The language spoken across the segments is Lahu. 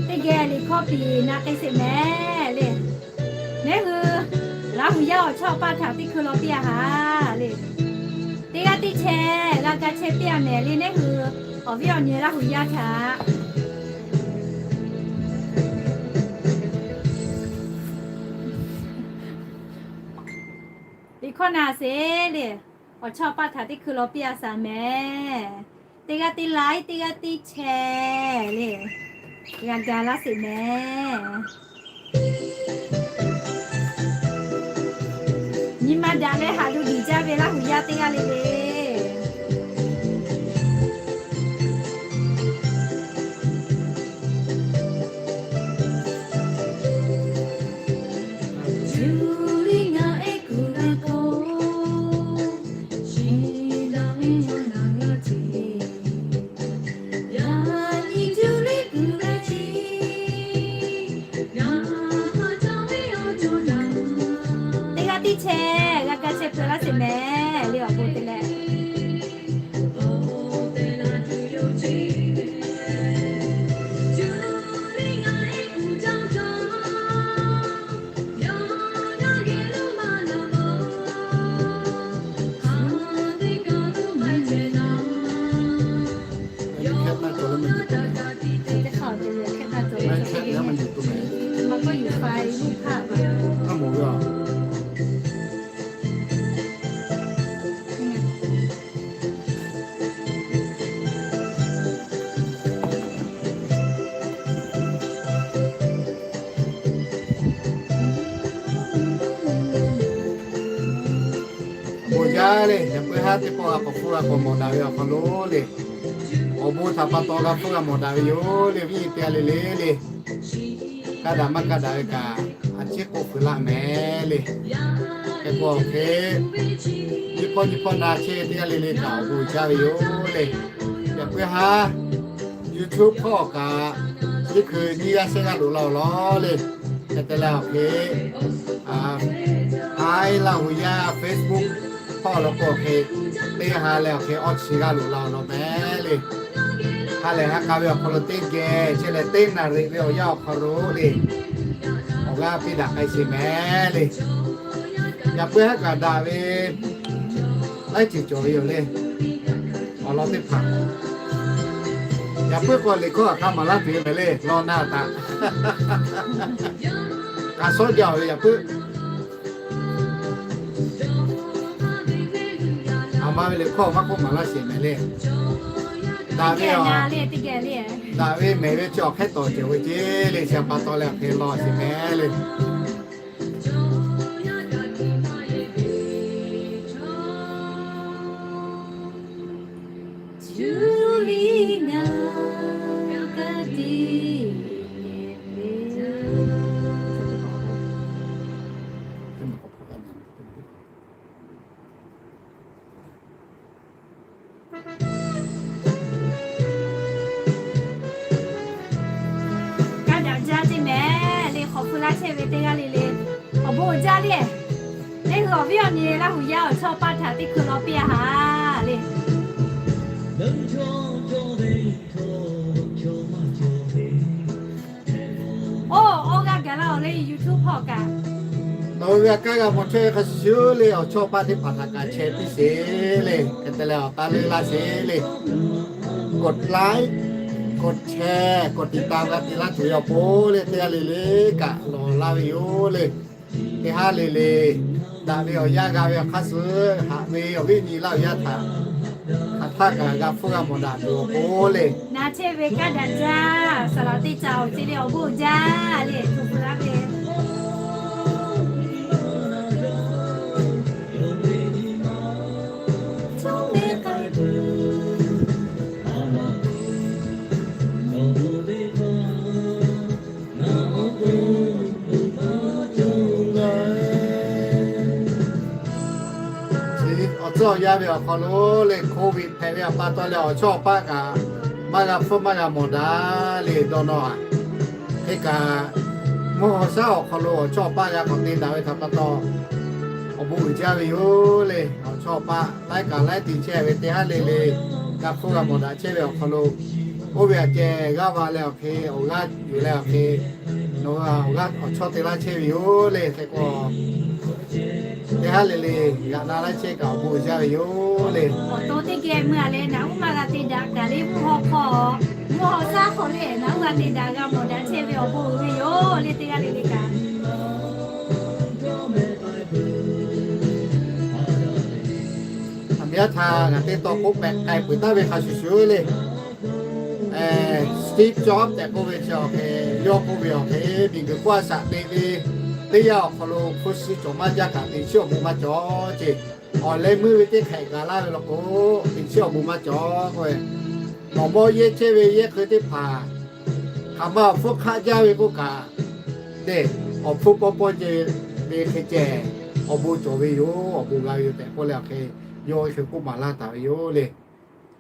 Teˇ geh liꞈ hkawˇ piˍ na k'ai sheˍ mehˍ le. Nehˉ hui Laˇ hu yaˇ awˬ chawˇ paˇ htaꞈ teˇ hkui law piˇ a haˍ le. Teˇ g'aˇ teˇ chehˇ g'a ga chehˇ piˇ a mehˍ le. Nehˉ hui awˬ viˉ awˬ nyi Laˇ hu yaˇ htaꞈ liꞈ hkawˇ na sheˍ le. Awˬ chawˇ paˇ htaꞈ teˇ hkui law piˇ a shaˍ mehˍ. Teˇ g'aˇ teˇ laiˉ, teˇ g'aˇ teˇ chehˇ le, g'a ga laˇ sheˍ mehˍ. Nyi ma daꞈ leh haꞈ duˬ diˬ jaˇ ve Laˇ hu yaˇ teˇ g'aˇ le le. Teˇ g'aˇ teˇ chehˇ g'a ga chehˇ peuˬ laˇ sheˍ mehˍ le awˬ bon te leh. Bon jaˇ le, yaꞈ puiˉ haˉ teˇ pawˆ g'a k'awꞈ hpfuhˇ g'a k'awꞈ mawˬ daꞈ ve awˬ hk'aw lo le, awˬ bon htaꞈ pa taw g'a hpfuhˇ g'a mawˬ daꞈ ve yoˬ le, viˉ nyi teˇ g'aˇ le le le. Kaˇ daꞈ maˇ kaˇ daꞈ ve kaꞈ, a ciˉ k'oˆ fuiˍ laˇ mehˍ le. Hk'e k'o awˬ hk'e, nyiˇ hpawˇ nyiˇ hpawˇ na chehˇ ve teˇ g'aˇ le le kaꞈ awˬ bon uiˍ jaˇ ve yoˬ le. Yaꞈ puiˉ haˉ YouTube hpawˇ kaꞈ, teˇ hkui nyiˇ g'aˇ shehˆ g'aˇ loꞈ la awˬ lawn le. Hk'e te leh awˬ hk'e, Haiˉ Laˇ hu yaˇ Facebook hpawˇ law k'o hk'e, teˇ ha leh awˬ hk'e awˇ chi g'aˇ loꞈ la awˬ lawn mehˍ le. Ha lehˬ ha k'a ve awˬ hk'aw lo teˇ geh chehˇ leh teˇ naˍ riˍ ve awˬ yanˇ awˬ hk'aw lo le, awˬ g'aˇ piˇ daꞈ k'ai sheˍ mehˍ le. Yaꞈ puiˉ haˉ kaꞈ daꞈ ve laiˉ ceuˬ cawˬ ve yoˬ le. Awˬ lawn teˇ hpaˍ, yaꞈ puiˉ k'o liꞈ hkawˇ aꞈ hk'a maˍ laˇ tuˬ ve mehˍ le, law na taꞈ. K'a shawˉ jaˇ ve yaꞈ puiˉ. Aˬ ma ve liꞈ hkawˇ maˇ k'oˆ maˍ laˇ sheˍ mehˍ le. Daꞈ ve, daꞈ ve mehˍ ve chi awˬ hk'ehˉ tawˍ cawˬ ve ceˇ le, chi pa taw leh awˬ hk'e law sheˍ mehˍ le. Kaˇ daꞈ jaˇ ceˇ mehˍ le, hk'awꞈ hpu laˇ chehˇ ve teˇ g'aˇ le le. Awˬ bon uiˍ jaˇ le. Teˇ hui awˬ viˉ awˬ nyi Laˇ hu yaˇ awˬ chawˇ paˇ htaꞈ teˇ hkui law piˇ a haˍ le. Nawˬ hui g'a kaˇ g'a mawˬ chehˇ ve hk'a shuˍ shuˍ le, awˬ chawˇ paˆ teˇ hpaˍ htaꞈ kaꞈ share piˇ sheˍ le. Hk'e te leh awˬ taˇ leuˆ laˇ sheˍ le. กดไลค์ กดแชร์ กดติดตาม g'a te laˇ tuˬ ve awˬ pon le, teˇ g'aˇ le le kaꞈ lawˬ laˇ ve yoˬ le. Teˇ haˉ le le daꞈ ve awˬ yanˇ g'a ve awˬ hk'aˇ suh haꞈ ve awˬ viˉ nyi laˇ awˬ yanˇ htaꞈ hk'aˬ htaˇ kaꞈ g'a hpfuhˇ g'a mawˬ daꞈ tuˬ awˬ pon le. Na chehˇ ve kaˇ daꞈ jaˇ, saˍ laꞈ teˇ ca awˬ ceuˬ le awˬ bon uiˍ jaˇ le, hpu hpu laˇ ve. Chi awˬ tcuhˉ awˬ yanˇ ve awˬ hk'aw lo le, Covid hpehꞈ ve awˬ pa taw leh awˬ chawˇ awˬ paˆ kaꞈ maˇ g'a hpfuhˇ maˇ g'a mawˬ daꞈ le dawˇ nawˇ a. Hk'e kaꞈ, mvuhˇ haw shaˉ awˬ hk'aw lo awˬ chawˇ awˬ paˆ g'a k'awꞈ te daꞈ ve htaꞈ pa taw, awˬ bon uiˍ jaˇ ve yoˬ le. Awˬ chawˇ awˬ paˆ laiˉ kaꞈ laiˉ te chehˇ ve teˇ haˉ le le g'a hpfuhˇ g'a mawˬ daꞈ chehˇ ve awˬ hk'aw lo, oˇ ve aꞈ ceh g'aˇ va leh awˬ hk'e, awˬ g'aˇ yuˬ leh awˬ hk'e, nawˬ hui awˬ g'aˇ awˬ chawˇ te laˇ chehˇ ve yoˬ le. Hk'e k'o, teˇ haˉ le le g'aꞈ na laˇ chehˇ kaꞈ awˬ bon uiˍ jaˇ ve yoˬ le. Awˬ to teˇ geh meuˇ a leh naꞈ uˉ maˇ g'a te daꞈ kaꞈ le, mvuhˇ haw hk'aw, mvuhˇ haw shaˉ hk'aw le naꞈ uˉ g'a te daꞈ g'a mawˬ daꞈ chehˇ ve awˬ bon uiˍ ve yoˬ le, teˇ g'aˇ le le kaꞈ. Aˬ miˍ yaˇ htaꞈ ngaˬ te tawˇ k'oˆ pehꞈ k'ai peuˬ taˍ ve hk'a shuˍ shuˍ le. Steve Jobs tehꞈ k'oˆ ve chi awˬ hk'e, yawˇ k'oˆ ve awˬ hk'e, miˬguiˬ hk'oˆ a shaꞈ te ve teˇ yanˇ awˬ hk'aw lo hpu shi cawˬ maˇ jaˇ kaꞈ teꞈ chiˉ awˬ bon maˇ cawˬ ce. Awˬ leh meuˇ ve teˇ hk'ehꞈ gaˬ laˇ ve law k'o, teꞈ chiˉ awˬ bon maˇ cawˬ k'oˆ ve, nawˬ mawˇ yehˇ chehˇ ve yehˇ hkui teˇ hpaˍ hk'aˬ ma awˬ hpfuhˇ hk'aˆ jaˇ ve k'oˆ kaꞈ, le, awˬ hpfuhˇ pawˇ pawˇ ce ve hk'e ceh awˬ bon cawˬ ve yoˬ, awˬ bon g'a ve yoˬ tehꞈ k'oˆ leh awˬ hk'e, yawˇ hk'e k'oˆ maˍ laˇ taˍ ve yoˬ le.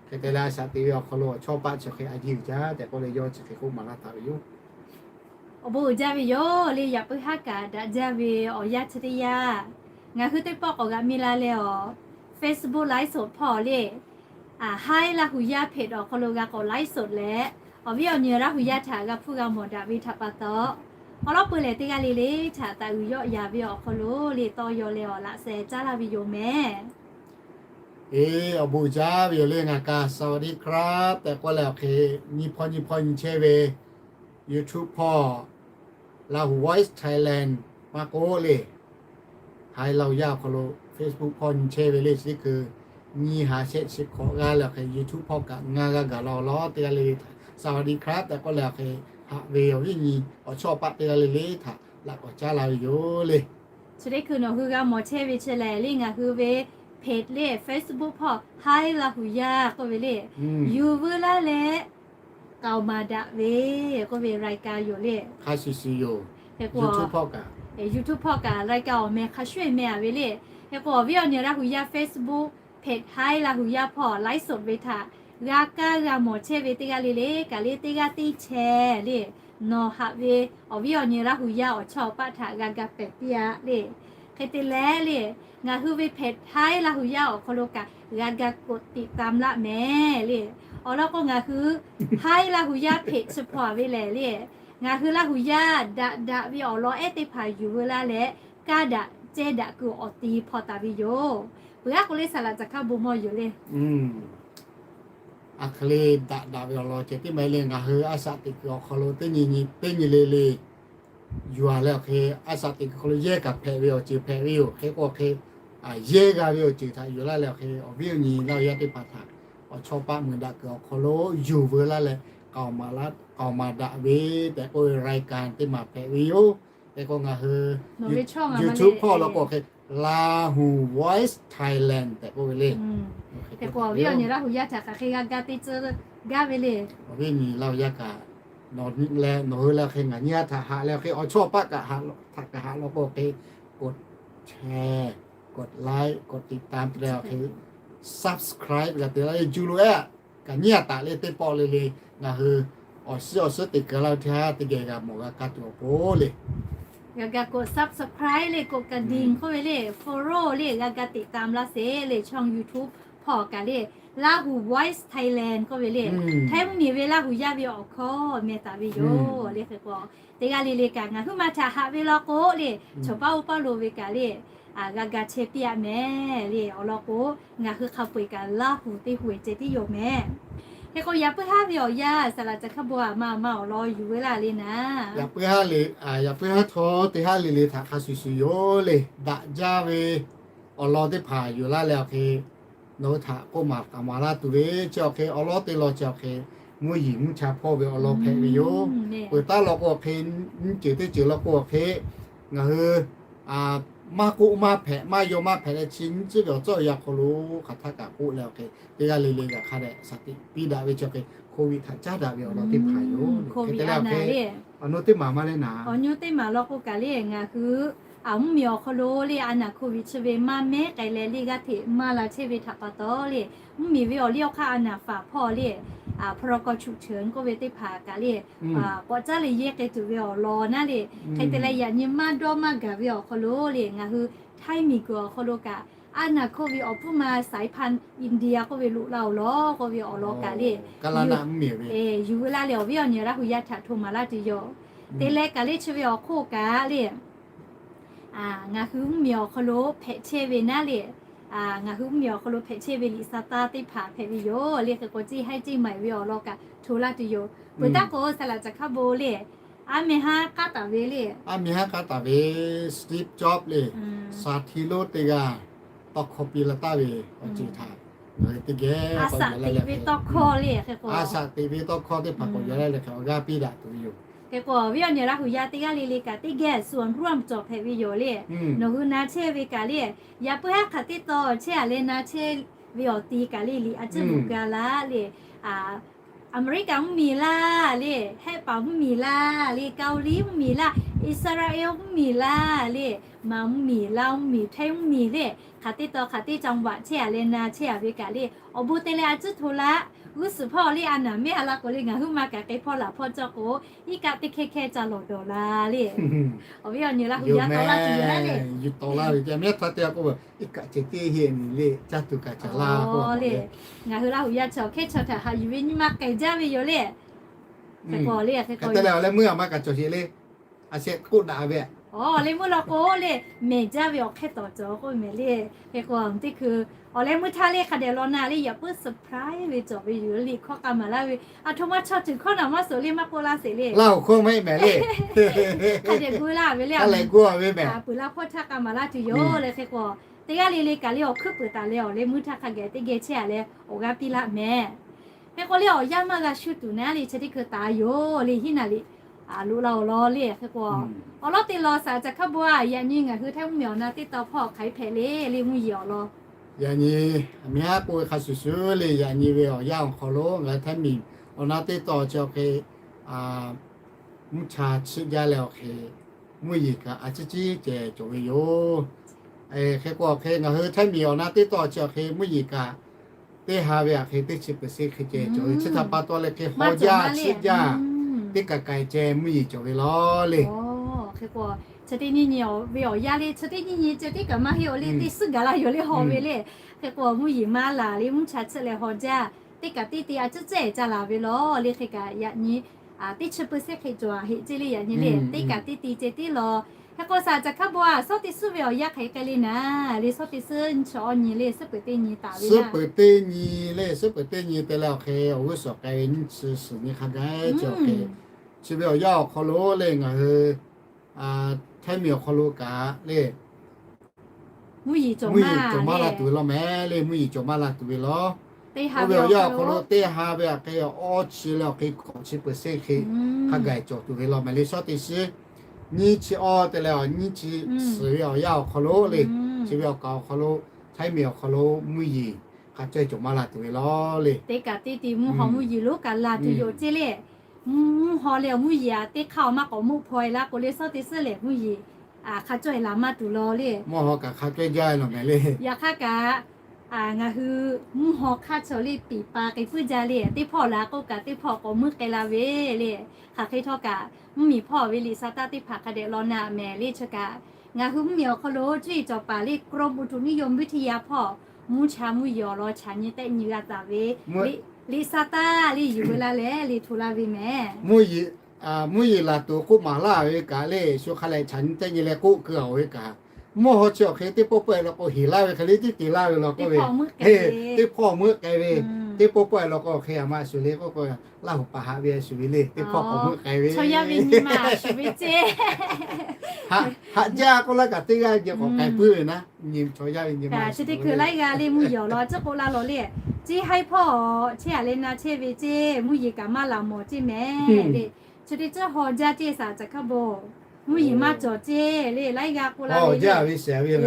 Hk'e te leh a shaꞈ teꞈ ve awˬ hk'aw lo awˬ chawˇ paˆ chi hk'e a yiˇ uiˍ jaˇ tehꞈ k'oˆ leh yawˇ chi hk'e k'oˆ maˍ laˇ taˍ ve yoˬ. Awˬ bon uiˍ jaˇ ve yoˬ le, yaꞈ puiˉ haˉ kaꞈ daꞈ jaˇ ve awˬ yanˇ chi teˇ yanˇ, ngaˬ hui teˇ pawˆ k'awꞈ g'aꞈ mi la leh awˬ, Facebook live สด hpawˇ le, Haiˉ Laˇ hu yaˇ เพจ awˬ hk'aw lo g'a k'awꞈ live สด leh, awˬ viˉ awˬ nyi Laˇ hu yaˇ htaꞈ g'a hpfuhˇ g'a mawˬ daꞈ ve htaꞈ pa taw, awˬ lawˉ peu lehˬ teˇ g'aˇ le le htaꞈ taˍ uiˍ yawˆ yaˍ ve awˬ hk'aw lo le tawˇ yaw leh awˬ laꞈ sheh caˉ laˇ ve yoˬ mehˍ. Eˬ, awˬ bon uiˍ jaˇ ve yoˬ le. Ngaˬ kaꞈ สวัสดีครับ tehꞈ k'oˆ leh awˬ hk'e, nyi hpawˇ nyi hpawˇ nyi chehˇ ve YouTube hpawˇ, Lahu Voice Thailand maˇ k'oˆ le, Haiˉ Laˇ hu yaˇ awˬ hk'aw lo Facebook hpawˇ nyi chehˇ ve le, chi teˇ hkui nyi ha shehˆ chi hk'awꞈ g'aˇ leh awˬ hk'e YouTube hpawˇ kaꞈ ngaˇ g'aˇ gaˬ la awˬ lawˉ teˇ g'aˇ le le htaꞈ สวัสดีครับ tehꞈ k'oˆ leh awˬ hk'e, haꞈ ve awˬ viˉ nyi awˬ chawˇ paˆ teˇ g'aˇ le le htaꞈ laꞈ k'awꞈ caˉ la ve yoˬ le. Chi teˇ hkui nawˬ hui g'a mawˬ chehˇ ve chi lehˬ le, ngaˬ hui ve เพจ le Facebook hpawˇ Haiˉ Laˇ hu yaˇ k'oˆ ve le, yuˬ veu laˇ leh k'aoˍ maˍ daꞈ ve k'oˆ ve รายการ yoˬ le. Hk'a shuˍ shuˍ yoˬ. YouTube hpawˇ kaꞈ รายการ awˬ meh hk'a shuˍ meh a ve le. Hk'e k'o awˬ viˉ awˬ nyi Laˇ hu yaˇ Facebook เพจ Haiˉ Laˇ hu yaˇ hpawˇ live สด ve htaꞈ g'a kaˇ g'a mawˬ chehˇ ve teˇ g'aˇ le le kaꞈ le, teˇ g'aˇ teˇ chehˇ le, nawˬ haꞈ ve awˬ viˉ awˬ nyi Laˇ hu yaˇ awˬ chawˇ awˬ paˆ htaꞈ g'a ga pehˬ piˇ a le. Hk'e te leh le, ngaˬ hui ve เพจ Haiˉ Laˇ hu yaˇ awˬ hk'aw lo kaꞈ g'a ga กดติดตาม laˇ mehˍ le. Awˬ lawn k'o ngaˬ hui Haiˉ Laˇ hu yaˇ เพจ chi hpawˇ a ve lehˬ le, ngaˬ hui Laˇ hu yaˇ daꞈ daꞈ ve awˬ lawn ehˉ teˇ hpaˍ yuˬ veu laˇ leh, kaˇ daꞈ ceh daꞈ kuiˬ awˬ ti hpawˇ taˍ ve yoˬ. Peuˬ aˉ k'o le saˍ laꞈ caˬ hkaˇ bon mawˇ yoˬ le. Aˬ hk'e le daꞈ daꞈ ve awˬ lawn ceh tiˉ maˇ heˆ le, ngaˬ hui a shaꞈ teꞈ kuiˬ awˬ hk'aw lo teˇ nyi nyi teˇ nyi le le yuˬ a leh awˬ hk'e, a shaꞈ teꞈ kuiˬ hk'aw lo yehˇ kaꞈ hpehꞈ ve awˬ ceuˬ hpehꞈ ve yoˬ. Hk'e k'o hk'e, yehˇ g'a ve awˬ ceuˬ htaꞈ yuˬ laˇ leh awˬ hk'e, awˬ viˉ awˬ nyi Laˇ hu yaˇ teˇ hpaˍ htaꞈ awˬ chawˇ paˆ mui daꞈ kuiˬ awˬ hk'aw lo yuˬ veu laˇ leh, k'aoˍ maˍ daꞈ ve tehꞈ k'oˆ ve รายการ teˇ maˬ hpehꞈ ve yoˬ. Hk'e k'o ngaˬ hui YouTube hpawˇ law k'o hk'e, Lahu Voice Thailand tehꞈ k'oˆ ve le. Hk'e k'o awˬ viˉ awˬ nyi Laˇ hu yaˇ htaꞈ hk'aˬ hk'e g'a ga teˇ tcuhˇ gaˇ ve le. Awˬ viˉ nyi Laˇ hu yaˇ kaꞈ, nawˬ leh nawˬ hui le hk'e ngaˬ nyi a htaꞈ haꞈ leh hk'e, awˬ chawˇ paˆ kaꞈ htaꞈ kaꞈ haꞈ law k'o hk'e, กดแชร์ กดไลค์ กดติดตาม te leh awˬ hk'e, subscribe g'a te laˇ le juˇ lo ehˉ, kaꞈ nyi a taꞈ le teˇ pawˆ le le, ngaˬ hui awˬ suhˉ awˬ suhˉ teꞈ kuiˬ laˇ ve teˇ haˉ teˇ geh g'a mawˬ g'a kaˇ tuˬ awˬ pon le. G'a ga กด subscribe le, กดกระดิ่ง k'oˆ ve le, follow le, g'a ga ติดตาม laˇ sheˍ le, ช่อง YouTube hpawˇ kaꞈ le, Lahu Voice Thailand k'oˆ ve le, Htaiˇ mvuhˇmiˬ ve Laˇ huˍ yaˇ ve awˬ hkawˇ meh taˍ ve yoˬ le. Hk'e k'o, teˇ g'aˇ le le kaꞈ ngaˬ huiˉ ma htaꞈ haꞈ ve law k'o le, chaw paˉ oˇ paˉ lo ve kaꞈ le, g'a ga chehˇ piˇ aꞈ mehˍ le. Awˬ lawn k'o, ngaˬ hui hk'a peu-eˬ kaꞈ Laˇ huˍ teˇ hui-eˬ ceh tiˉ yoˬ mehˍ. Hk'e k'o, yaꞈ puiˉ haˉ ve awˬ yanˇ saˍ laꞈ caˬ hkaˇ bon aˬ ma aˬ ma awˬ lawn yuˬ ve laˇ le naˍ. Yaꞈ puiˉ haˉ le, yaꞈ puiˉ haˉ htawˇ teˇ haˉ le le htaꞈ hk'a shuˍ shuˍ yoˬ le. Daꞈ jaˇ ve awˬ lawn teˇ hpaˍ yuˬ laˇ leh awˬ hk'e, nawˬ hui htaꞈ k'oˆ maˍ k'aˍ maˍ laˇ tuˬ ve chi awˬ hk'e awˬ lawn teˇ lawn chi awˬ hk'e, mvuhˇ yeˬ mvuhˇ cha hpawˇ ve awˬ lawn hpehꞈ ve yoˬ. Peuˬ taˉ law k'o awˬ hk'e, nyiˇ ceuˬ teˇ ceuˬ law k'o awˬ hk'e, ngaˬ hui maˇ k'oˆ maˇ hpehꞈ, maˇ yaw maˇ hpehꞈ leh chi nyiˇ ceuˬ ve awˬ tcuhˉ awˬ yanˇ hk'aw lo hk'aˬ htaˇ kaꞈ k'oˆ leh awˬ hk'e, teˇ g'aˇ le le g'a hk'a dehꞈ shaˍ tiꞈ piˇ daꞈ ve chi awˬ hk'e, Covid htaꞈ caˉ daꞈ ve awˬ lawn teˇ hpaˍ yoˬ. Hk'e te leh awˬ hk'e, awˬ nu teˇ maˬ maˇ le naˍ, awˬ nu teˇ maˬ law k'o kaꞈ le ngaˬ hui mvuhˇmiˬ awˬ hk'aw lo le a naˍ Covid chi ve maˇ mehˉ k'ai leh le g'aˇ hteꞈ maˇ la chehˇ ve htaꞈ pa taw le, mvuhˇmiˬ ve awˬ liˇ awˬ hk'aˇ a naˍ faˍ hpawˇ le, พรก ฉุกเฉิน k'oˆ ve teˇ hpaˍ kaꞈ le, k'awꞈ caˉ leh yehˇ k'ai tuˬ ve awˬ lawn naˉ le. Hk'e te leh yaꞈ nyi maˇ dawˇ maˇ gaˬ ve awˬ hk'aw lo le ngaˬ hui Htaiˇ miˬguiˬ awˬ hk'aw lo kaꞈ a naˍ Covid awˬ pfuhˇ ma สายพันธุ์ India k'oˆ ve loꞈ la awˬ lawn k'oˆ ve awˬ lawn kaꞈ le, yuˬ ve laˇ le awˬ viˉ awˬ nyi Laˇ huˍ yaˇ htaꞈ hto maˍ laˇ tuˬ yoˬ. Te leh kaꞈ le chi ve awˬ hk'oˆ kaꞈ le ngaˬ hui mvuhˇmiˬ awˬ hk'aw lo hpehꞈ chehˇ ve naˉ le, ngaˬ hui mvuhˇmiˬ awˬ hk'aw lo hpehꞈ chehˇ ve liꞈ sa taˇ teˇ hpaˍ hpehꞈ ve yoˬ le. Hk'e k'o, ceˇ haiˉ ceˇ maiˍ ve awˬ lawn kaꞈ hto laˇ tuˬ yoˬ. Peuˬ taˉ k'o, saˍ laꞈ caˬ hkaˇ bon le, aˉ meh haˉ k'aˉ taˍ ve le, aˉ meh haˉ k'aˉ taˍ ve Steve Jobs le, sha hti lonˉ teˇ g'aˇ tawˇ hkawˇ piˇ la taˍ ve awˬ ceuˬ htaꞈ ngaˬ hui teˇ geh a shaꞈ teꞈ ve tawˇ hkawˇ le, a shaꞈ teꞈ ve tawˇ hkawˇ teˇ hpaˍ k'awꞈ yaw laˇ leh hk'e awˬ g'aˇ piˇ daꞈ tuˬ ve yoˬ. Hk'e k'o, awˬ viˉ awˬ nyi Laˇ huˍ yaˇ teˇ g'aˇ le le kaꞈ teˇ geh suh awˬ nruˇ awˬ cawˬ hpehꞈ ve yoˬ le. Nawˬ hui na chehˇ ve kaꞈ le, yaꞈ puiˉ haˉ hk'aˬ teˇ taw chehˇ a leh na chehˇ ve awˬ ti kaꞈ le liꞈ a ciˉ bvuhꞈ ga laˇ le. Aˍmeˍriˆkaˍ mvuhˇmiˬ laˇ le, Hehˆ paˍ mvuhˇmiˬ laˇ le, Kaoˍliˇ mvuhˇmiˬ laˇ, Iˉsaˍreˍlaˆ mvuhˇmiˬ laˇ le, Manˍ mvuhˇmiˬ, Laˇ mvuhˇmiˬ, Htaiˇ mvuhˇmiˬ le, hk'aˬ teˇ taw hk'aˬ teˇ จังหวัด chehˇ a leh na chehˇ a ve kaꞈ le, awˬ bon te leh a ciˉ hto laˇ. G'uˇ suhˍ hpawˇ le a naˍ mehˆ a la k'o le ngaˬ huiˉ ma kaꞈ k'ai hpawˇ laˬ hpawˇ cawˇ k'o, iˉ kaˆ teˇ hkehˇ hkehˇ ca lawˬ dawˬ la le. Awˬ viˉ awˬ nyi Laˇ huˍ yaˇ tawˍ laˇ tuˬ yoˬ le. Yuˬ tawˍ laˇ ve ce mehˉ htaˇ teˇ g'aˇ k'oˆ ve, iˉ kaˆ ceh teˇ heˆ nyi le caˇ tuˬ kaꞈ ca laˇ k'oˆ le. Ngaˬ hui Laˇ huˍ yaˇ chi awˬ hkehˉ chaw htaꞈ haꞈ yuˬ ve nyi ma k'ai jaˇ ve yoˬ le. Hk'e k'o le, hk'e te leh awˬ leh meuˇ a maˇ kaꞈ cawˬ sheˍ le. A shehˆ k'oˆ daꞈ ve, awˬ leh meuˇ law k'o le, mehˬ jaˇ ve awˬ hk'ehˇ tawˍ cawˬ k'oˆ mehˍ le. Hk'e k'o teˇ hkui awˬ leh meuˇ htaˇ le hk'a dehꞈ law na le yaꞈ puiˉ surprise ve cawˬ ve yoˬ le. Hkawˇ k'a maˍ laˇ ve a htoꞈ ma chaw ceuˬ hkawˇ naˍ maˇ suhˍ le maˇ k'oˆ laˇ sheˍ le. Laˇ huˍ hkawˇ maˇ heˆ mehˍ le. Hk'a dehꞈ gu laˇ ve le, a leh gu ve mehˍ. Peuˬ laˇ hpawˇ htaˇ k'a maˍ laˇ tuˬ yoˬ le. Hk'e k'o teˇ g'aˇ le le kaꞈ le awˬ hkuiˉ peuˍ taˍ leh awˬ leh meuˇ htaˇ hk'a geh teˇ geh chehˇ a leh awˬ g'aˇ piˇ laˇ mehˍ. Hk'e k'o le awˬ yanˇ maˇ g'a shu tuˬ naˉ le chi teˇ hkui taˍ yoˬ le. Hiˉ naˍ liꞈ loꞈ la awˬ lawn le. Hk'e k'o awˬ lawn te law saˍ laꞈ caˬ hkaˇ bon a, yaꞈ nyi ngaˬ hui Htaiˇ mvuhˇmiˬ awˬ na teˇ taw hpawˇ hk'aˬ hk'e hpehꞈ le le mvuhˇ yeˬ awˬ lawn. Yaꞈ nyi, miˬ haˉ k'oˆ ve hk'a shuˍ shuˍ le, yaꞈ nyi ve awˬ yanˇ awˬ hk'aw lo ngaˬ hui Htaiˇ miˬ awˬ na teˇ taw chi awˬ hk'e mvuhˇ cha chiˆ jaˇ leh awˬ hk'e mvuhˇ yeˬ kaꞈ a ciˉ ciˉ ceh cawˬ ve yoˬ. Hk'e k'o awˬ hk'e ngaˬ hui Htaiˇ miˬ awˬ na teˇ taw chi awˬ hk'e mvuhˇ yeˬ kaꞈ teˇ ha ve aꞈ hk'e teˇ chi เปอร์เซ็นต์ hk'e ceh cawˬ ve chi htaꞈ pa taw leh hk'e haw jaˇ chiˆ jaˇ teˇ kaꞈ k'ai ceh mvuhˇ yeˬ cawˬ ve law le. Hk'e k'o chi teˇ nyi nyi ve awˬ yanˇ le chi teˇ nyi nyi ceh teˇ kaꞈ maˇ heˆ awˬ le teˇ suhˉ gaˬ la yoˬ le haw ve le. Hk'e k'o mvuhˇ yeˬ maˇ laˬ le mvuhˇ cha chiˆ leh haw jaˇ teˇ kaꞈ teˇ te a ciˉ ciˉ ca laˬ ve law le. Hk'e kaꞈ yaꞈ nyi teˇ chi เปอร์เซ็นต์ hk'e cawˬ a heˆ ceˇ le. Yaꞈ nyi le teˇ kaꞈ teˇ te ceh tiˉ law. Hk'e k'o saˍ laꞈ caˬ hkaˇ bon a, shawˉ teˇ suhˉ ve awˬ yanˇ hk'aˬ hk'e le naˉ le, shawˉ teˇ suhˉ nyiˇ chi awˇ nyi le, suhˉ peuˬ teˇ nyi taˍ ve naˉ. Suhˉ peuˬ teˇ nyi le, suhˉ peuˬ teˇ nyi te leh awˬ hk'e awˬ g'uˇ suhˍ k'ai ve nyiˇ chi suhˍ nyi hk'a gaˬ ceh awˬ hk'e, chi ve awˬ yanˇ awˬ hk'aw lo le ngaˬ hui Htaiˇ miˬ awˬ hk'aw lo kaꞈ le mvuhˇ yeˬ cawˬ maˇ la tuˬ ve law mehˍ le, mvuhˇ yeˬ cawˬ maˇ la tuˬ ve law. Oˇ ve awˬ yanˇ awˬ hk'aw lo teˇ ha ve aꞈ hk'e awˬ awˇ chi leh awˬ hk'e hkawꞈ chi เปอร์เซ็นต์ hk'e hk'a gaˬ cawˬ tuˬ ve law mehˍ le. Shawˉ teˇ suhˉ nyiˇ chi awˇ te leh awˬ nyiˇ chi suhˍ ve awˬ yanˇ awˬ hk'aw lo le, chi ve awˬ kaˍ awˬ hk'aw lo Htaiˇ miˬ awˬ hk'aw lo mvuhˇ yeˬ hk'a cawehˇ cawˬ maˇ la tuˬ ve law le. Teˇ kaꞈ teˇ te mvuhˇ haw mvuhˇ yeˬ lonˉ kaꞈ la tuˬ yoˬ ceˇ le. Mvuhˇ haw leh awˬ mvuhˇ yeˬ a teˇ hk'aˇ awˬ maˇ k'awꞈ meuˆ hpaw e la k'o le shawˉ teˇ suhˉ lehˬ mvuhˇ yeˬ hk'a cawehˇ la maˇ tuˬ law le. Mvuhˇ haw kaꞈ hk'a cawehˇ jaˇ law mehˍ le. Yaꞈ hk'aˇ kaꞈ ngaˬ hui mvuhˇ haw hk'aˇ chaw le piˍ pa k'ai puiˉ jaˇ le. Teˇ hpawˇ la k'oˆ kaꞈ teˇ hpawˇ k'awꞈ meuˆ k'ai la ve le. Hk'aˬ hk'e htawˇ kaꞈ mvuhˇ miˬ hpawˇ ve liꞈ sa taˇ teˇ hpaˍ hk'a dehꞈ law na mehˍ le. Chi kaꞈ ngaˬ hui mvuhˇ miˬ awˬ hk'aw lo cuˇ yiˍ cawˬ paˍ le กรมอุตุนิยมวิทยา hpawˇ Mvuhˇ cha mvuhˇ yeˬ awˬ lawn chaꞈ nyi tehˆ nyi g'a taˍ ve, liꞈ sa taˇ le yuˬ ve la leh le hto laˇ ve mehˍ. Mvuhˇ yeˬ laˬ tuˬ k'oˆ maˍ laˇ ve kaꞈ le, shu hk'a lehˬ chaꞈ nyi tehˆ nyi leh k'oˆ keu a ve kaꞈ, mvuhˇ haw chi awˬ hk'e teˇ pawˆ pawˆ e law k'o heˍ laˇ ve hk'e le tiˉ te laˇ ve law k'oˆ ve, teˇ hpawˇ meuˆ k'ai ve, teˇ pawˆ meuˆ k'ai ve, teˇ pawˆ pawˆ e law k'o awˬ hk'e a ma shuˍ le k'oˆ k'o, Laˇ huˍ paˍ haꞈ ve a shuˍ ve le teˇ hpawˇ k'awꞈ meuˆ k'ai ve, chaw yaˇ ve nyi ma shuˍ ve ceˇ. Haꞈ jaˇ k'oˆ laˇ kaꞈ teˇ g'aˇ geh k'awꞈ k'ai puiˉ ve naˉ, nyi chaw yaˇ ve nyi ma chi teˇ hkui laiˉ g'aˇ le mvuhˇ yeˬ awˬ lawn tcuhˉ k'oˆ laˇ law le, ceˇ haiˉ hpawˇ chehˇ a leh na chehˇ ve ceˇ, mvuhˇ yeˬ kaꞈ maˇ laˬ mawˬ ceˇ mehˍ le. Chi teˇ tcuhˉ haw jaˇ ceˇ saˍ caˬ hkaˉ bon, mvuhˇ yeˬ maˇ cawˬ ceˇ le laiˉ g'aˇ k'oˆ laˇ ve le.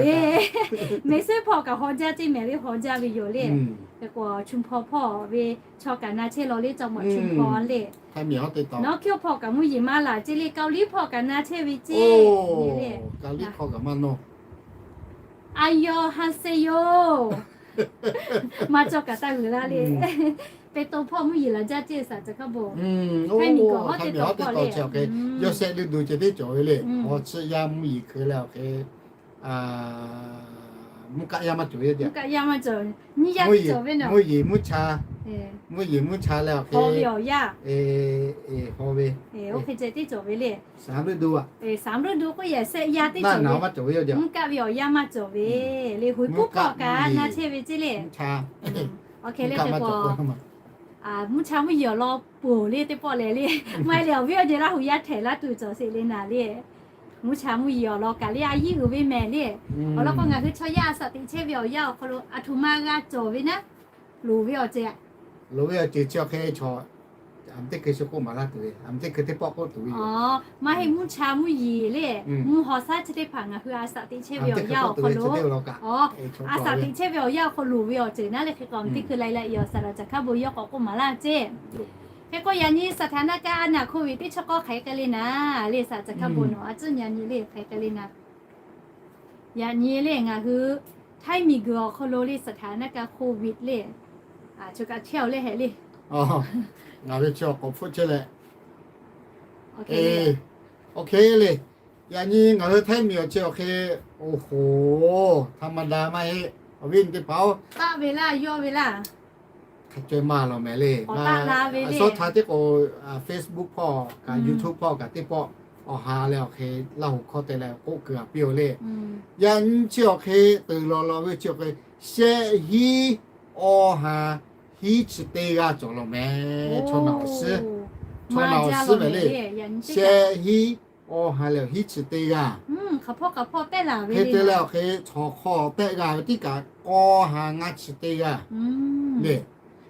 Mehˍ suhˉ hpawˇ kaꞈ haw jaˇ ceˇ mehˍ le haw jaˇ ve yoˬ le. Hk'e k'o chu hpawˇ hpawˇ ve chaw kaꞈ na chehˇ law le, caw maꞈ chu hpawˇ le. Nawˉ hkiˇ hpawˇ kaꞈ mvuhˇ yeˬ maˇ laˬ ceˇ le, Kaoˍliˇ hpawˇ kaꞈ na chehˇ ve ceˇ le. A yaw ha se yoˬ. Maˇ cawˇ kaꞈ taˇ g'uiˬ laˇ le. Peˍtawˇ hpawˇ mvuhˇ yeˬ laˬ jaˇ ceˇ saˍ caˬ hkaˉ bon, hk'e miˬ gawˬ hawˉ teˇ tawˬ hpawˇ le, yawˇ shehˆ leuˆ duˬ ceh teˇ cawˬ ve le. Awˬ chi yaˇ mvuhˇ yeˬ hkui leh awˬ hk'e mvuhˇ kaˆ yaˇ maˇ cawˬ ve, mvuhˇ yeˬ mvuhˇ cha, mvuhˇ yeˬ mvuhˇ cha leh awˬ hk'e haw ve, oˇ hk'e ceh teˇ cawˬ ve le. Saˍ leuˆ duˬ k'oˆ yehˬ shehˆ yaˇ teˇ cawˬ ve, mvuhˇ kaˆ ve awˬ yaˇ maˇ cawˬ ve le, huiˍ puˉ hpawˇ kaꞈ na chehˇ ve ceˇ le. Awˬ hk'e le hk'e k'o mvuhˇ cha mvuhˇ yeˬ awˬ lawn ponˬ le teˇ pawˆ lehˬ le, maˇ heˆ leh awˬ viˉ awˬ nyi Laˇ huˍ yaˇ htehꞈ laˇ tuˬ cawˬ sheˍ le naˍ le. Mvuhˇ cha mvuhˇ yeˬ awˬ lawn kaꞈ le a yiˉ g'uiˬ ve mehˍ le. Awˬ lawn k'o ngaˬ hui chaw yaˇ a shaꞈ teꞈ chehˇ ve awˬ yanˇ awˬ hk'aw lo a htoꞈ ma g'a cawˬ ve naˉ, loˍ ve awˬ ceuˬ, loˍ ve awˬ ceuˬ chi awˬ hk'e teˇ hkui shu k'oˆ maˍ laˇ tuˬ ve, teˇ hkui teˇ pawˆ k'oˆ tuˬ ve yoˬ. Maˇ heˆ, mvuhˇ cha mvuhˇ yeˬ le, mvuhˇ haw shaˉ chi teˇ hpaˍ ngaˬ hui a shaꞈ teꞈ chehˇ ve awˬ yanˇ awˬ hk'aw lo, a shaꞈ teꞈ chehˇ ve awˬ yanˇ awˬ hk'aw loˍ ve awˬ ceuˬ naˉ le hk'e k'o teˇ hkui lai la i awˬ saˍ laꞈ caˬ hkaˉ bon yawˇ k'awꞈ k'oˆ maˍ laˇ ceˇ. Hk'e k'o yaꞈ nyi สถานการณ์ a naˍ โควิด teˇ chawˇ k'awˇ hk'aˬ hk'e k'ai le naˍ le saˍ caˬ hkaˉ bon nawˬ a tcuhˉ nyi le hk'aˬ hk'e k'ai le naˍ. Yaꞈ nyi le ngaˬ hui Htaiˇ miˬ guiˬ awˬ hk'aw lo le สถานการณ์ โควิด le, chi kaꞈ chehˇ awˬ le hehꞈ le. Ngaˬ ve chi awˬ k'awꞈ hpfuhˆ chehˇ leh, awˬ hk'e le. Yaꞈ nyi ngaˬ hui Htaiˇ miˬ awˬ chi awˬ hk'e, oˇ hoꞈ, ธรรมดา maˇ heˆ. Awˬ viˉ nyi teˇ hpaˍ-oˬ, taˆ ve laˇ yawˇ ve laˇ, hk'a caweh maˇ lawˬ mehˍ le. Aˬ sawˉ htaˇ teˇ k'o Facebook hpawˇ kaꞈ YouTube hpawˇ kaꞈ teˇ pawˆ awˬ ha leh awˬ hk'e Laˇ huˍ hkawˇ te leh k'oˆ keu a piˇ-oˬ le. Yaꞈ nyi chi awˬ hk'e teuˬ lawˬ lawˬ ve chi awˬ hk'e shehˆ hiˉ awˬ ha hiˉ chi teˇ g'aˇ cawˬ lawˬ mehˍ. Chaw naꞈ awˬ suhˉ, chaw naꞈ awˬ suhˉ mehˍ le. Shehˆ hiˉ awˬ ha leh hiˉ chi teˇ g'aˇ, hk'e te leh awˬ hk'e chaw hk'aw tehˆ g'a ve tiˉ kaꞈ k'awˇ ha ngaˇ chi teˇ g'aˇ le.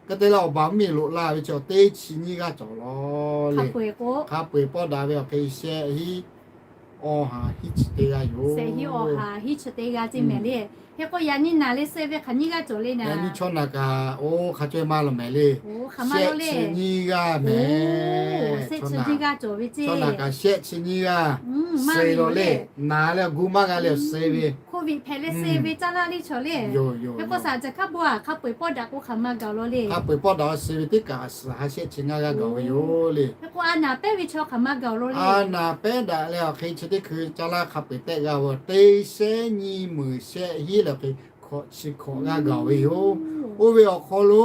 Hk'e te leh awˬ baˬ mvuhˇ miˬ loꞈ la ve chi awˬ teˇ chi nyiˇ g'aˇ cawˬ lawˬ le. Hk'a peu-eˬ pawˆ daꞈ ve awˬ hk'e shehˆ hiˉ awˬ ha hiˉ chi teˇ g'aˇ yoˬ. Shehˆ hiˉ awˬ ha hiˉ chi teˇ g'aˇ ceˇ mehˍ le. Hk'e k'o yaꞈ nyi naˍ le suh ve hk'aˬ nyiˇ g'aˇ cawˬ le naˍ. Yaꞈ nyi chaw naꞈ kaꞈ oˇ hk'a caweh maˇ lawˬ mehˍ le. Shehˆ chi nyiˇ g'aˇ mehˍ. Chaw naꞈ kaꞈ shehˆ chi nyiˇ g'aˇ suh lawˬ le. Naˍ leh gu maˇ g'a leh suh ve, hk'oˆ ve hpehꞈ leh suh ve caˇ laˇ le chaw le. Hk'e k'o saˍ caˬ hkaˉ bon a hk'a peu-eˬ pawˆ daꞈ k'o hk'aˬ ma gaˬ lawˬ le. Hk'a peu-eˬ pawˆ daꞈ suh ve teˇ kaꞈ suhˍ ha shehˆ chi ngaˇ g'aˇ gaˬ ve yoˬ le. Hk'e k'o a naˍ pehˉ ve chaw hk'aˬ ma gaˬ lawˬ le. A naˍ pehˉ daꞈ leh awˬ hk'e chi teˇ hkui caˇ laˇ hk'a peu-eˬ tehˆ g'a ve teˇ shehˉ nyiˇ meunˍ shehˆ hiˉ leh awˬ hk'e hkawꞈ chi hkawꞈ g'aˇ gaˬ ve yoˬ. Oˇ ve awˬ hk'aw lo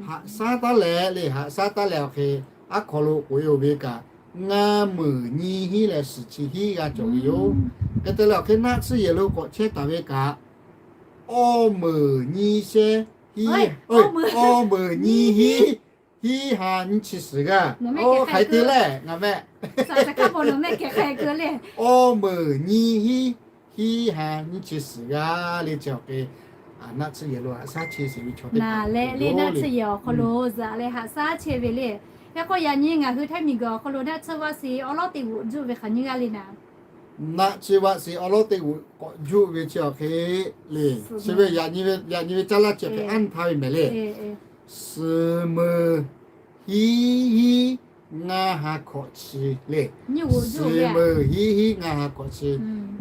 haꞈ shaˉ taˉ leh le, haꞈ shaˉ taˉ leh awˬ hk'e aˉ hk'aw lo k'oꞈ-e oˬ ve kaꞈ ngaˇ meunˍ nyiˇ hiˉ leh suhˍ chi hiˉ g'aˇ cawˬ ve yoˬ. Hk'e te leh awˬ hk'e naˆ tsuhˇ yehˬ lo k'awꞈ chehˇ taˍ ve kaꞈ awˇ meunˍ nyiˇ shehˉ hiˉ, awˇ meunˍ nyiˇ hiˉ, hiˉ ha nyiˇ chi suhˍ g'aˇ. Oˇ hk'aˬ hk'e te leh ngaˬ mehˆ, awˇ meunˍ nyiˇ hiˉ, hiˉ ha nyiˇ chi suhˍ g'aˇ le chi awˬ hk'e naˆ tsuhˇ yehˬ lo haꞈ shaˉ chehˇ sheˍ ve chaw teˇ hpaˍ leh le naˆ tsuhˇ yehˬ awˬ hk'aw lo zuhꞈ leh haꞈ shaˉ chehˇ ve le. Hk'e k'o yaꞈ nyi ngaˬ hui Htaiˇ miˬ guiˬ awˬ hk'aw lo naˆ tsuhˇ vaˆ shi awˉ lawˉ teˇ g'uꞈ juˆ ve hk'aˬ nyiˇ g'aˇ le naˍ. Naˆ tsuhˇ vaˆ shi awˉ lawˉ teˇ g'uꞈ k'awꞈ juˆ ve chi awˬ hk'e le, chi ve yaꞈ nyi ve caˇ laˇ chi awˬ hk'e anˇ htaˇ ve mehˍ le. Suhˍ meunˍ hiˉ hiˉ ngaˇ ha hkawꞈ chi le. Suhˍ meunˍ hiˉ hiˉ ngaˇ ha hkawꞈ chi,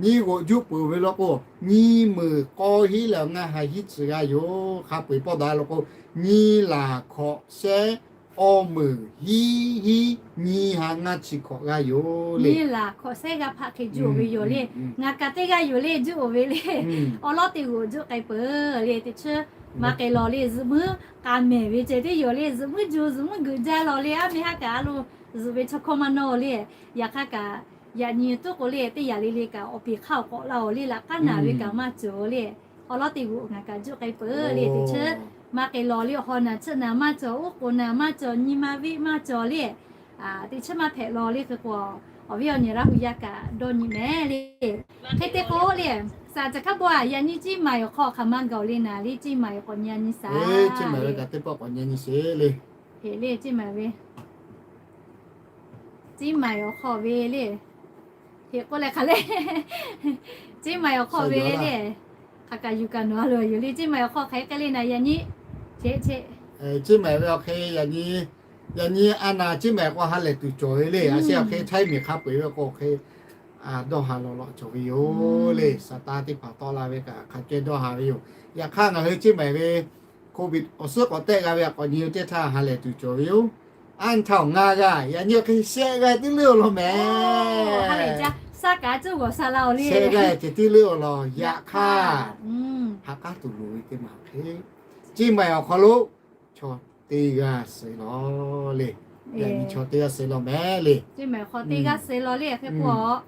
nyiˇ g'uꞈ juˆ peuˬ ve law k'o nyiˇ meunˍ k'awˇ hiˉ leh ngaˇ ha hiˉ chi g'aˇ yoˬ. Hk'a peu-eˬ pawˆ daꞈ law k'o nyiˇ laˬ hkawꞈ shehˉ awˇ meunˍ hiˉ hiˉ nyiˇ ha ngaˇ chi hkawꞈ g'aˇ yoˬ le. Nyiˇ laˬ hkawꞈ shehˉ g'aˇ hpaˆ hk'e juˇ-oˬ ve yoˬ le. Ngaˬ kaꞈ teˇ g'aˇ yoˬ le, juˇ-oˬ ve le. Awˬ lawˉ teˇ g'uˬ juˇ k'ai peuˬ le. Teˇ chiˉ maˇ k'ai lawˬ le. Zuhꞈ muiˉ k'a mehˍ ve ceh teˇ yoˬ le. Zuhꞈ muiˉ juˇ, zuhꞈ muiˉ geuꞈ jaˇ lawˬ le. Aˉ meh haˉ kaꞈ a lo zuhꞈ ve chaw hkawˇ maˇ nawˇ le. Yaꞈ hk'aˇ kaꞈ yaꞈ nyi tuˉ k'o le, teˇ yaꞈ le le kaꞈ awˬ peˍ hk'aˇ awˬ k'awꞈ la-oˬ le. Laꞈ k'aˉ naˬ ve kaꞈ maˇ cawˬ le. Awˬ lawˉ teˇ g'uˬ ngaˬ kaꞈ juˇ k'ai peuˬ le. Teˇ chiˉ maˇ k'ai lawˬ le. Awˬ haw naˬ chiˇ naˬ maˇ cawˬ, uˉ k'oˍ naˬ maˇ cawˬ, nyi ma veˆ maˇ cawˬ le. Teˇ chiˉ maˇ hpehꞈ lawˬ le. Hk'e k'o, awˬ viˉ awˬ nyi Laˇ hu yaˇ kaꞈ dawˇ nyi mehˍ le. Hk'e te k'o le, saˍ caˬ hkaˉ bawˇ-a, yaꞈ nyi Ciˇ maiˍ awˬ hk'aw hk'aˬ ma gaˬ-oˬ le naˍ le. Ciˇ maiˍ awˬ hk'aw nyi a nyi saˍ le. Ciˇ maiˍ ve kaꞈ teˇ pawˆ k'awꞈ nyi a nyi sheˍ le. Heˍ le, Ciˇ maiˍ ve Ciˇ maiˍ awˬ hk'aw ve le. Heˍ k'oˆ leh hk'aˬ le. Ciˇ maiˍ awˬ hk'aw ve le. Hk'aˬ kaꞈ yuˬ kaꞈ nawˬ a lo yuˬ le. Ciˇ maiˍ awˬ hk'aw hk'aˬ hk'e le naˍ, yaꞈ nyi. Ceˇ ceˇ. Ciˇ maiˍ ve awˬ hk'e yaꞈ nyi, yaꞈ nyi a naˍ Ciˇ maiˍ k'o ha lehˬ tuˬ cawˬ ve le. A sheh awˬ hk'e Htaiˇ miˬ hk'a peu-eˬ ve k'o hk'e dawˇ haˍ lawˬ lawꞈ cawˬ ve yoˬ le. Saˍ tanˍ teˇ hpaˍ tawˆ la ve kaꞈ hk'a ceh dawˇ haˍ ve yoˬ. Yaꞈ hk'aˇ ngaˬ hui Ciˇ maiˍ ve Covid awˬ suhˉ k'awꞈ tehˆ g'a ve a k'awꞈ nyi ve teˇ htaˇ ha lehˬ tuˬ cawˬ ve yoˬ. Aˉ htaˇ ngaˇ g'aˇ, yaꞈ nyi awˬ hk'e shehˆ g'aˇ tiˉ leuˉ-oˬ law mehˍ. Shehˆ g'aˇ ceh tiˉ leuˉ-oˬ law. Yaꞈ hk'aˇ ha k'aˉ tuˬ loˍ ve teˇ maˬ hk'e, Ciˇ maiˍ awˬ hk'aw lo chaw teˇ g'aˇ suh law le. Yaꞈ nyi chaw teˇ g'aˇ suh law mehˍ le. Ciˇ maiˍ awˬ hk'aw teˇ g'aˇ suh law le. Hk'e k'o,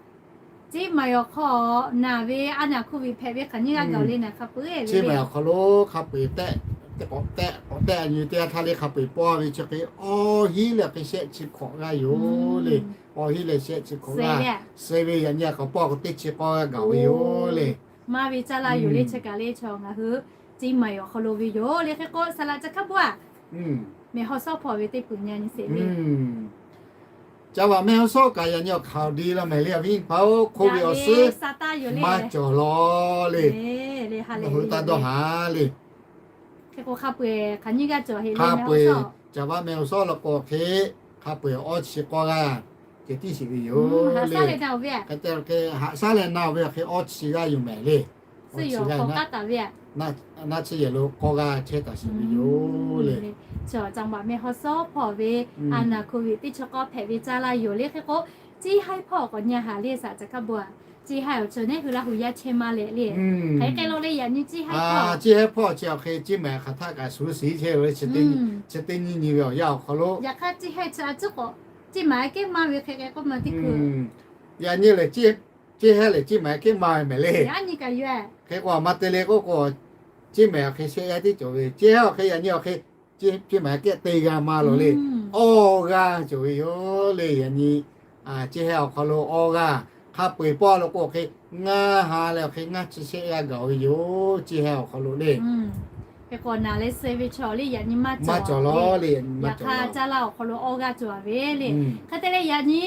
Ciˇ maiˍ awˬ hk'aw naˬ ve a naˍ Covid hpehꞈ ve hk'aˬ nyiˇ g'aˇ gaˬ-oˬ le naˍ hk'a peu-eˬ ve le. Ciˇ maiˍ awˬ hk'aw lo hk'a peu-eˬ tehˆ, k'awꞈ tehˆ k'awꞈ tehˆ a nyi teˇ g'aˇ htaˇ le hk'a peu-eˬ paw ve chi hk'e awˇ hiˉ leh hk'e shehˆ chi hkawꞈ g'aˇ yoˬ le. Awˇ hiˉ leh shehˆ chi hkawꞈ g'aˇ suh ve yaꞈ nyi a k'awꞈ paw k'o teˇ chi k'awˇ g'aˇ gaˬ ve yoˬ le. Maˇ ve caˇ laˇ yoˬ le. Chi kaꞈ le chaw ngaˬ hui Ciˇ maiˍ awˬ hk'aw lo ve yoˬ le. Hk'e k'o saˍ laꞈ caˬ hkaˉ bawˇ-a, mehˬ haw sawˉ hpawˇ ve teˇ peuˬ nyi a nyi sheˍ le. Ca vaꞈ mehˬ haw sawˉ kaꞈ yaꞈ nyi awˬ hk'aˬ diˇ law mehˍ le. Awˬ viˉ awˬ nyi hpaˍ-oˬ, Covid awˬ suhˉ maˇ cawˬ law le. Nawˬ hui taˇ dawˇ haˍ le. Hk'e k'o hk'a peu-eˬ hk'aˬ nyiˇ g'aˇ cawˬ heˆ le. Hk'a peu-eˬ ca vaꞈ mehˬ haw sawˉ law k'o hk'e, hk'a peu-eˬ awˇ chi k'awˇ g'aˇ ceh tiˉ sheˍ ve yoˬ le. Hk'e te hk'e haꞈ shaˉ leh na-oˬ ve awˬ hk'e awˇ chi g'aˇ yoˬ mehˍ le. Awˇ chi g'aˇ naˆ chi yehˬ lo k'awˇ g'aˇ chehˇ taˍ sheˍ ve yoˬ le. Ca vaꞈ mehˬ haw sawˉ hpawˇ ve a naˍ Covid teˇ chi k'awˇ hpehꞈ ve caˇ laˇ yoˬ le. Hk'e k'o, Ciˇ haiˉ hpawˇ k'awꞈ nyi a haˍ le saˍ caˬ hk'a bawˇ-a. Ciˇ haiˉ awˬ chi neˇ hui Laˇ hu yaˇ chehˇ maˇ leh le. Hk'e k'ai lo le yaꞈ nyi Ciˇ haiˉ hpawˇ, Ciˇ haiˉ hpawˇ chi awˬ hk'e Ciˇ maiˍ hk'aˬ htaˆ kaꞈ shuˍ shiˍ chehˇ ve chi teˇ nyi nyi ve awˬ yanˇ awˬ hk'aw lo, yaꞈ hk'aˇ Ciˇ haiˉ chi a ciˉ k'awꞈ Ciˇ maiˍ kehˉ maˇ ve hk'e k'ai k'oˆ ma teˇ hkui yaꞈ nyi lehˬ, Ciˇ haiˉ lehˬ Ciˇ maiˍ kehˉ maˇ ve mehˍ le. Hk'e k'o maˇ te le k'oˆ k'o, Ciˇ maiˍ awˬ hk'e shehˆ g'aˇ tiˉ cawˬ ve, Ciˇ haiˉ awˬ hk'e yaꞈ nyi awˬ hk'e Ciˇ maiˍ kehˉ teˇ g'aˇ maˇ loˍ le. Awˇ g'aˇ cawˬ ve yoˬ le. Yaꞈ nyi Ciˇ haiˉ awˬ hk'aw lo awˇ g'aˇ, hk'a peu-eˬ paw lo k'o hk'e ngaˇ ha leh awˬ hk'e ngaˇ chi shehˆ g'aˇ gaˬ ve yoˬ. Ciˇ haiˉ awˬ hk'aw lo le, hk'e k'o naˬ leh suh ve chaw le yaꞈ nyi maˇ cawˬ law le. Yaꞈ hk'aˇ caˇ laˇ awˬ hk'aw lo awˇ g'aˇ cawˬ ve le. Hk'e te leh yaꞈ nyi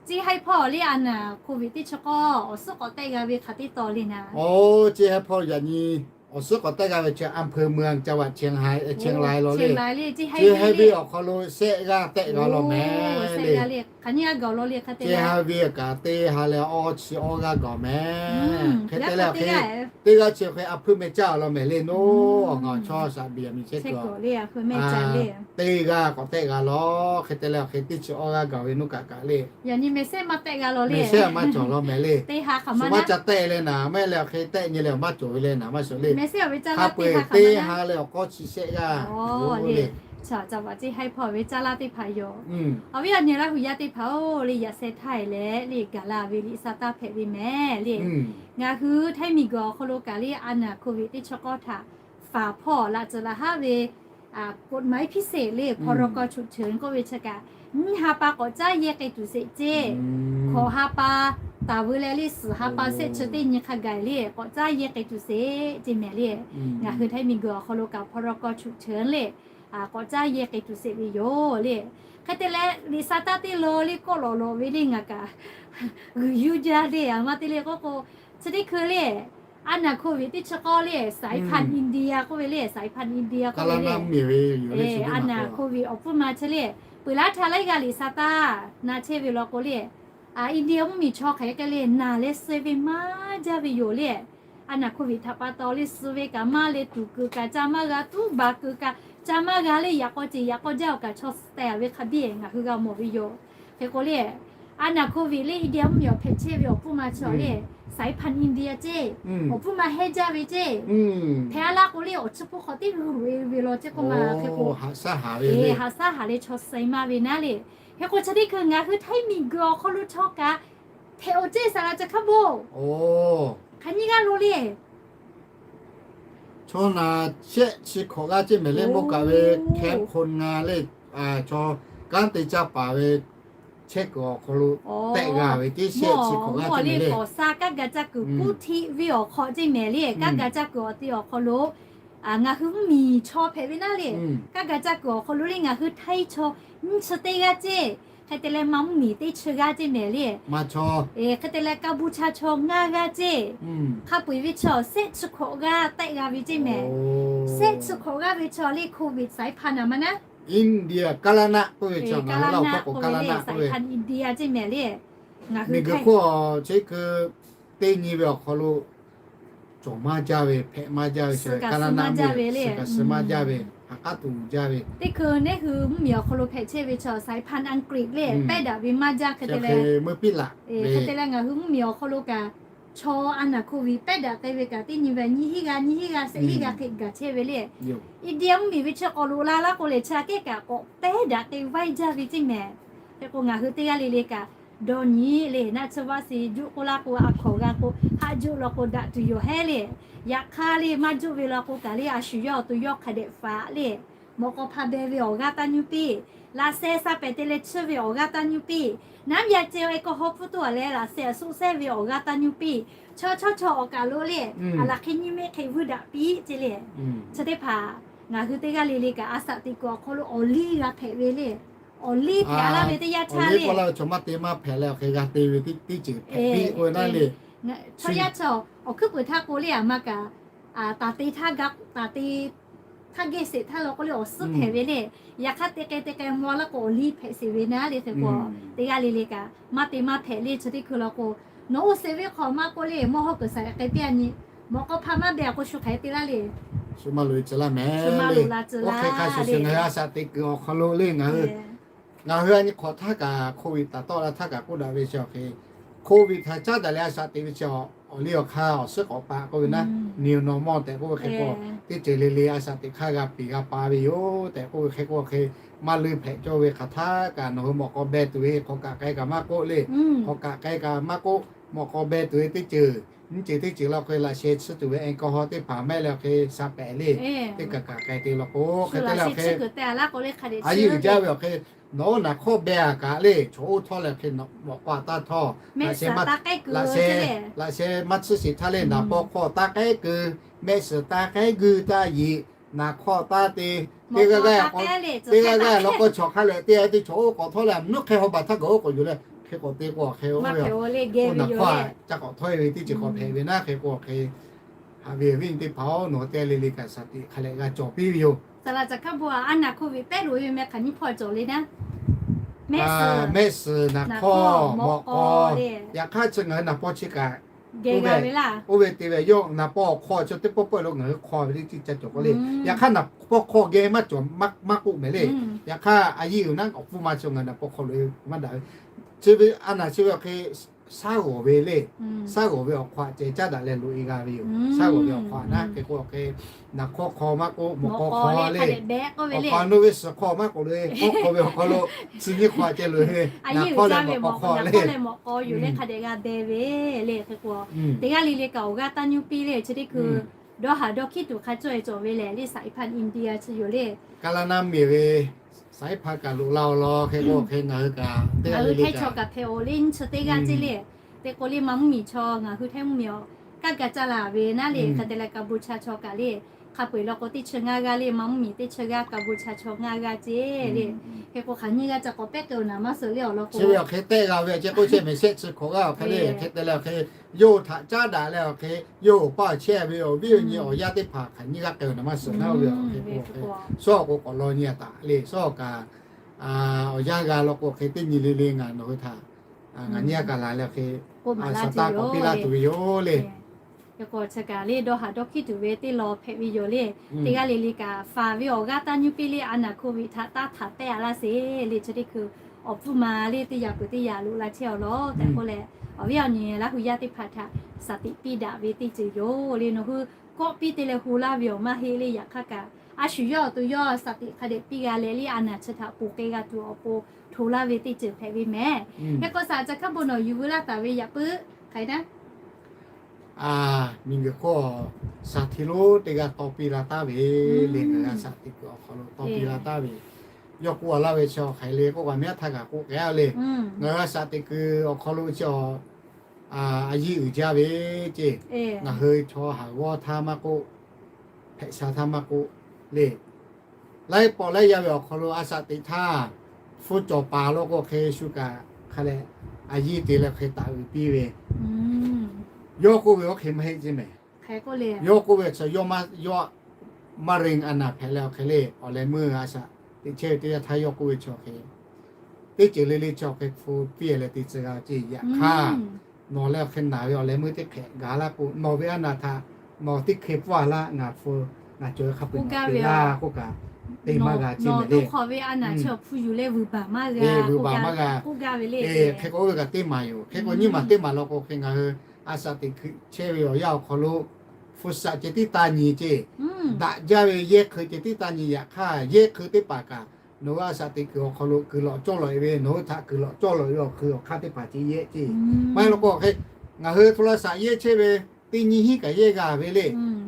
Ciˇ haiˉ hpawˇ le a naˍ Covid teˇ chi k'awˇ awˬ suhˉ k'awꞈ tehˆ g'a ve hk'aˬ teˇ taw le naˍ. Oˇ, Ciˇ haiˉ hpawˇ yaꞈ nyi awˬ suhˉ k'awꞈ tehˆ g'a ve chi อำเภอเมือง จังหวัดเชียงราย เชียงราย law le. Ciˇ haiˉ ve awˬ hk'aw lo shehˆ g'aˇ tehˆ g'a law mehˍ le. Ciˇ haiˉ ve kaꞈ teˇ ha leh awˇ chi awˇ g'aˇ gaˬ mehˍ. Hk'e te leh hk'e teˇ g'aˇ chi hk'e a hpuiˇ meh caˇ law mehˍ le. Noˉ awˬ ngaˬ chaw shaˍ biˍ a miˬ chehˇ kuiˬ teˇ g'aˇ k'awꞈ tehˆ g'a law. Hk'e te leh hk'e teˇ chi awˇ g'aˇ gaˬ ve noˉ kaꞈ kaꞈ le. Yaꞈ nyi mehˍ sehˉ maˇ tehˆ g'a law le. Mehˍ sehˉ maˇ cawˬ law mehˍ le. Teˇ ha hk'aˬ ma maˇ ca tehˆ leh naˍ, maˇ heˆ leh hk'e tehˆ nyi leh maˇ cawˬ ve le naˍ maˇ shawˍ le. Mehˍ sehˉ awˬ ve caˇ laˇ teˇ ha leh awˬ hk'awˇ chi shehˆ g'aˇ le. Ca vaꞈ Ciˇ haiˉ hpawˇ ve caˇ laˇ teˇ hpaˍ yoˬ. Awˬ viˉ awˬ nyi Laˇ hu yaˇ teˇ hpaˍ-oˬ, le yaꞈ sheh htaˇ leh le gaˬ la ve liꞈ sa taˇ hpehꞈ ve mehˍ le. Ngaˬ hui Htaiˇ miˬ guiˬ awˬ hk'aw lo kaꞈ le a naˍ Covid teˇ chi k'awˇ htaꞈ faˍ hpawˇ laꞈ tcuhˍ laꞈ haˉ ve กฎหมายพิเศษ le พ.ร.ก. ฉุกเฉิน k'oˆ ve chi kaꞈ, nyiˇ ha pa k'awꞈ caˉ yehˇ k'ai tuˬ sheˍ ceˇ. Hkawꞈ ha pa taˍ veu leh le suhˍ ha pa shehˆ chi teˇ nyi hk'a gaˬ le k'awꞈ caˉ yehˇ k'ai tuˬ sheˍ ceˇ mehˍ le. Ngaˬ hui Htaiˇ miˬ guiˬ awˬ hk'aw lo kaꞈ พ.ร.ก. ฉุกเฉิน le k'awꞈ caˉ yehˇ k'ai tuˬ sheˍ ve yoˬ le. Hk'e te leh liꞈ sa taˇ teˇ law le kawˆ lawꞈ lawꞈ ve le ngaˬ kaꞈ g'uiˬ yuˇ jaˇ le. A maˇ te le k'oˆ k'o, chi teˇ hkui le a naˍ Covid teˇ chi k'awˇ le สายพันธุ์อินเดีย k'oˆ ve le สายพันธุ์อินเดีย k'oˆ ve le. A naˍ Covid awˬ pfuhˇ ma chi le peuˬ laˇ htaˇ laiˉ g'aˇ liꞈ sa taˇ na chehˇ ve law k'o le, India mvuhˇmiˬ chaw hk'aˬ hk'e le naˬ leh suh ve maˇ jaˇ ve yoˬ le. a naˍ hkawˇ viꞈ htaꞈ pa taw le, suh ve kaꞈ maˇ le, tuˍ kuiˬ kaꞈ ca maˇ g'a, tuˉ baˬ kuiˬ kaꞈ ca maˇ g'a le, yaꞈ k'aw ceˬ yaꞈ k'aw jaˇ awˬ kaꞈ chaw suh teh a ve hk'a biˇ ngaˬ hui g'a mawˬ ve yoˬ. Hk'e k'o le, a naˍ hkawˇ viꞈ le India mvuhˇmiˬ awˬ hpehꞈ chehˇ ve awˬ pon ma chaw le, สายพันธุ์ India ceˇ, awˬ pon ma hehˉ jaˇ ve ceˇ. Hpehꞈ a laˇ k'o le, awˬ chi hpawˇ hk'aw teˇ g'uiˬ ve ve law ceˇ k'oˆ ma hk'e k'o, haꞈ shaˉ haˍ le chaw suh maˇ ve naˉ le. Hk'e k'o chi teˇ hkui ngaˬ hui Htaiˇ miˬguiˬ awˬ hk'aw lo chaw kaꞈ hpehꞈ awˬ ceˇ saˍ laꞈ ca hk'a bo. Hk'aˬ nyiˇ g'aˇ lo le, chaw naˍ shehˆ chi hkawꞈ g'aˇ ceˇ mehˍ le, bon kaꞈ ve hkeh hkon nga le, chaw kanˉ te caˇ paˍ ve chehˇ kuiˬ awˬ hk'aw lo tehˆ g'a ve teˇ shehˆ chi hkawꞈ g'aˇ ceˇ mehˍ le. K'awꞈ sa kaˇ gaˬ caˇ kuiˬ kuˇ htiˆ ve awˬ hk'aw ceˇ mehˍ le, kaˇ gaˬ caˇ kuiˬ awˬ te awˬ hk'aw lo ngaˬ hui mvuhˇmiˬ chaw hpehꞈ ve naˉ le, kaˇ gaˬ caˇ kuiˬ awˬ hk'aw lo le ngaˬ hui Htaiˇ chaw nyiˇ chi teˇ g'aˇ ceˇ, hk'e te leh Manˇ mvuhˇmiˬ teˇ chi g'aˇ ceˇ mehˍ le. Hk'e te leh Kaˇ buˇ chaˇ chaw ngaˇ g'aˇ ceˇ. Hk'a peu-eˬ ve chaw shehˆ chi hkawꞈ g'aˇ tehˆ g'a ve ceˇ mehˍ. Shehˆ chi hkawꞈ g'aˇ ve chaw le โควิด สายพันธุ์ a ma naˉ อินเดีย กาลานะ k'oˆ ve chaw ngaˬ hui Laˇ huˍ hkawˇ k'o กาลานะ สายพันธุ์ India ceˇ mehˍ le. Ngaˬ hui miˬguiˬ hk'oˆ chi hkui teˇ nyi ve awˬ hk'aw lo cawˬ maˇ jaˇ ve, hpehꞈ maˇ jaˇ ve, suh kaꞈ suh maˇ jaˇ ve le, suh kaꞈ suh maˇ jaˇ ve, ha k'aˉ tuˬ jaˇ ve. Teˇ hkui neˇ hui mvuhˇmiˬ awˬ hk'aw lo hpehꞈ chehˇ ve chaw สายพันธุ์ อังกฤษ le pehˉ daꞈ ve maˇ jaˇ hk'e te leh, hk'e te leh ngaˬ hui mvuhˇmiˬ awˬ hk'aw lo kaꞈ chaw a naˍ hkawˇ viꞈ pehˉ daꞈ k'ai ve kaꞈ teˇ nyi ve nyiˇ hinˉ g'aˇ nyiˇ hinˉ g'aˇ shehˆ hinˉ g'aˇ hk'e gaˬ chehˇ ve le. India mvuhˇmiˬ ve chi k'awꞈ loꞈ la laˇ k'o lehˬ, chi aꞈ kehˉ kaꞈ k'awꞈ pehˉ daꞈ k'ai vaiˇ jaˇ ve ceˇ mehˍ. Hk'e k'o ngaˬ hui teˇ g'aˇ le le kaꞈ dawˇ nyi le, naˆ tsuhˇ vaˆ se juˆ k'oˆ laˇ k'o, a hkawˍ g'a k'o haꞈ juˆ law k'o daꞈ tuˬ yoˬ hehˉ le. Yaꞈ hk'aˇ le maˇ juˆ ve law k'o kaꞈ le, a shu yawˇ awˬ to yawˇ hk'a dehꞈ faꞈ le. Mawꞈ k'aw hpa beh ve awˬ g'aˇ taˇ nyuˇ piˇ, laꞈ sheh sha pehˍ te leh chiˇ ve awˬ g'aˇ taˇ nyuˇ piˇ, น้ำยาเจล แอลกอฮอล์ pfuhˇ tuˬ a leh laꞈ sheh a soˆ shehˇ ve awˬ g'aˇ taˇ nyuˇ piˇ, chaw chaw chaw awˬ kaˬ lo le, a laˬ hk'e nyiˇ mehˆ hk'e vuiˇ daꞈ piˇ ceˇ le. Chi teˇ hpaˍ ngaˬ hui teˇ g'aˇ le le kaꞈ a shaꞈ teꞈ kuiˬ awˬ hk'aw lo awˬ liˇ g'a hpehꞈ ve le. Awˬ liˇ hpehꞈ a laˇ ve teˇ yanˇ htaˇ le, chaw maˇ te maˇ hpehꞈ leh awˬ hk'e g'a te ve teˇ ceuˬ hpehꞈ piˇ k'oˆ ve naˉ le. Chaw yaˇ chaw awˬ hkuiˉ puiˍ htaˇ k'o le, a ma kaꞈ taˍ te htaˇ ga, taˍ te htaˇ geh sheˍ htaˇ law k'o le awˬ suhˉ hpehꞈ ve le. Yaꞈ hk'aˇ te k'ai te k'ai mvuh laˇ k'o awˬ liˇ hpehꞈ sheˍ ve naˉ le. Hk'e k'o teˇ g'aˇ le le kaꞈ maˇ te maˇ hpehꞈ le. Chi teˇ hkui law k'o nawˬ oˇ sheˍ ve hk'awꞈ maˇ k'oˆ le, mawˇ hawˉ kuiˬ shaˍ k'ai piˇ a nyi, mawꞈ k'aw hpa maˇ beh a k'o shu hk'aˬ hk'e te laˇ le. Shu maˇ loꞈ e tcuh laˇ mehˍ le. Oˇ hk'e hk'a shuˍ shuˍ ngaˬ hui a shaꞈ teꞈ kuiˬ awˬ hk'aw lo le, ngaˬ hui ngaˬ hui a nyi hk'awꞈ htaˇ kaꞈ โควิด taˍ tawˆ la htaˇ kaꞈ k'oˆ daꞈ ve chi awˬ hk'e, โควิด htaꞈ caˉ daꞈ leh a shaꞈ teꞈ ve chi awˬ liˇ awˬ hk'aˇ awˬ suhˉ k'awꞈ pa k'oˆ ve naˉ, new normal tehꞈ k'oˆ ve hk'e k'o, teˇ ceuˬ le le a shaꞈ teꞈ hk'aˇ g'a piˍ g'a pa ve yoˬ tehꞈ k'oˆ ve hk'e k'o, hk'e maˇ leuˇ hpehꞈ cawˇ ve hk'aˬ htaˇ kaꞈ nawˬ hui mawꞈ k'aw beh tuˬ ve hk'awꞈ kaꞈ k'ai kaꞈ maˇ k'oˆ le. Hk'awꞈ kaꞈ k'ai kaꞈ maˇ k'oˆ, mawꞈ k'aw beh tuˬ ve teˇ ceuˬ nyiˇ ceuˬ teˇ ceuˬ law hk'e laꞈ sheh tsuhˇ tuˬ ve แอลกอฮอล์ teˇ hpaˍ mehˆ leh awˬ hk'e sha pehˍ le. Teˇ kaꞈ kaꞈ k'ai te law k'o hk'e te leh awˬ hk'e a yiˇ uiˍ jaˇ ve awˬ hk'e nawˬ oˇ naˍ hk'awˇ beh a kaꞈ le, chaw oˇ htawˇ leh awˬ hk'e mawꞈ k'aw taˇ htawˇ, laꞈ sheh maˇ tsuhˇ sheˍ htaˇ le naˍ paw hk'aw taˇ k'ehˉ keu, mehˆ suhˍ taˇ k'ehˉ gui taˇ yiˍ, naˍ hk'awˇ taˇ te, teˇ g'aˇ g'aˇ teˇ g'aˇ g'aˇ law k'o chaw hk'a leh teˇ g'aˇ teˇ chaw oˇ k'awꞈ htawˇ leh a mvuhˇ hk'e haw baˬ htaˇ gaˬ oˇ k'awꞈ yuˬ leh hk'e k'awꞈ te k'o awˬ hk'e oˇ ve naˍ hk'awˇ ca k'awꞈ htawˇ e ve teˇ ceuˬ k'awꞈ hpehꞈ ve naˉ hk'e k'o awˬ hk'e haꞈ ve awˬ viˉ awˬ nyi teˇ hpaˍ-oˬ, nawˬ hui teˇ g'aˇ le le kaꞈ shaˍ tiꞈ hk'a leh g'a cawˬ piˇ ve yoˬ. Saˍ laꞈ ca hkaˉ bon a naˍ hkawˇ viꞈ pehˉ loꞈ e ve meh hk'aˬ nyiˇ hpawˇ cawˬ le naˉ, mehˆ suhˍ, naˍ hkawˇ, mawꞈ k'aw le. Yaꞈ hk'aˇ chi ngaˬ hui naˍ paw chi kaꞈ geh g'a ve laˇ. Oˇ ve te ve yawˇ naˍ paw awˬ hk'aw chi teˇ pawˆ pawˆ lo ngaˬ hui hk'aw ve teˇ ceuˬ ca cawˬ k'oˆ le. Yaꞈ hk'aˇ naˍ paw hk'aw geh maˇ cawˬ maˇ k'oˆ mehˍ le. Yaꞈ hk'aˇ a yiˇ uiˍ naˉ awˬ hpfuhˇ ma chi ngaˬ naˍ paw hk'aw loꞈ e maˇ daꞈ ve. Chi ve a naˍ chi ve awˬ hk'e shaˉ g'awˬ ve le. Shaˉ g'awˬ ve awˬ hk'aw a ceh caˉ daꞈ leh loꞈ e g'a ve yoˬ. Shaˉ g'awˬ ve awˬ hk'aw naˉ hk'e k'o awˬ hk'e naˍ hkawˇ hk'aw maˇ k'oˆ, mawꞈ k'aw hk'aw le. Awˬ hk'aw nawˇ ve suhˍ hk'aw maˇ k'oˆ le, k'awꞈ k'oˆ ve awˬ hk'aw lo chi nyiˇ hk'aw a ceh loꞈ e, naˍ hkawˇ leh mawꞈ k'aw le, mawꞈ k'aw yoˬ le hk'a dehꞈ g'a beh ve le. Hk'e k'o teˇ g'aˇ le le kaꞈ awˬ g'aˇ taˇ nyuˇ piˇ le. Chi teˇ hkui dawˇ haˍ dawˇ hkiˉ tuˬ hk'a cawˇ e cawˬ ve lehˬ le, สายพันธุ์ India chi yoˬ le. Kaˇ laˇ naˆ miˬ ve สายพันธุ์ kaꞈ loꞈ la-oˬ law hk'e k'o hk'e ngaˬ hui kaꞈ teˇ g'aˇ le le kaꞈ Htaiˇ chaw kaꞈ hpehꞈ-oˬ le, nyiˇ chi teˇ g'aˇ ceˇ le. Te k'o le Manˇ mvuhˇmiˬ chaw ngaˬ hui Htaiˇ mvuhˇmiˬ awˬ kaˇ ga caˇ la ve naˉ le. Hk'e te leh Kaˇ buˇ chaˇ chaw kaꞈ le hk'a peu-eˬ law k'o teˇ chi ngaˇ g'aˇ le, Manˇ mvuhˇmiˬ teˇ chi g'aˇ, Kaˇ buˇ chaˇ chaw ngaˇ g'aˇ ceˇ le. Hk'e k'o hk'aˬ nyiˇ g'aˇ ca k'awꞈ pehˉ k'ai-oˬ naˍ maˇ suhˍ le awˬ lawn k'o, chi ve awˬ hk'e tehˆ g'a ve awˬ ceh k'oˆ chehˇ mehˍ shehˆ chi hk'awꞈ g'aˇ awˬ hk'e le. Hk'e te leh awˬ hk'e yawˇ hui htaꞈ caˉ daꞈ leh awˬ hk'e yawˇ hui paˇ awˬ chehˇ ve awˬ viˉ awˬ nyi awˬ yaˇ teˇ hpaˍ hk'aˬ nyiˇ g'aˇ k'ai-oˬ naˍ maˇ suhˍ naˉ ve awˬ hk'e k'o, shawˉ awˬ k'o k'awꞈ law nyi a taˍ le. Shawˉ awˬ kaꞈ awˬ yanˇ g'a law k'o hk'e teˇ nyi le le ngaˬ nawˬ hui htaꞈ ngaˬ nyiˇ g'aˇ kaꞈ laˬ leh awˬ hk'e shaˍ taˆ k'awꞈ piˇ laˇ tuˬ ve yoˬ le. Yaꞈ k'aw chi kaꞈ le dawˇ haˍ dawˇ hkiˉ tuˬ ve teˇ law hpehꞈ ve yoˬ le. Teˇ g'aˇ le le kaꞈ faˍ ve awˬ g'aˇ taˇ nyuˇ piˇ le, a naˍ hkoˍ viˍ htaꞈ taˇ htaꞈ tehˆ a laˇ sheˍ le. Chi teˇ hkui awˬ pfuhˇ ma le teˇ yaꞈ peuˬ teˇ yaꞈ loꞈ la chehˇ awˬ lawn tehꞈ k'oˆ leh, awˬ viˉ awˬ nyi Laˇ hu yaˇ teˇ hpaˍ htaꞈ shaˍ tiꞈ piˇ daꞈ ve teˇ ceuˬ yoˬ le. Nawˬ hui kawˆ piˇ te leh hu laˇ ve awˬ maˇ heˆ le. Yaꞈ hk'aˇ kaꞈ a shu yawˇ awˬ to yawˇ shaˍ tiꞈ hk'a dehꞈ piˇ g'a leh le, a naˍ chi htaꞈ ponˬ k'ai g'a tuˬ awˬ pon hto laˇ ve teˇ ceuˬ hpehꞈ ve mehˍ. Hk'e k'o shaˍ ca hkaˉ bon nawˬ yuˬ veu laˇ taˍ ve yaꞈ puiˉ hk'aˬ hk'e naˉ miˬguiˬ hk'oˆ shaˍ tiꞈ lonˉ teˇ g'aˇ tawˇ piˇ la taˍ ve le. Ngaˬ hui a shaˍ tiꞈ kuiˬ awˬ hk'aw lo tawˇ piˇ la taˍ ve, yawˇ k'oˆ a laˇ ve chi awˬ hk'aˬ hk'e le k'oˆ kaꞈ mehˉ htaˇ kaꞈ k'oˆ k'ai le. Ngaˬ hui a shaˍ tiꞈ kuiˬ awˬ hk'aw lo chi a yiˇ uiˍ jaˇ ve ceˇ. Ngaˬ hui chaw haˍ g'awˇ htaˇ maˇ k'oˆ, hpehꞈ sha htaˇ maˇ k'oˆ le, laiˉ pawˆ laiˉ yaˇ ve awˬ hk'aw lo a shaˍ tiꞈ htaˇ hpu cawˬ paˍ lo k'o hk'e shu kaꞈ hk'a leh a yiˇ te leh hk'e taˍ uiˍ piˇ ve, yawˇ k'oˆ ve oˇ hk'e maˇ heˆ ceˇ mehˍ. Yawˇ k'oˆ ve chi yawˇ maˇ, yawˇ maˇ ren a naˍ hpehꞈ leh awˬ hk'e le, awˬ leh meuˇ a shaˍ tiꞈ chehˇ ve teˇ yanˇ htaˇ yawˇ k'oˆ ve chi awˬ hk'e, teˇ ceuˬ le le chi awˬ hk'e hpu piˇ leh te tcuh g'a ceˇ. Yaꞈ hk'aˇ nawˬ leh awˬ hk'e naˬ ve awˬ leh meuˇ teˇ hk'ehꞈ gaˬ laˇ k'o, nawˬ ve a naˍ htaꞈ nawˬ teˇ hk'e pfuhˇ a laˇ, ngaˬ hpu ngaˬ cawˬ ve hk'a peu-eˬ gaˬ te laˇ k'oˆ kaꞈ te maˇ g'a ceˇ mehˍ le. Hk'e vuiˬ baˬ maˇ g'a. Hk'e k'o oˇ ve kaꞈ teˇ maˬ yoˬ. Hk'e k'o nyiˇ maˬ teˇ maˬ law k'o hk'e ngaˬ hui a shaˍ tiꞈ kuiˬ chehˇ ve awˬ yanˇ awˬ hk'aw lo hpu shaꞈ ceh tiˉ taˇ nyi ceˇ. Daꞈ jaˇ ve yehˇ hk'eun ceh tiˉ taˇ nyi. Yaꞈ hk'aˇ yehˇ hk'eun teˇ hpaˍ kaꞈ nawˬ hui a shaˍ tiꞈ kuiˬ awˬ hk'aw lo kuiˬ lawꞈ cawˇ lawꞈ e ve, nawˬ hui htaꞈ kuiˬ lawꞈ cawˇ lawꞈ e ve awˬ hk'eun awˬ hk'aˇ teˇ hpaˍ ceh yehˇ ceˇ. Maˇ heˆ law k'o hk'e ngaˬ hui hpu la shaꞈ yehˇ chehˇ ve teˇ nyi hinˉ kaꞈ yehˇ g'a ve le.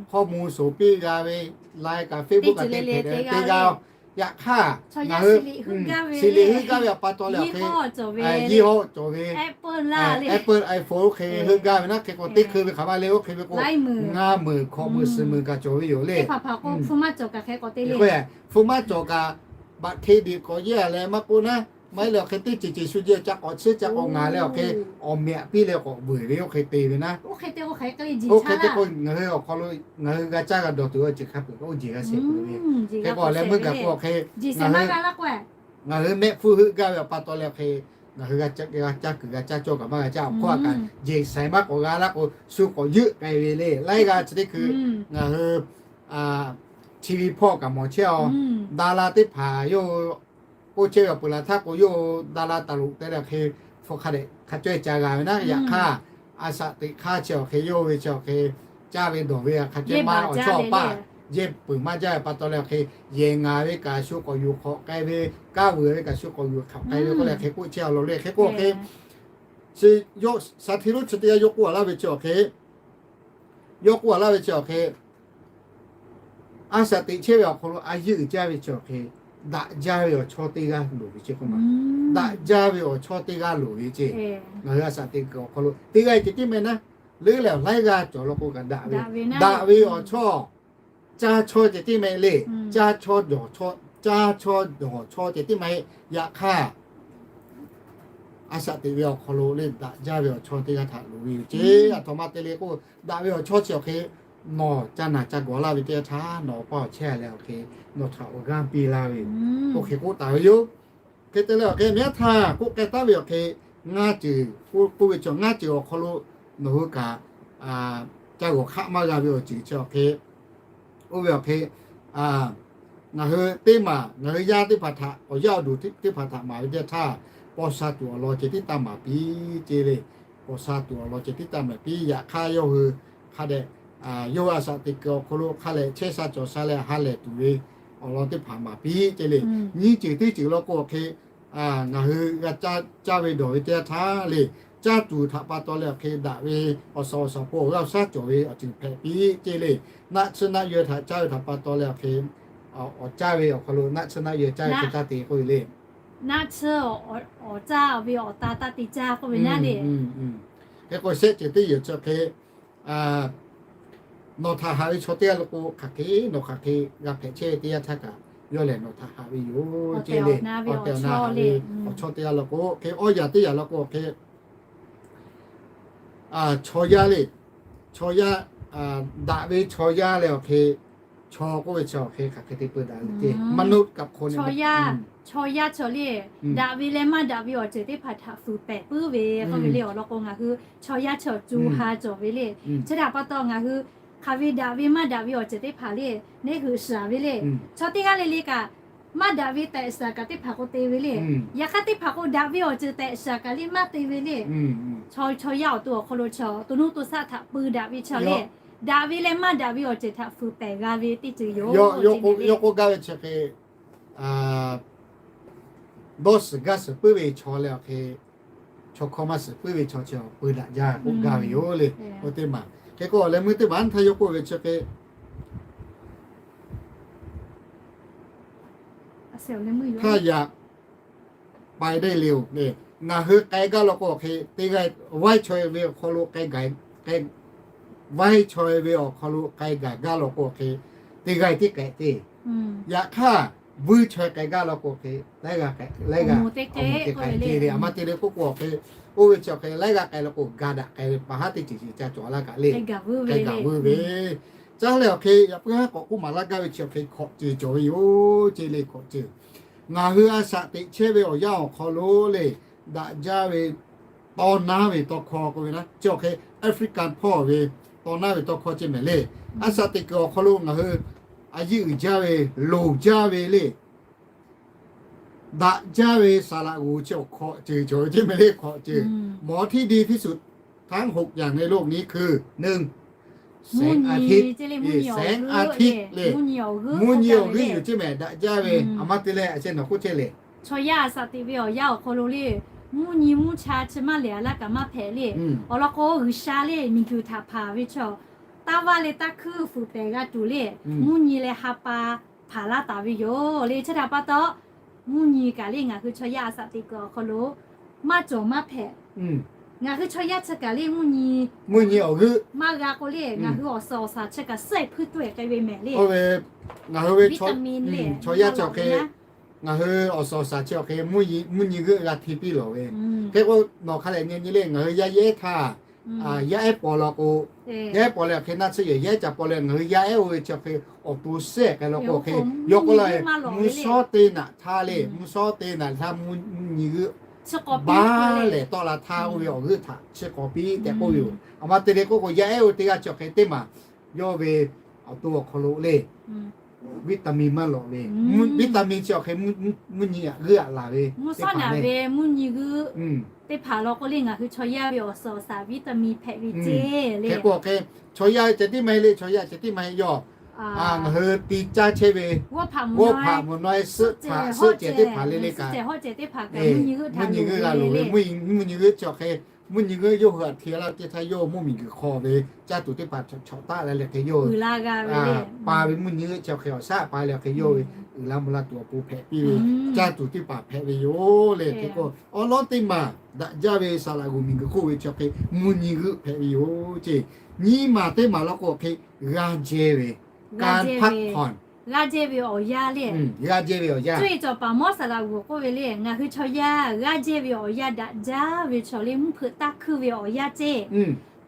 Hk'aw mui shoˍ piˇ g'a ve, lai kaꞈ Facebook kaꞈ te hpehꞈ te g'a. Yaꞈ hk'aˇ ngaˬ hui shiˍ liꞈ heuˆ gaˇ ve awˬ pa taw leh awˬ hk'e, yehˇ hawˉ cawˬ ve, Apple iPhone oˇ hk'e heuˆ gaˇ ve naˉ. Hk'e k'o teˇ hkui ve hk'aˬ ma le oˇ hk'e ve k'o ngaˇ meunˍ hkawꞈ meunˍ suhˍ meunˍ kaꞈ cawˬ ve yoˬ le. Hk'e k'o hpu maˇ cawˬ kaꞈ, baꞈ hk'e diꞈ k'awꞈ yehˇ leh maˇ k'oˆ naˉ, maˇ heˆ leh awˬ hk'e teˇ ceuˬ ceuˬ shu jehˇ ca k'awꞈ tsuhˇ ca k'awꞈ ngaˬ leh awˬ hk'e awˬ meꞈ piˇ leh k'awꞈ vuiˬ ve oˇ hk'e te ve naˉ. Oˇ hk'e te k'o ngaˬ hui awˬ hk'aw lo ngaˬ hui g'a caˇ g'a dawˬ tuˬ ve awˬ ceuˬ hk'a peuˬ oˇ jeˬ g'a shehˍ peuˬ ve. Hk'e k'o leh meuˇ gaˬ k'o awˬ hk'e ngaˬ hui mehˆ hpfuhˇ heuˆ gaˇ ve awˬ pa taw leh awˬ hk'e ngaˬ hui g'a caˇ kuiˬ g'a caˇ cawˇ kaꞈ maˇ g'a caˇ awˬ hk'oˆ a kaꞈ jeˬ shaiˍ maˇ k'awꞈ g'a laˇ k'o shu k'awꞈ yeuˆ k'ai ve le. Laiˉ g'aˇ chi teˇ hkui ngaˬ hui TV hpawˇ kaꞈ mawˬ chehˇ a, dara teˇ hpaˍ yawˇ k'oˆ chehˇ ve awˬ peuˬ laˬ htaˇ k'o yawˇ dara taˍ loꞈ te leh awˬ hk'e hpu hk'a dehꞈ hk'a cawehˇ ca g'a ve naˉ. Yaꞈ hk'aˇ a shaꞈ teꞈ hk'aˇ chi awˬ hk'e yawˇ ve chi awˬ hk'e caˇ ve dawˬ ve hk'a cawehˇ maˇ awˬ chawˇ awˬ paˇ jehˇ peuˬ maˇ jaˇ ve pa taw leh awˬ hk'e yehˬ ngaˬ ve kaꞈ shu k'awꞈ yuˬ hk'awꞈ k'ai ve, kanˉ vuiˬ ve kaꞈ shu k'awꞈ yuˬ hk'awꞈ k'ai ve k'oˆ leh hk'e k'oˆ chehˇ a law le. Hk'e k'o hk'e chi yawˇ shaˍ tiꞈ lonˉ chi teˇ g'aˇ yawˇ k'oˆ a laˇ ve chi awˬ hk'e yawˇ k'oˆ a laˇ ve chi awˬ hk'e a shaꞈ teꞈ chehˇ ve awˬ hk'aw lo a yeˇ uiˍ jaˇ ve chi awˬ hk'e daꞈ jaˇ ve awˬ chawˇ teˇ g'aˇ loˍ ve ceˇ k'o ma. Daꞈ jaˇ ve awˬ chawˇ teˇ g'aˇ loˍ ve ceˇ. Ngaˬ hui a shaꞈ teꞈ kuiˬ awˬ hk'aw lo teˇ g'aˇ ceh tiˉ mehˆ naˉ. Leuˉ lehˬ laiˉ g'aˇ cawˬ law k'o kaꞈ daꞈ ve, daꞈ ve awˬ chawˇ caˇ chawˇ ceh tiˉ mehˆ le. Caˇ chawˇ dawˬ chawˇ, caˇ chawˇ dawˬ chawˇ ceh tiˉ maˇ heˆ. Yaꞈ hk'aˇ a shaꞈ teꞈ ve awˬ hk'aw lo le daꞈ jaˇ ve awˬ chawˇ teˇ g'aˇ htaꞈ loˍ ve yoˬ ceˇ. A htoꞈ ma te le k'o daꞈ ve awˬ chawˇ chi awˬ hk'e nawˬ ca naˬ ca gawˬ laˇ ve teˇ yanˇ htaˇ nawˬ awˬ paˇ awˬ chehˇ leh awˬ hk'e nawˬ htaꞈ awˬ g'aˇ piˇ laˇ ve yoˬ. Oˇ hk'e k'oˆ taˍ ve yoˬ. Hk'e te leh awˬ hk'e mehˉ htaˇ k'oˆ k'ai taˉ ve awˬ hk'e ngaˇ ceuˬ k'oˆ ve chi ngaˇ ceuˬ awˬ hk'aw lo nawˬ hui kaꞈ ca gawˬ hk'aˆ maˇ g'a ve awˬ ceuˬ chi awˬ hk'e oˇ ve awˬ hk'e ngaˬ hui teˇ maˬ ngaˬ hui yaˇ teˇ hpaˍ htaꞈ awˬ yaˇ awˬ duˬ teˇ hpaˍ htaꞈ maˍ ve teˇ htaˇ paw sha tuˬ awˬ lawn ceh tiˉ taˇ maˍ piˇ ceˇ le. Paw sha tuˬ awˬ lawn ceh tiˉ taˇ maˍ piˇ. Yaꞈ hk'aˇ yawˇ hui hk'a dehꞈ yawˇ hui a shaꞈ teꞈ kuiˬ awˬ hk'aw lo hk'a lehꞈ chehˇ sha cawˬ sha leh ha lehˬ tuˬ ve awˬ lawn teˇ hpaˍ maˍ piˇ ceˇ le. Nyiˇ ceuˬ teˇ ceuˬ law k'o awˬ hk'e ngaˬ hui g'a caˇ ve dawˬ ve teˇ yanˇ htaˇ le, caˇ tuˬ htaꞈ pa taw leh awˬ hk'e daꞈ ve awˬ suhˍ awˬ shaˍ hpaw awˬ g'aˇ awˬ shaˉ cawˬ ve awˬ ceuˬ hpehꞈ piˇ ceˇ le. Naˆ tsuhˇ naˆ yaweh htaꞈ caˇ ve htaꞈ pa taw leh awˬ hk'e awˬ caˇ ve awˬ hk'aw lo naˆ tsuhˇ naˆ yaweh caˇ ve hk'e taˇ te k'oˆ ve le. Naˆ tsuhˇ awˬ caˇ ve awˬ ta taˇ te caˇ k'oˆ ve naˉ le. Hk'e k'o shehˆ ceuˬ teˇ yeuˬ chi hk'e nawˬ htaꞈ haꞈ ve chaw teˇ g'aˇ law k'o hk'aˬ hk'e nawˬ hk'aˬ hk'e g'a hpehꞈ chehˇ ve teˇ yanˇ htaˇ kaꞈ yawˇ lehˬ nawˬ htaꞈ haꞈ ve yoˬ ceˇ le. Awˬ tehˬ awˬ na haꞈ ve awˬ chawˇ teˇ g'aˇ law k'o hk'e awˇ yaꞈ teˇ yaꞈ law k'o hk'e chaw yaˇ le, chaw yaˇ, daꞈ ve chaw yaˇ leh awˬ hk'e chaw k'oˆ ve chi awˬ hk'e hk'aˬ hk'e te peu daꞈ ve ceˇ. Maˇ nuˆ kaꞈ hk'o ne, chaw yaˇ Chaw yaˇ chaw le, daꞈ ve leh maˇ daꞈ ve awˬ ceuˬ teˇ hpaˍ htaꞈ fuiˍ pehˍ puiˉ ve k'oˆ ve le. Awˬ lawn k'o, ngaˬ hui chaw yaˇ chaw co ha cawˬ ve le. Chi htaꞈ pa taw, ngaˬ hui hk'aˬ ve daꞈ ve maˇ daꞈ ve awˬ ceuˬ teˇ hpaˍ le, neˇ hui shaˍ ve le. Chaw teˇ g'aˇ le le kaꞈ, maˇ daꞈ ve tehꞈ shaˍ kaꞈ teˇ hpaˍ k'o te ve le. Yaꞈ hk'aˇ teˇ hpaˍ k'o, daꞈ ve awˬ ceuˬ tehꞈ shaˍ kaꞈ le maˇ te ve le. Chaw, chaw yaˇ awˬ to awˬ hk'aw lo chaw to nuˇ to shaˆ htaꞈ peu daꞈ ve chaw le, daꞈ ve leh maˇ daꞈ ve awˬ ceuˬ htaꞈ fuiˍ pehˍ g'a ve teˇ ceuˬ yoˬ. Yawˇ k'oˆ gaˇ ve chi hk'e, dawˇ suhˍ gaˇ suhˍ puiˉ ve chaw leh awˬ hk'e, chaw hkawˇ maˇ suhˍ puiˉ ve chaw chi peu daꞈ jaˇ k'oˆ gaˇ ve yoˬ le. Oˇ teˇ maˬ hk'e k'o, leh meuˇ teˇ maˬ htaˇ yawˇ k'oˆ ve chi hk'e, htaˇ yaꞈ pai deˇ le-oˬ le. Ngaˬ hui k'ai gaˇ law k'o hk'e, teˇ g'aˇ vaiˇ chaweh ve awˬ hk'aw lo k'ai gaˬ, vaiˇ chaweh ve awˬ hk'aw lo k'ai gaˬ gaˇ law k'o hk'e, teˇ g'aˇ tiˉ k'ai te. Yaꞈ hk'aˇ, vuiˇ chaweh k'ai gaˇ law k'o hk'e, laiˉ g'aˇ k'ai, laiˉ g'aˇ te k'ai te le. A ma te le k'oˆ k'o hk'e, oˇ ve chi awˬ hk'e laiˉ g'aˇ k'ai law k'o, ga daꞈ k'ai ve pa haˉ teˇ ceuˬ ceuˬ ca cawˬ laˇ kaꞈ le, k'ai gaˬ vuiˇ ve. Caˇ leh awˬ hk'e yaꞈ puiˉ haˉ k'awꞈ k'oˆ maˍ laˇ gaˇ ve chi awˬ hk'e hkawꞈ ceuˬ cawˬ ve yoˬ ce le. Hkawꞈ ceuˬ, ngaˬ hui a shaꞈ teꞈ chehˇ ve awˬ yanˇ awˬ hk'aw lo le, daꞈ jaˇ ve, taw naˉ ve tawˇ hkawˇ k'oˆ ve na, chi awˬ hk'e African hpawˇ ve taw naˉ ve tawˇ hkawˇ ceˇ mehˍ le. A shaꞈ teꞈ kuiˬ awˬ hk'aw lo ngaˬ hui a yiˇ uiˍ jaˇ ve, loˍ jaˇ ve le, daꞈ jaˇ ve saˍ laꞈ g'oˍ chi awˬ hkawꞈ ceuˬ cawˬ ve ceˇ mehˍ le. Hkawꞈ ceuˬ, หมอที่ดีที่สุดทั้งหกอย่างในโลกนี้คือ หนึ่ง แสงอาทิตย์ แสงอาทิตย์ le, mvuhˇ nyi awˬ g'euˆ yoˬ ceˇ mehˍ, daꞈ jaˇ ve. A ma te leh a sheh nawˬ k'oˆ chehˇ le. Chaw yaˇ a shaꞈ teꞈ ve awˬ yanˇ awˬ hk'aw lo le, mvuhˇ nyi mvuhˇ cha chi maˇ lehˬ a laˇ kaꞈ maˇ hpehꞈ le. Awˬ lawn k'o, G'uiˬsha le miˬguiˬ htaꞈ hpanˍ ve chaw, taˇ vaˇ leh taˇ hkuiˇ fuiˍ pehˍ g'a tuˬ le, mvuhˇ nyi leh ha pa hpanˍ laˇ taˍ ve yoˬ le. Chi htaꞈ pa taw, mvuhˇ nyi kaꞈ le ngaˬ hui chaw yaˇ a shaꞈ teꞈ kuiˬ awˬ hk'aw lo maˇ cawˬ maˇ hpehꞈ. Ngaˬ hui chaw yaˇ chi kaꞈ le mvuhˇ nyi, mvuhˇ nyi awˬ g'euˆ maˇ g'a k'o le, ngaˬ hui awˬ suhˍ awˬ shaˍ chi kaꞈ suhˉ-e hpuiˇ tuˇ-e k'ai ve mehˍ le. Ngaˬ hui ve chaw yaˇ chi awˬ hk'e, ngaˬ hui awˬ suhˍ awˬ shaˍ chi awˬ hk'e mvuhˇ nyi g'euˆ g'a hti piˇ lawˬ ve. Hk'e k'o, nawˬ hk'a lehˬ nyi nyi le, ngaˬ hui yaˇ ehˉ htaˇ, yaˇ ehˉ paw law k'o, yaˇ ehˉ paw leh awˬ hk'e naˆ tsuhˇ yehˬ yaˇ ehˉ ca paw leh ngaˬ hui yaˇ ehˉ oˇ ve chi awˬ hk'e awˬ to suhˉ-e k'ai law k'o hk'e, yawˇ k'oˆ laˇ ve, mvuhˇ shawˉ teˇ naꞈ htaˇ le, mvuhˇ shawˉ teˇ naꞈ htaˇ mvuhˇ nyi g'euˆ baˆ lehˬ tawˆ la htaˇ oˇ ve awˬ g'euˆ htaꞈ chi k'awꞈ piˇ tehꞈ k'oˆ ve yoˬ. A ma te le k'oˆ k'o, yaˇ ehˉ oˇ teˇ g'aˇ chi awˬ hk'e teˇ maˬ yawˇ ve awˬ to awˬ hk'aw lo le vitamin maˇ lawꞈ ve, vitamin chi awˬ hk'e mvuhˇ nyi g'euˆ aꞈ laˬ ve, mvuhˇ shawˉ naꞈ ve mvuhˇ nyi g'euˆ teˇ hpaˍ law k'o le, ngaˬ hui chaw yaˇ ve awˬ suhˍ awˬ shaˍ vitamin hpehꞈ ve ceˇ le. Hk'e k'o hk'e, chaw yaˇ ceh tiˉ maˇ heˆ le, chaw yaˇ ceh tiˉ maˇ heˆ, yawˇ ngaˬ hui ti caˇ chehˇ ve, g'awˇ hpaꞈ mvuhˇ naw-e suhˆ htaꞈ suhˆ cehˬ teˇ hpaˍ le le kaꞈ, mvuhˇ nyi g'euˆ g'a loˍ ve, mvuhˇ nyi g'euˆ chi awˬ hk'e mvuhˇ nyi g'euˆ yawˇ hui aꞈ hti laˇ teˇ htaˇ yawˇ mvuhˇ miˬguiˬ hk'aw ve caˇ tuˬ teˇ hpaˍ chaw taˆ la leh hk'e yawˇ pa ve mvuhˇ nyi g'euˆ chi awˬ hk'e awˬ shaˉ pa leh hk'e yawˇ ve uiˍ la mvuh la tuˬ awˬ pon hpehꞈ piˇ ve, caˇ tuˬ teˇ hpaˍ hpehꞈ ve yoˬ le. Hk'e k'o, awˬ lawn teˇ maˬ daꞈ jaˇ ve saˍ laꞈ g'oˍ miˬguiˬ hk'oˆ ve chi awˬ hk'e mvuhˇ nyi g'euˆ hpehꞈ ve yoˬ ceˇ. Nyi maˬ teˇ maˬ law k'o hk'e g'aˇ jehˇ ve, g'aˇ jehˇ ve awˬ yanˇ le, co-e cawˬ paˍ mawˇ saˍ laꞈ g'oˍ k'oˆ ve le, ngaˬ hui chaw yaˇ g'aˇ jehˇ ve awˬ yanˇ daꞈ jaˇ ve chaw le mvuhˇ hpeuꞈ taˇ hkuiˇ ve awˬ yanˇ ceˇ.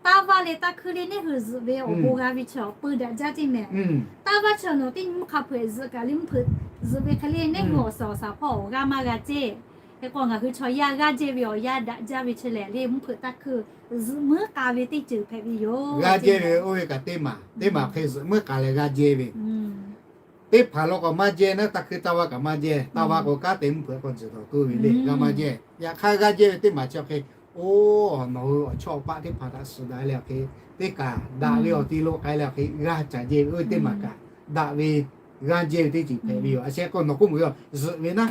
Taˇ vaˇ leh taˇ hkuiˇ le neˇ hui zuhꞈ ve awˬ bon g'a ve chaw peu daꞈ jaˇ ceˇ mehˍ. Taˇ vaˇ chaw nawˬ teˇ nyi mvuhˇ hk'a hpeuꞈ zuhꞈ kaꞈ le mvuhˇ hpeuꞈ zuhꞈ ve hk'e le neˇ hui awˬ suhˍ awˬ shaˍ hpawˇ awˬ g'aˇ maˇ g'a ceˇ. Hk'e k'o, ngaˬ hui chaw yaˇ g'aˇ jehˇ ve awˬ yanˇ daꞈ jaˇ ve chi lehˬ le mvuhˇ hpeuꞈ taˇ hkuiˇ zuhꞈ muiˉ k'a ve teˇ ceuˬ hpehꞈ ve yoˬ. G'aˇ jehˇ ve oˇ ve kaꞈ teˇ maˬ, teˇ maˬ hk'e zuhꞈ muiˉ k'a leh g'aˇ jehˇ ve teˇ hpaˍ law k'o maˇ jehˇ naˉ, taˇ hkuiˇ taˇ vaˇ kaꞈ maˇ jehˇ. Taˇ vaˇ k'o kanˉ te mvuhˇ hpeuꞈ k'aw tzuhˬ tawˍ tuˬ ve le, g'a maˇ jehˇ. Yaꞈ hk'aˇ g'aˇ jehˇ ve teˇ maˬ chi awˬ hk'e, oˇ, nawˬ hui awˬ chawˇ awˬ paˆ teˇ hpaˍ htaꞈ suhˍ daꞈ leh awˬ hk'e, teˇ kaꞈ daꞈ ve awˬ ti lo k'ai leh awˬ hk'e g'aˇ caˍ jehˇ ve oˇ ve teˇ maˬ kaꞈ daꞈ ve g'aˇ jehˇ ve teˇ ceuˬ hpehꞈ ve yoˬ. A sheh k'o nawˬ k'oˆ mvuhˬ ve zuhꞈ ve naˉ,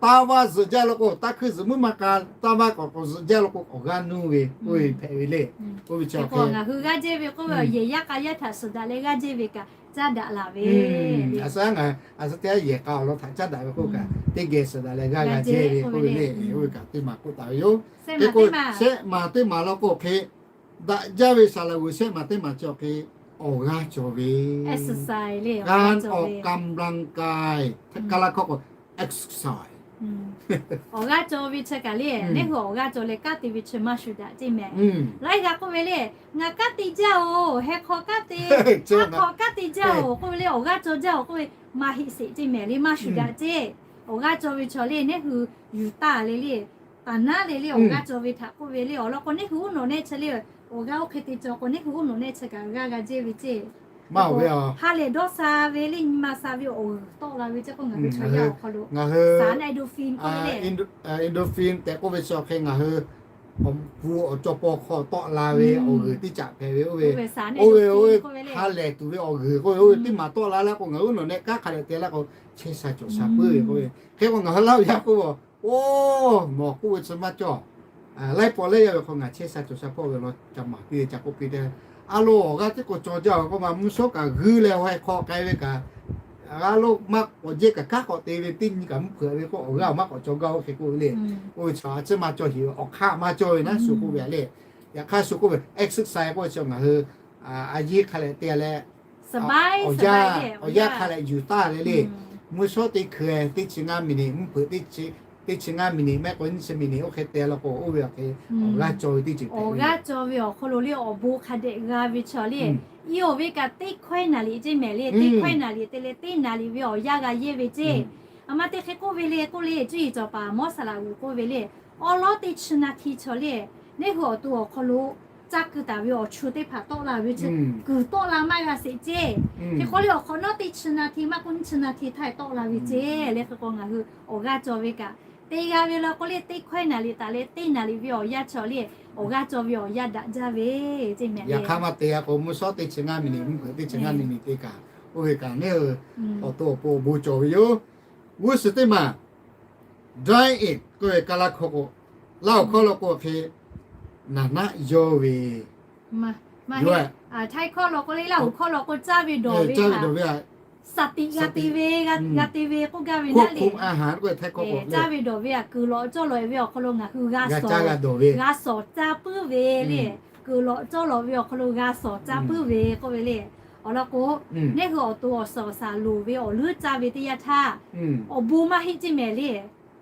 taˇ vaˇ zuhꞈ jaˇ law k'o, taˇ hkuiˇ zuhꞈ muiˉ maˇ k'a, taˇ vaˇ k'awꞈ k'awꞈ zuhꞈ jaˇ law k'o k'awꞈ g'aˇ nuˇ ve oˇ ve hpehꞈ ve le. Oˇ ve chi ngaˬ hui g'aˇ jehˇ ve k'oˆ ve awˬ yehˬ yaˇ k'a yaˇ htaꞈ suhˍ daꞈ leh g'aˇ jehˇ ve kaꞈ caˇ daꞈ laˬ ve. A shu ngaˬ a shu teˇ g'aˇ yehˬ k'a awˬ lawn htaꞈ caˇ daꞈ ve k'oˆ kaꞈ teˇ geh suhˍ daꞈ leh g'aˇ g'a jehˇ ve k'oˆ ve le. Oˇ ve kaꞈ teˇ maˬ k'oˆ taˍ ve yoˬ. Hk'e k'o, shehˆ maˬ teˇ maˬ law k'o hk'e, daꞈ jaˇ ve saˍ laꞈ g'uiˬ shehˆ maˬ teˇ maˬ chi awˬ hk'e awˬ g'aˇ cawˬ ve, การออกกำลังกาย Kaˇlaˇ hkawˇ k'o exercise. Awˬ g'aˇ cawˬ ve chi kaꞈ le, neˇ hui awˬ g'aˇ cawˬ leh kanˉ te ve chi maˇ shuˍ daꞈ ceˇ mehˍ. Laiˉ g'a k'oˆ ve le, ngaˬ kanˉ te jaˇ-oˬ, heh hk'aw kanˉ te, haˉ hk'aw kanˉ te jaˇ-oˬ k'oˆ ve le, awˬ g'aˇ cawˬ jaˇ-oˬ k'oˆ ve, maˇ heˆ sheˍ ceˇ mehˍ le, maˇ shuˍ daꞈ ceˇ. Awˬ g'aˇ cawˬ ve chaw le, neˇ hui yuˬ taˇ le le, taˍ naˉ le le, awˬ g'aˇ cawˬ ve htaꞈ k'oˆ ve le. Awˬ lawn k'o, neˇ hui uˉ nawꞈ nehˇ chi le, awˬ g'aˇ oˇ hk'e te cawˬ k'o, neˇ hui uˉ nawꞈ nehˇ chi kaꞈ g'aˇ g'a jehˇ ve ceˇ. Maˇ ve, ha lehˬ dawˇ sha ve le, nyi ma sha ve awˬ g'uiˬ tawˆ la ve ceˇ k'o, ngaˬ hui chaw yaˇ awˬ hk'aw lo, endorphin k'oˆ ve le, endorphin tehꞈ k'oˆ ve chi awˬ hk'e ngaˬ hui awˬ pu awˬ cawˬ paw hk'aw tawˆ la ve awˬ g'uiˬ teˇ caꞈ hpehꞈ ve oˇ ve, oˇ ve oˇ ve ha lehˬ tuˬ ve awˬ g'uiˬ k'oˆ ve, oˇ ve teˇ maˬ tawˆ la laˇ k'o, ngaˬ hui uˉ nawꞈ nehˇ kanˉ hk'a dehꞈ te laˇ k'o, chehˇ sha cawˬ sha puiˉ ve k'oˆ ve. Hk'e k'o, ngaˬ hui Laˇ huˍ yaˇ k'oˆ ve, oˇ, nawˬ k'oˆ ve chi maˇ cawˬ. Laiˉ paw lehˉ yaˇ ve hk'aw ngaˬ chehˇ sha cawˬ sha hpawˇ ve law ca maˍ piˇ ve ca k'oˆ piˇ te. A lo awˬ g'aˇ teˇ k'o cawˬ jaˇ ve k'oˆ ma, mvuhˇ shawˉ kaꞈ g'uiˇ leh awˬ haiˬ hk'aw k'ai ve kaꞈ, g'a lo maˇ k'awꞈ jehˇ kaꞈ kanˉ k'awꞈ te ve teˇ nyi kaꞈ mvuhˇ hpeuꞈ ve k'o, awˬ g'aˇ awˬ maˇ k'awꞈ cawˬ gaˇ oˇ hk'e k'oˆ ve le. Oˇ ve chi a ciˉ maˇ cawˬ hiˍ ve, awˬ hk'aˆ maˇ cawˬ ve naˉ shu k'oˆ ve le. Yaꞈ hk'aˇ shu k'oˆ ve exercise k'oˆ ve chi ngaˬ hui a yeˇ hk'a lehꞈ te leh, awˬ yanˇ hk'a lehꞈ yuˬ taˇ le le. Mvuhˇ shawˉ teˇ hkui teˇ chi ngaˇ miˬ niꞈ, mvuhˇ hpeuꞈ teˇ chi ngaˇ miˬ niꞈ mehˆ k'o nyiˇ chi miˬ niꞈ oˇ hk'e te law k'o, oˇ ve awˬ hk'e awˬ g'aˇ cawˬ ve teˇ ceuˬ, awˬ g'aˇ cawˬ ve awˬ hk'aw lo le awˬ bon hk'a dehꞈ g'a ve chaw le. Iˉ oˬ ve kaꞈ teˇ hkawehˇ naˍ liꞈ ceˇ mehˍ le, teˇ hkawehˇ naˍ liꞈ te leh teˇ naˍ liꞈ ve awˬ yanˇ g'a yehˇ ve ceˇ. A ma te hk'e k'oˆ ve le k'oˆ le, cuˇ yiˍ cawˬ paˍ Mawˇ saˍ laꞈ g'uiˬ k'oˆ ve le, awˉ lawˉ teˇ chi naˇ hti chaw le, neˇ hui awˬ to awˬ hk'aw lo caˇ keu taˍ ve awˬ chu teˇ hpaˍ tawˆ la ve chi, kuiˬ tawˆ la maˇ g'a sheˍ ceˇ. Hk'e k'o le awˬ hk'awꞈ nawˉ teˇ chi naˇ hti maˇ k'oˆ nyiˇ chi naˇ hti htaˇ tawˆ la ve ceˇ le. Hk'e k'o ngaˬ hui awˬ g'aˇ cawˬ ve kaꞈ te g'a ve law k'o le, teˇ hkawehˇ naˍ liꞈ taˍ leh teˇ naˍ liꞈ ve awˬ yanˇ chaw le, awˬ g'aˇ cawˬ ve awˬ yanˇ daꞈ jaˇ ve ceˇ mehˍ le. Yaꞈ hk'aˇ maˇ te g'a k'o, mvuhˇ shawˉ teˇ chi ngaˇ miˬ niꞈ, mvuhˇ hpeuꞈ teˇ chi ngaˇ miˬ niꞈ te kaꞈ, oˇ ve kaꞈ neˇ hui awˬ to awˬ pon awˬ bon cawˬ ve yoˬ. G'uˇ suhˍ teˇ maˬ dry it k'oˆ ve ka laˇ hkawˇ k'o, Laˇ huˍ hkawˇ law k'o hk'e naˍ naˆ yawˇ ve, Htaiˇ hkawˇ law k'o le, Laˇ huˍ hkawˇ law k'o caˇ ve dawˬ ve, caˇ ve dawˬ ve, saˍ tiꞈ g'a te ve, g'a te ve k'oˆ gaˇ ve naˉ le. Caˇ ve dawˬ ve aꞈ kuiˬ lawꞈ cawˇ lawꞈ ve awˬ hk'aw lo ngaˬ hui g'a sawˍ, g'a sawˍ caˇ puiˉ ve le. Kuiˬ lawꞈ cawˇ lawꞈ ve awˬ hk'aw lo g'a sawˍ caˇ puiˉ ve k'oˆ ve le. Awˬ lawn k'o, neˇ hui awˬ to awˬ suhˍ awˬ shaˍ loˍ ve awˬ leuˉ caˇ ve teˇ yanˇ htaˇ, awˬ bon maˇ heˆ ceˇ mehˍ le.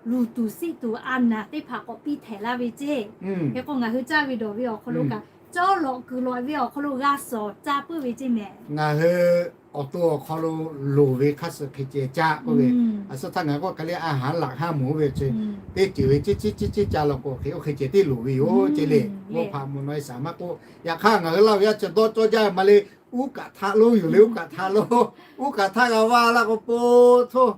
Luˬ tuˬ siˆ tuˬ a naˍ teˇ hpaˍ k'awꞈ piˇ htehꞈ laˇ ve ceˇ. Hk'e k'o ngaˬ hui caˇ ve dawˬ ve awˬ hk'aw lo kaꞈ, cawˇ lawꞈ kuiˬ lawꞈ ve awˬ hk'aw lo g'a sawˍ caˇ puiˉ ve ceˇ mehˍ. Ngaˬ hui awˬ to awˬ hk'aw lo loˍ ve hk'a suh hk'e ceh caˇ k'oˆ ve, a suh htaˇ ngaˬ k'oˆ hk'e le, a haˉ laꞈ haˉ moˍ oˇ ve chi teˇ ceuˬ ve ceˇ ceˇ ceˇ ceˇ caˇ law k'o hk'e, oˇ hk'e ceh teˇ loˍ ve yoˬ ceˇ le. Mawˇ hpaꞈ moˍ nawˬ e shaˍ maˇ k'oˆ. Yaꞈ hk'aˇ ngaˬ hui Laˇ huˍ yaˇ chi dawˇ cawˇ jaˇ ma le. Uˉ kaꞈ htaˆ lonˉ yoˬ le, uˉ kaꞈ htaˆ lonˉ, uˉ kaꞈ htaˆ g'a vaˇ laˇ k'o po htoˇ,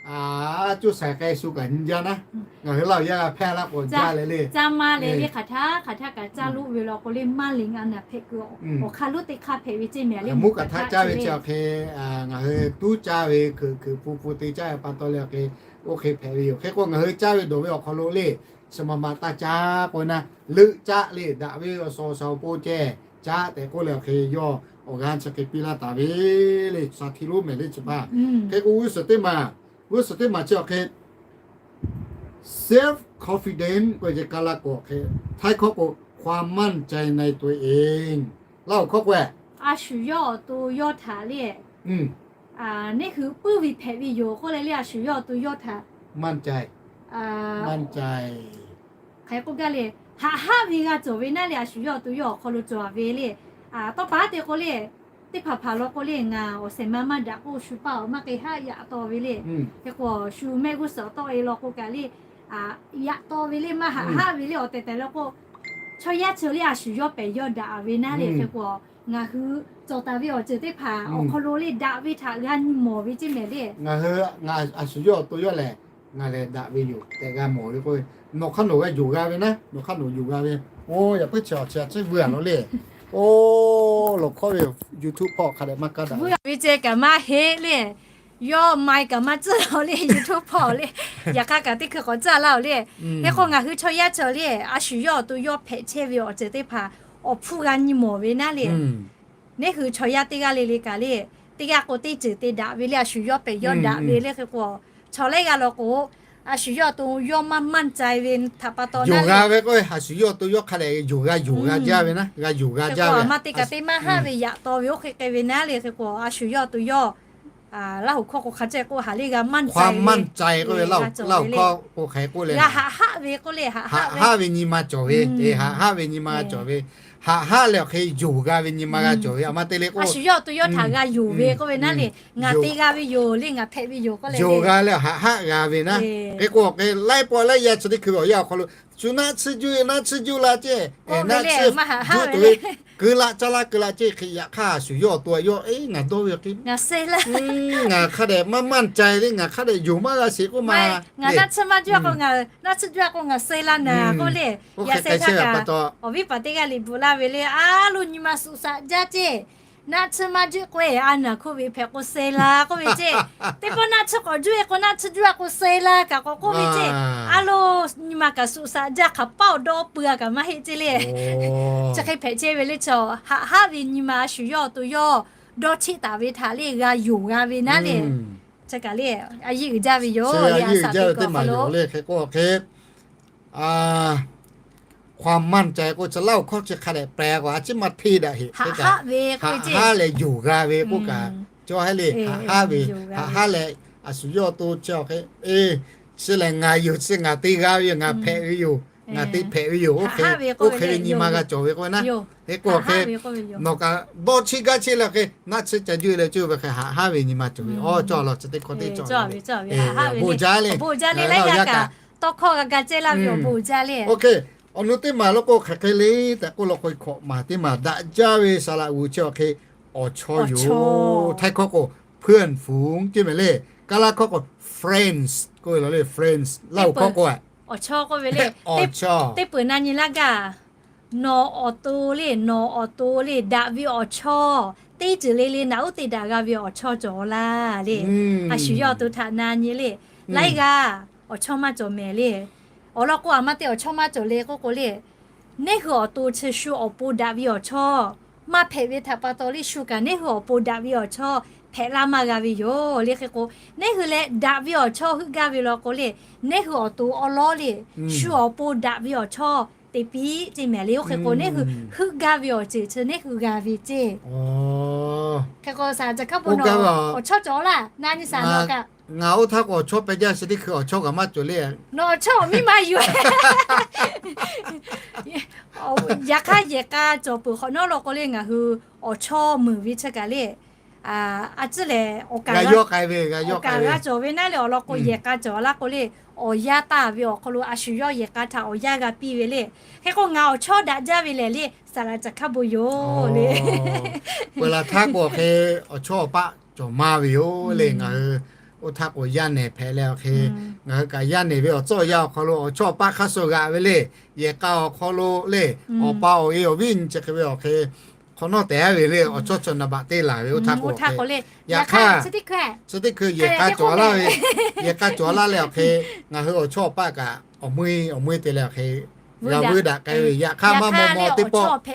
a, coˇ shaiˍ k'ai shu kaꞈ nyi jaˇ naˉ. Ngaˬ hui Laˇ huˍ yaˇ g'a hpehˇ laˇ k'o jaˇ leh le. Caˇ maˇ le le, hk'aˬ htaˇ hk'aˬ htaˇ kaꞈ caˇ loˆ ve law k'o le, maˇ liꞈ a naˍ hpehꞈ kuiˬ awˬ hk'aˇ lonˉ teˇ hk'aˇ hpehꞈ ve ceˇ mehˍ le. Mvuhˇ kaꞈ htaˆ caˇ ve chi awˬ hk'e, ngaˬ hui tuˉ caˇ ve hkeuꞈ hkeuꞈ hpu hpu te caˇ ve pa taw leh awˬ hk'e, oˇ hk'e hpehꞈ ve yoˬ. Hk'e k'o ngaˬ hui caˇ ve dawˬ ve awˬ hk'aw lo le, chi ma ma taˇ caˇ k'oˆ ve naˉ, leuˆ caˆ le daꞈ ve awˬ suhˍ awˬ shaˍ awˬ pon ceh caˇ tehꞈ k'oˆ leh awˬ hk'e yawˇ awˬ g'aˇ chi hk'e piˇ laˇ taˍ ve le, shaˍ hti lonˉ mehˍ le chi hpaˇ. Hk'e k'o g'uˇ suhˍ teˇ maˬ, g'uˇ suhˍ teˇ maˬ chi awˬ hk'e self confidence k'oˆ ve ka laˇ k'o hk'e, htaiˇ hkawˇ k'o ความมั่นใจในตัวเอง Laˇ huˍ hkawˇ k'o, a shu yawˇ awˬ to yawˇ htaꞈ le, neˇ hui puiˉ ve hpehꞈ ve yoˬ k'oˆ leh le, a shu yawˇ awˬ to yawˇ htaꞈ มั่นใจ hk'aˬ hk'e k'oˆ gaˇ le, haꞈ haˉ ve g'a cawˬ ve naˉ le, a shu yawˇ awˬ to yawˇ awˬ hk'aw lo cawˬ ve le. Tawˇ pa te k'o le, teˇ hpaˍ hpaˍ law k'o le, ngaˬ awˬ shehˍ ma maˇ daꞈ k'o shu paˇ awˬ maˇ k'ai haˆ yaꞈ taw ve le. Hk'e k'o shu mehˆ g'uˇ suhˍ tawˆ e law k'o kaꞈ le, yaꞈ taw ve le, maˇ haꞈ haˉ ve le, awˬ tehˬ tehˬ law k'o, chaw yaˇ chi le a shu yawˇ pehˬ yawˇ daꞈ ve naˉ le. Hk'e k'o ngaˬ hui cawˬ taˍ ve awˬ ceuˬ teˇ hpaˍ awˬ hk'aw lo le daꞈ ve htaꞈ g'a nyi mawˬ ve ceˇ mehˍ le. Ngaˬ hui, a shu yawˇ awˬ to yawˇ lehˬ, ngaˬ lehˬ daꞈ ve yoˬ tehꞈ g'a mawˬ ve k'o, nawˬ hk'aˇ nawˬ g'a yonˍ g'a ve naˉ, nawˬ hk'aˇ nawˬ yonˍ g'a ve. Oˇ, yaꞈ puiˉ chi awˬ chi a ciˉ vuiˇ a law le. Oˇ, lawˬ hkawˇ ve YouTube hpawˇ hk'a dehꞈ maˇ kaˇ daꞈ ve ceˇ kaꞈ maˇ heˆ le. Yawˇ mai kaꞈ maˇ tcuhˉ la le, YouTube hpawˇ le. Yaꞈ hk'aˇ kaꞈ teˇ hkui k'awꞈ tcuhˉ laˇ oˬ le. Hk'e k'o ngaˬ hui chaw yaˇ cawˬ le, a shu yawˇ awˬ to yawˇ hpehꞈ chehˇ ve awˬ ceuˬ teˇ hpaˍ awˬ hpfuhˇ g'a nyi mawˬ ve naˉ le. Neˇ hui chaw yaˇ teˇ g'aˇ le le kaꞈ le, teˇ g'aˇ k'o teˇ ceuˬ te daꞈ ve le, a shu yawˇ pehˬ yawˇ daꞈ ve le. Hk'e k'o chaw lehˬ g'a law k'o, a shu yawˇ awˬ to yawˇ maˇ maˇ cai ve htaꞈ pa taw naˉ le, a shu yawˇ awˬ to yawˇ hk'a dehꞈ yonˍ g'a yonˍ g'a jaˇ ve naˉ, g'a yonˍ g'a jaˇ ve, a ma te kaꞈ te maˇ haˉ ve yaꞈ taw ve oˇ hk'e k'ai ve naˉ le. Hk'e k'o a shu yawˇ awˬ to yawˇ Laˇ huˍ hkawˇ k'o hk'a ceh k'o haˍ le g'a maˇ ca k'oˆ ve, g'a haˍ haˆ ve k'oˆ le, haˍ haˆ ve nyi ma cawˬ ve, haˍ haˆ ve nyi ma cawˬ ve, haˍ haˆ leh awˬ hk'e yonˍ g'a ve nyi ma g'a cawˬ ve, a ma te le k'o, a shu yawˇ awˬ to yawˇ htaꞈ g'a yonˍ ve k'oˆ ve naˉ le, ngaˬ te g'a ve yoˬ le, ngaˬ hpehꞈ ve yoˬ k'oˆ leh, yonˍ g'a leh haˍ haˆ g'a ve naˉ. Hk'e k'o hk'e laiˉ pawˆ laiˉ yaˇ chi teˇ hkui ve awˬ yanˇ awˬ hk'aw lo, shu naˆ tsuhˇ juˇ, naˆ tsuhˇ juˇ la ceh, naˆ tsuhˇ juˇ tuˬ ve, keu laꞈ caˇ laˇ keu laꞈ ceh hk'e yaꞈ hk'aˇ, a shu yawˇ awˬ to a yawˇ, eˉ, ngaˬ dawˇ ve awˬ hk'e, ngaˬ hk'a dehꞈ maˇ maˇ ca le, ngaˬ hk'a dehꞈ yonˍ maˇ g'a sheˍ k'oˆ ma, ngaˬ naˆ tsuhˇ maˇ juˇ k'o, naˆ tsuhˇ juˇ k'o ngaˬ suh la naˍ k'oˆ le, yaꞈ sheh htaˇ kaꞈ awˬ viˉ paˍ teˇ g'aˇ liꞈ bvuhꞈ laˇ ve le, a lo nyi ma suh shaꞈ jaˇ ceh, naˆ tsuhˇ maˇ juˇ k'o e, a naˍ hkuˇ ve hpehꞈ k'o suh la k'oˆ ve ceh, teˇ pawˆ naˆ tsuhˇ k'awꞈ juˇ e k'o naˆ tsuhˇ juˇ a k'o suh la kaꞈ k'awꞈ k'oˆ ve ceh, a lo nyi ma kaꞈ suh shaꞈ jaˇ hk'aˬ paˆ awˬ dawˇ pui a kaꞈ maˇ heˆ ceh le. Chi hk'e hpehꞈ chehˇ ve le chaw, haˍ haˆ ve nyi ma a shu yawˇ awˬ to yawˇ dawˇ cheˆ taˍ ve htaꞈ le g'a yonˍ g'a ve naˉ le. Chi kaꞈ le, a yiˇ uiˍ jaˇ ve yoˬ le, a shaˍ teˇ kaꞈ awˬ hk'aw lo le hk'e k'o hk'e ความมั่นใจ k'o chi laˇ awˬ hkawˇ chi hk'a dehꞈ แปล k'o a ciˉ maˇ hteˇ daꞈ heˆ. Haˍ haˆ leh yonˍ g'a ve k'oˆ kaꞈ, cawˇ heˆ le, haˍ haˆ ve, haˍ haˆ leh a shu yawˇ awˬ to chi awˬ hk'e, e, chi lehˬ ngaˬ yonˍ chi ngaˬ te g'a ve yoˬ, ngaˬ hpehꞈ ve yoˬ, ngaˬ te hpehꞈ ve yoˬ, oˇ hk'e ve nyi ma g'a cawˬ ve k'o naˉ. Hk'e k'o hk'e, nawˬ kaꞈ dawˇ cheˆ gaˇ cheˆ leh hk'e naˆ tsuhˇ ca juˇ e leh ceuˇ ve hk'e haˍ haˆ ve nyi ma cawˬ ve, awˬ cawˇ law chi teˇ hkawˇ teˇ cawˇ ve, bon jaˇ le, bon jaˇ le, laiˉ yaˇ kaꞈ tawˇ hkawˇ g'a ga ceh laˇ ve yoˬ, bon jaˇ le. Awˬ nu teˇ maˬ lo k'o hk'aˬ hk'e le tehꞈ k'oˆ law k'o, hkawꞈ maˍ teˇ maˬ daꞈ jaˇ ve saˍ laꞈ g'uˬ chi awˬ hk'e awˬ chawˇ yoˬ. Htaiˇ hkawˇ k'o เพื่อนฝูง ceˇ mehˍ le. Kaˇ laˇ hkawˇ k'o friends k'oˆ ve law le, friends. Laˇ huˍ hkawˇ k'o awˬ chawˇ k'oˆ ve le, awˬ chawˇ. Teˇ peuˬ na nyi laˇ gaˇ. Nawˬ awˬ to le, nawˬ awˬ to le daꞈ ve awˬ chawˇ teˇ ceuˬ le le naꞈ uˉ te daꞈ g'a ve awˬ chawˇ cawˬ laˇ le. A shu yawˇ awˬ to htaꞈ na nyi le. Laiˉ g'aˇ awˬ chawˇ maˇ cawˬ mehˍ le. Awˬ lawn k'o, a ma te awˬ chawˇ maˇ cawˬ le k'oˆ k'o le, neˇ hui awˬ to chi shu awˬ pon daꞈ ve awˬ chawˇ maˇ hpehꞈ ve htaꞈ pa taw le, shu kaꞈ neˇ hui awˬ pon daꞈ ve awˬ chawˇ hpehꞈ laˇ maˇ g'a ve yoˬ le. Hk'e k'o, neˇ hui leh daꞈ ve awˬ chawˇ heuˆ gaˇ ve law k'o le, neˇ hui awˬ to awˉ lawˉ le, shu awˬ pon daꞈ ve awˬ chawˇ te piˇ ceˇ mehˍ le. Oˇ hk'e k'o, neˇ hui heuˆ gaˇ ve awˬ ceuˬ chi neˇ hui g'a ve ceˇ. Hk'e k'o, saˍ laꞈ ca hk'a bon awˬ chawˇ cawˬ laˇ na nyi saˍ laꞈ kaꞈ. Ngaˬ oˇ htaˇ k'o awˬ chawˇ pehˇ jaˇ, chi teˇ hkui awˬ chawˇ kaꞈ maˇ cawˬ le. Nawˬ awˬ chawˇ awˬ miˇ ma yuˬ. Yaꞈ hk'aˇ yehˬ k'a cawˬ peuˬ hk'awꞈ nawˉ law k'o le, ngaˬ hui awˬ chawˇ meuˍ ve chi kaꞈ le, a ciˉ lehˬ, awˬ kaˍ g'a cawˬ ve naˉ le. Awˬ lawn k'o, yehˬ k'a cawˬ laˇ k'o le, awˬ yanˇ taˍ ve awˬ hk'aw lo a shu yawˇ yehˬ k'a htaꞈ awˬ yanˇ g'a piˇ ve le. Hk'e k'o, ngaˬ awˬ chawˇ daꞈ jaˇ ve lehˬ le, saˍ laꞈ ca hk'a bon yoˬ le. Peuˬ laˬ htaˇ k'o hk'e awˬ chawˇ awˬ paˆ cawˬ maˇ ve yoˬ le. Ngaˬ hui oˇ htaˇ k'o yaˇ nehˬ hpehꞈ leh awˬ hk'e, ngaˬ hui kaꞈ yaˇ nehˬ ve awˬ tcuhˉ awˬ yanˇ awˬ hk'aw lo awˬ chawˇ awˬ paˆ hk'aˇ suh g'aꞈ ve le. Yehˬ k'a awˬ hk'aw lo le, awˬ pa awˬ e awˬ viˉ nyi chi hk'e ve awˬ hk'e hk'awꞈ nawˉ tehˬ a ve le. Awˬ chawˇ chaw naˍ baꞈ te laˬ ve oˇ htaˇ k'o, yaꞈ hk'aˇ chi teˇ hkui chi teˇ hkui yehˬ k'a cawˬ laˇ ve, yehˬ k'a cawˬ laˇ leh awˬ hk'e ngaˬ hui awˬ chawˇ awˬ paˆ kaꞈ awˬ meuˇ awˬ meuˇ te leh awˬ hk'e g'a vuiˇ daꞈ k'ai ve. Yaꞈ hk'aˇ maˇ maw maw teˇ pawˆ,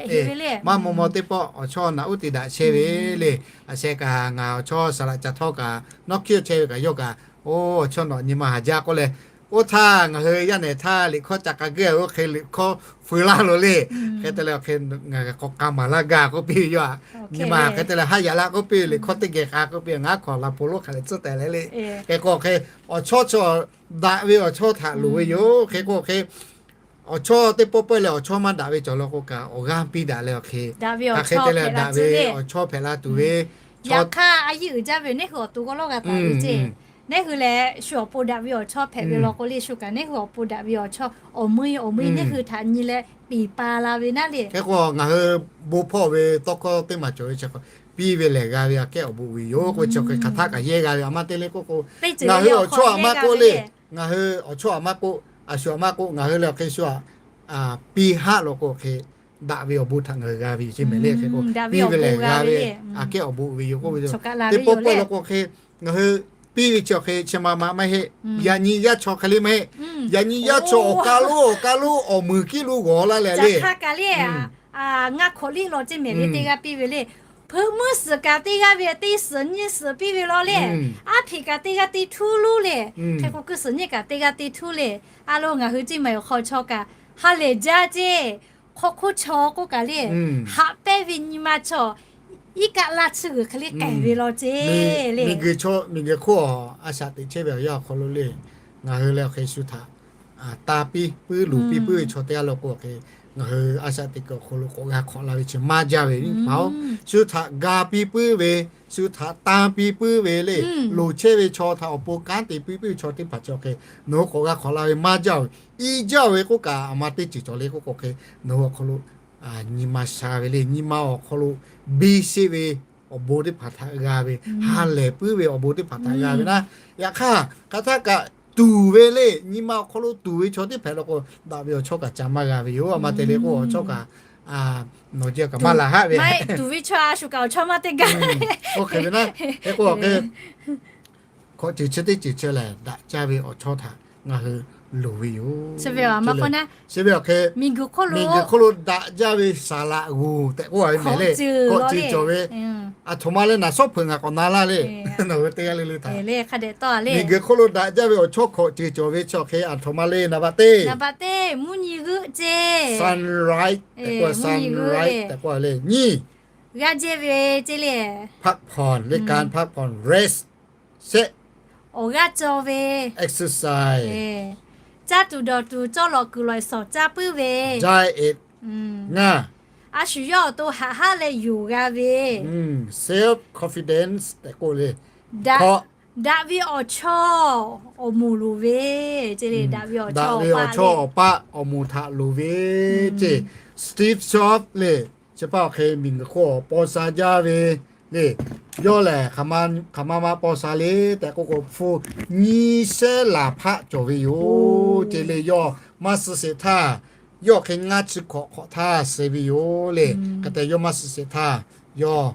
maˇ maw maw teˇ pawˆ awˬ chawˇ naꞈ uˉ te daꞈ chehˇ ve le. A sheh kaꞈ ngaˬ awˬ chawˇ saˍ laꞈ ca htawˇ kaꞈ nawˉ hkiˇ chehˇ ve kaꞈ yawˇ kaꞈ, oˇ awˬ chawˇ nawꞈ nyi ma haˍ jaˇ k'oˆ leh, oˇ htaˇ ngaˬ hui yaˇ nehˬ htaˇ liꞈ hkawˇ ca k'a geuˇ oˇ hk'e liꞈ hkawˇ feu laˇ lo le. Hk'e te leh awˬ hk'e ngaˬ k'awꞈ k'a maˍ laˇ gaˇ k'oˆ piˇ ve yoˬ. Nyi ma hk'e te leh haˉ yaꞈ laˇ k'oˆ piˇ ve, liꞈ hkawˇ teˇ geh k'a k'oˆ piˇ ve, ngaˬ hk'awꞈ laˬ hpu lonˉ hk'a leh tcuhˉ tehꞈ leh le. Hk'e k'o hk'e awˬ chawˇ chaw daꞈ ve awˬ chawˇ htaꞈ loˍ ve yoˬ. Hk'e k'o hk'e awˬ chawˇ teˇ pawˆ pawehˇ leh awˬ chawˇ maˇ daꞈ ve cawˬ law k'o kaꞈ awˬ g'aˇ piˇ daꞈ leh awˬ hk'e, hk'aˬ hk'e te leh daꞈ ve awˬ chawˇ hpehꞈ la tuˬ ve. Yaꞈ hk'aˇ a yiˇ uiˍ jaˇ ve yoˬ, neˇ hui awˬ to g'aw lawˇ g'a taˍ ve ceˇ. Neˇ hui lehˬ shu awˬ pon daꞈ ve awˬ chawˇ hpehꞈ ve law k'o le, shu kaꞈ neˇ hui awˬ pon daꞈ ve awˬ chawˇ awˬ meuˇ awˬ meuˇ neˇ hui htaꞈ nyi leh piˍ pa la ve naˉ le. Hk'e k'o ngaˬ hui bon hpawˇ ve tawˇ hkawˇ teˇ maˬ cawˬ ve chi k'o, piˇ ve lehˬ g'a ve aꞈ kehˉ awˬ bon ve yoˬ k'o, chi hk'e hk'aˬ htaˇ kaꞈ yehˇ g'a ve a ma te le k'oˆ k'o, ngaˬ hui awˬ chawˇ aꞈ maˇ k'oˆ le. Ngaˬ hui awˬ chawˇ aꞈ maˇ k'oˆ, a shu aꞈ maˇ k'oˆ, ngaˬ hui lehˬ awˬ hk'e shu aꞈ piˇ haˆ law k'o hk'e, daꞈ ve awˬ bon htaꞈ ngaˬ hui g'a ve yoˬ ceˇ mehˍ le. Hk'e k'o piˇ ve lehˬ g'a ve aꞈ kehˉ awˬ bon ve yoˬ k'oˆ ve yoˬ. Teˇ pawˆ pawehˇ law k'o hk'e, ngaˬ hui piˇ ve chi awˬ hk'e chi ma ma maˇ heˆ. Yaꞈ nyi yaˇ chaw hk'e le maˇ heˆ. Yaꞈ nyi yaˇ chaw awˬ ka lonˉ awˬ ka lonˉ awˬ muiˬ kiˉ lo g'awˬ laˇ leh le. Ngaˇ hkawꞈ liˇ law ceˇ mehˍ le, teˇ g'aˇ piˇ ve le. Hpeuꞈ meuˇ suhˍ kaꞈ teˇ g'aˇ ve teˇ suhˍ nyiˇ suhˍ piˇ ve law le. Aˉ hpeꞈ kaꞈ teˇ g'aˇ teˇ htuˉ loˉ le. Hk'e k'o kuˇ suhˍ nyiˇ kaꞈ teˇ g'aˇ teˇ htuˉ le. A lo ngaˬ hui ceˇ maˬ yoˬ hk'aw chaw kaꞈ ha lehˬ jaˇ ceˇ. Hk'aw hk'oˆ chaw k'oˆ kaꞈ le, haꞈ pehnˇ ve nyi ma chaw, iˉ kaˆ laˇ tsuhˇ g'uiˬ hk'e le k'ai ve law ceˇ le. Miˬguiˬ chaw, miˬguiˬ hk'oˆ a shaꞈ teꞈ chehˇ ve awˬ yanˇ awˬ hk'aw lo le, ngaˬ hui leh awˬ hk'e shu htaꞈ tanˇ piˇ puiˉ, luˬ piˇ puiˉ ve chaw teˇ g'aˇ le k'o, awˬ hk'e ngaˬ hui a shaꞈ teꞈ kuiˬ awˬ hk'aw lo k'awꞈ g'a hk'awꞈ la ve chi maˇ jaˇ ve nyi paˍ-oˬ. Shu htaꞈ ga piˇ puiˉ ve, shu htaꞈ tanˇ piˇ puiˉ ve le, loˍ chehˇ ve chaw htaꞈ awˬ pon kanˉ te piˇ puiˉ ve chaw teˇ hpaˍ chi awˬ hk'e nawˬ hui k'awꞈ g'a hk'awꞈ la ve maˇ jaˇ-oˬ. Iˉ jaˇ ve k'oˆ kaꞈ, a ma teˇ ceuˬ cawˬ le k'oˆ k'o, awˬ hk'e nawˬ hui awˬ hk'aw lo nyi ma sha ve le, nyi ma awˬ hk'aw lo biˇ sheˆ ve awˬ bon teˇ hpaˍ htaꞈ g'a ve, ha lehˬ puiˉ ve awˬ bon teˇ hpaˍ htaꞈ g'a ve naˉ. Yaꞈ hk'aˇ, hk'aˬ htaˇ kaꞈ tuˍ ve le, nyi ma awˬ hk'aw lo tuˍ ve chaw teˇ hpaˍ law k'o, daꞈ ve awˬ chawˇ kaꞈ ca maˇ g'a ve yoˬ. A ma te le k'o, awˬ chawˇ kaꞈ nawˬ jeh kaꞈ maˇ laˬ haˆ ve, tuˍ ve chaw a shu kaꞈ awˬ chawˇ maˇ teˇ gaˇ ve. Oˇ hk'e ve naˉ, hk'e k'o, awˬ hk'e hkawꞈ ceuˬ chi teˇ ceuˬ chi lehˬ, daꞈ jaˇ ve awˬ chawˇ htaꞈ ngaˬ hui loˍ ve yoˬ. Chi ve awˬ hk'e miˬguiˬ hk'oˆ lo daꞈ jaˇ ve saˍ laꞈ g'oˍ tehꞈ k'oˆ ve mehˍ le. Hkawꞈ ceuˬ cawˬ ve, aˬ htoꞈ ma le naˍ, shawˉ hpeuꞈ ngaˬ k'awꞈ na laˇ le. Nawˬ hui teˇ g'aˇ le le htaꞈ, miˬguiˬ hk'oˆ lo daꞈ jaˇ ve awˬ chawˇ hkawꞈ ceuˬ cawˬ ve chi awˬ hk'e aˬ htoꞈ ma le, naˍ baꞈ teˇ, sunrise tehꞈ k'oˆ, sunrise tehꞈ k'oˆ le. Nyiˇ, g'aˇ jehˇ ve ceˇ le, พักผ่อน le, การพักผ่อน rest, shehˆ, awˬ g'aˇ cawˬ ve, exercise, caˇ tuˬ dawˬ tuˬ cawˇ lawꞈ kuiˬ lawꞈ shawˍ caˇ puiˉ ve, diet, ngaˇ, a shu yawˇ awˬ to haꞈ haˉ leh yonˍ g'a ve, self confidence tehꞈ k'oˆ le. Daꞈ ve awˬ chawˇ awˬ moˍ loˍ ve, daꞈ ve awˬ chawˇ awˬ paˆ awˬ moˍ htaꞈ loˍ ve ceˇ. Steve Jobs le, chi pa awˬ hk'e miˬguiˬ hk'oˆ paw sha jaˇ ve le. Yawˇ lehˬ hk'aˬ ma ma paw sha le tehꞈ k'oˆ k'o, hpu nyiˇ shehˉ laˬ hpaˆ cawˬ ve yoˬ ceˇ le. Yawˇ maˇ suh sheˍ htaˇ, yawˇ hk'e ngaˇ chi hkawꞈ hk'awꞈ htaˇ suh ve yoˬ le. Hk'e te yawˇ maˇ suh sheˍ htaˇ, yawˇ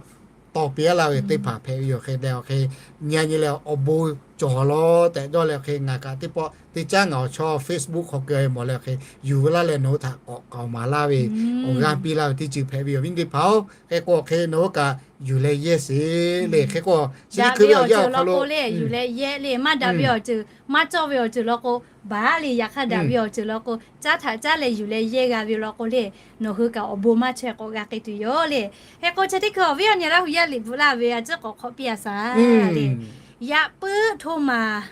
tawˇ piˇ laˇ ve teˇ hpaˍ hpehꞈ ve yoˬ. Hk'e te awˬ hk'e nyi a nyi leh awˬ bon cawˬ law tehꞈ dawˇ leh, awˬ hk'e ngaˬ kaꞈ teˇ pawˆ teˇ caˉ ngaˬ awˬ chawˇ Facebook hk'aw keu mawˬ leh, awˬ hk'e yuˬ ve laˇ leh nawˬ hui htaꞈ k'awꞈ k'aoˍ maˍ laˇ ve, awˬ g'aˇ piˇ laˇ ve teˇ ceuˬ hpehꞈ ve yoˬ. Viˉ teˇ hpaˍ-oˬ, hk'e k'o awˬ hk'e nawˬ hui kaꞈ yuˬ leh yehˇ sheˍ le. Hk'e k'o chi teˇ hkui ve awˬ yanˇ awˬ hk'aw lo le, yuˬ leh yehˇ le, maˇ daꞈ ve awˬ ceuˬ maˇ cawˇ ve awˬ ceuˬ law k'o, baˬ le. Yaꞈ hk'aˇ daꞈ ve awˬ ceuˬ law k'o, caˉ htaꞈ caˉ leh yuˬ leh yehˇ g'a ve law k'o le, nawˬ hui kaꞈ awˬ bon maˇ chaweh k'awꞈ g'a k'ai tuˬ yoˬ le. Hk'e k'o chi teˇ hkui awˬ viˉ awˬ nyi Laˇ hu yaˇ liꞈ bvuhꞈ laˇ ve a ciˉ k'awꞈ hk'awꞈ piˇ a shaˍ le. Yaꞈ puiˉ hto maˍ,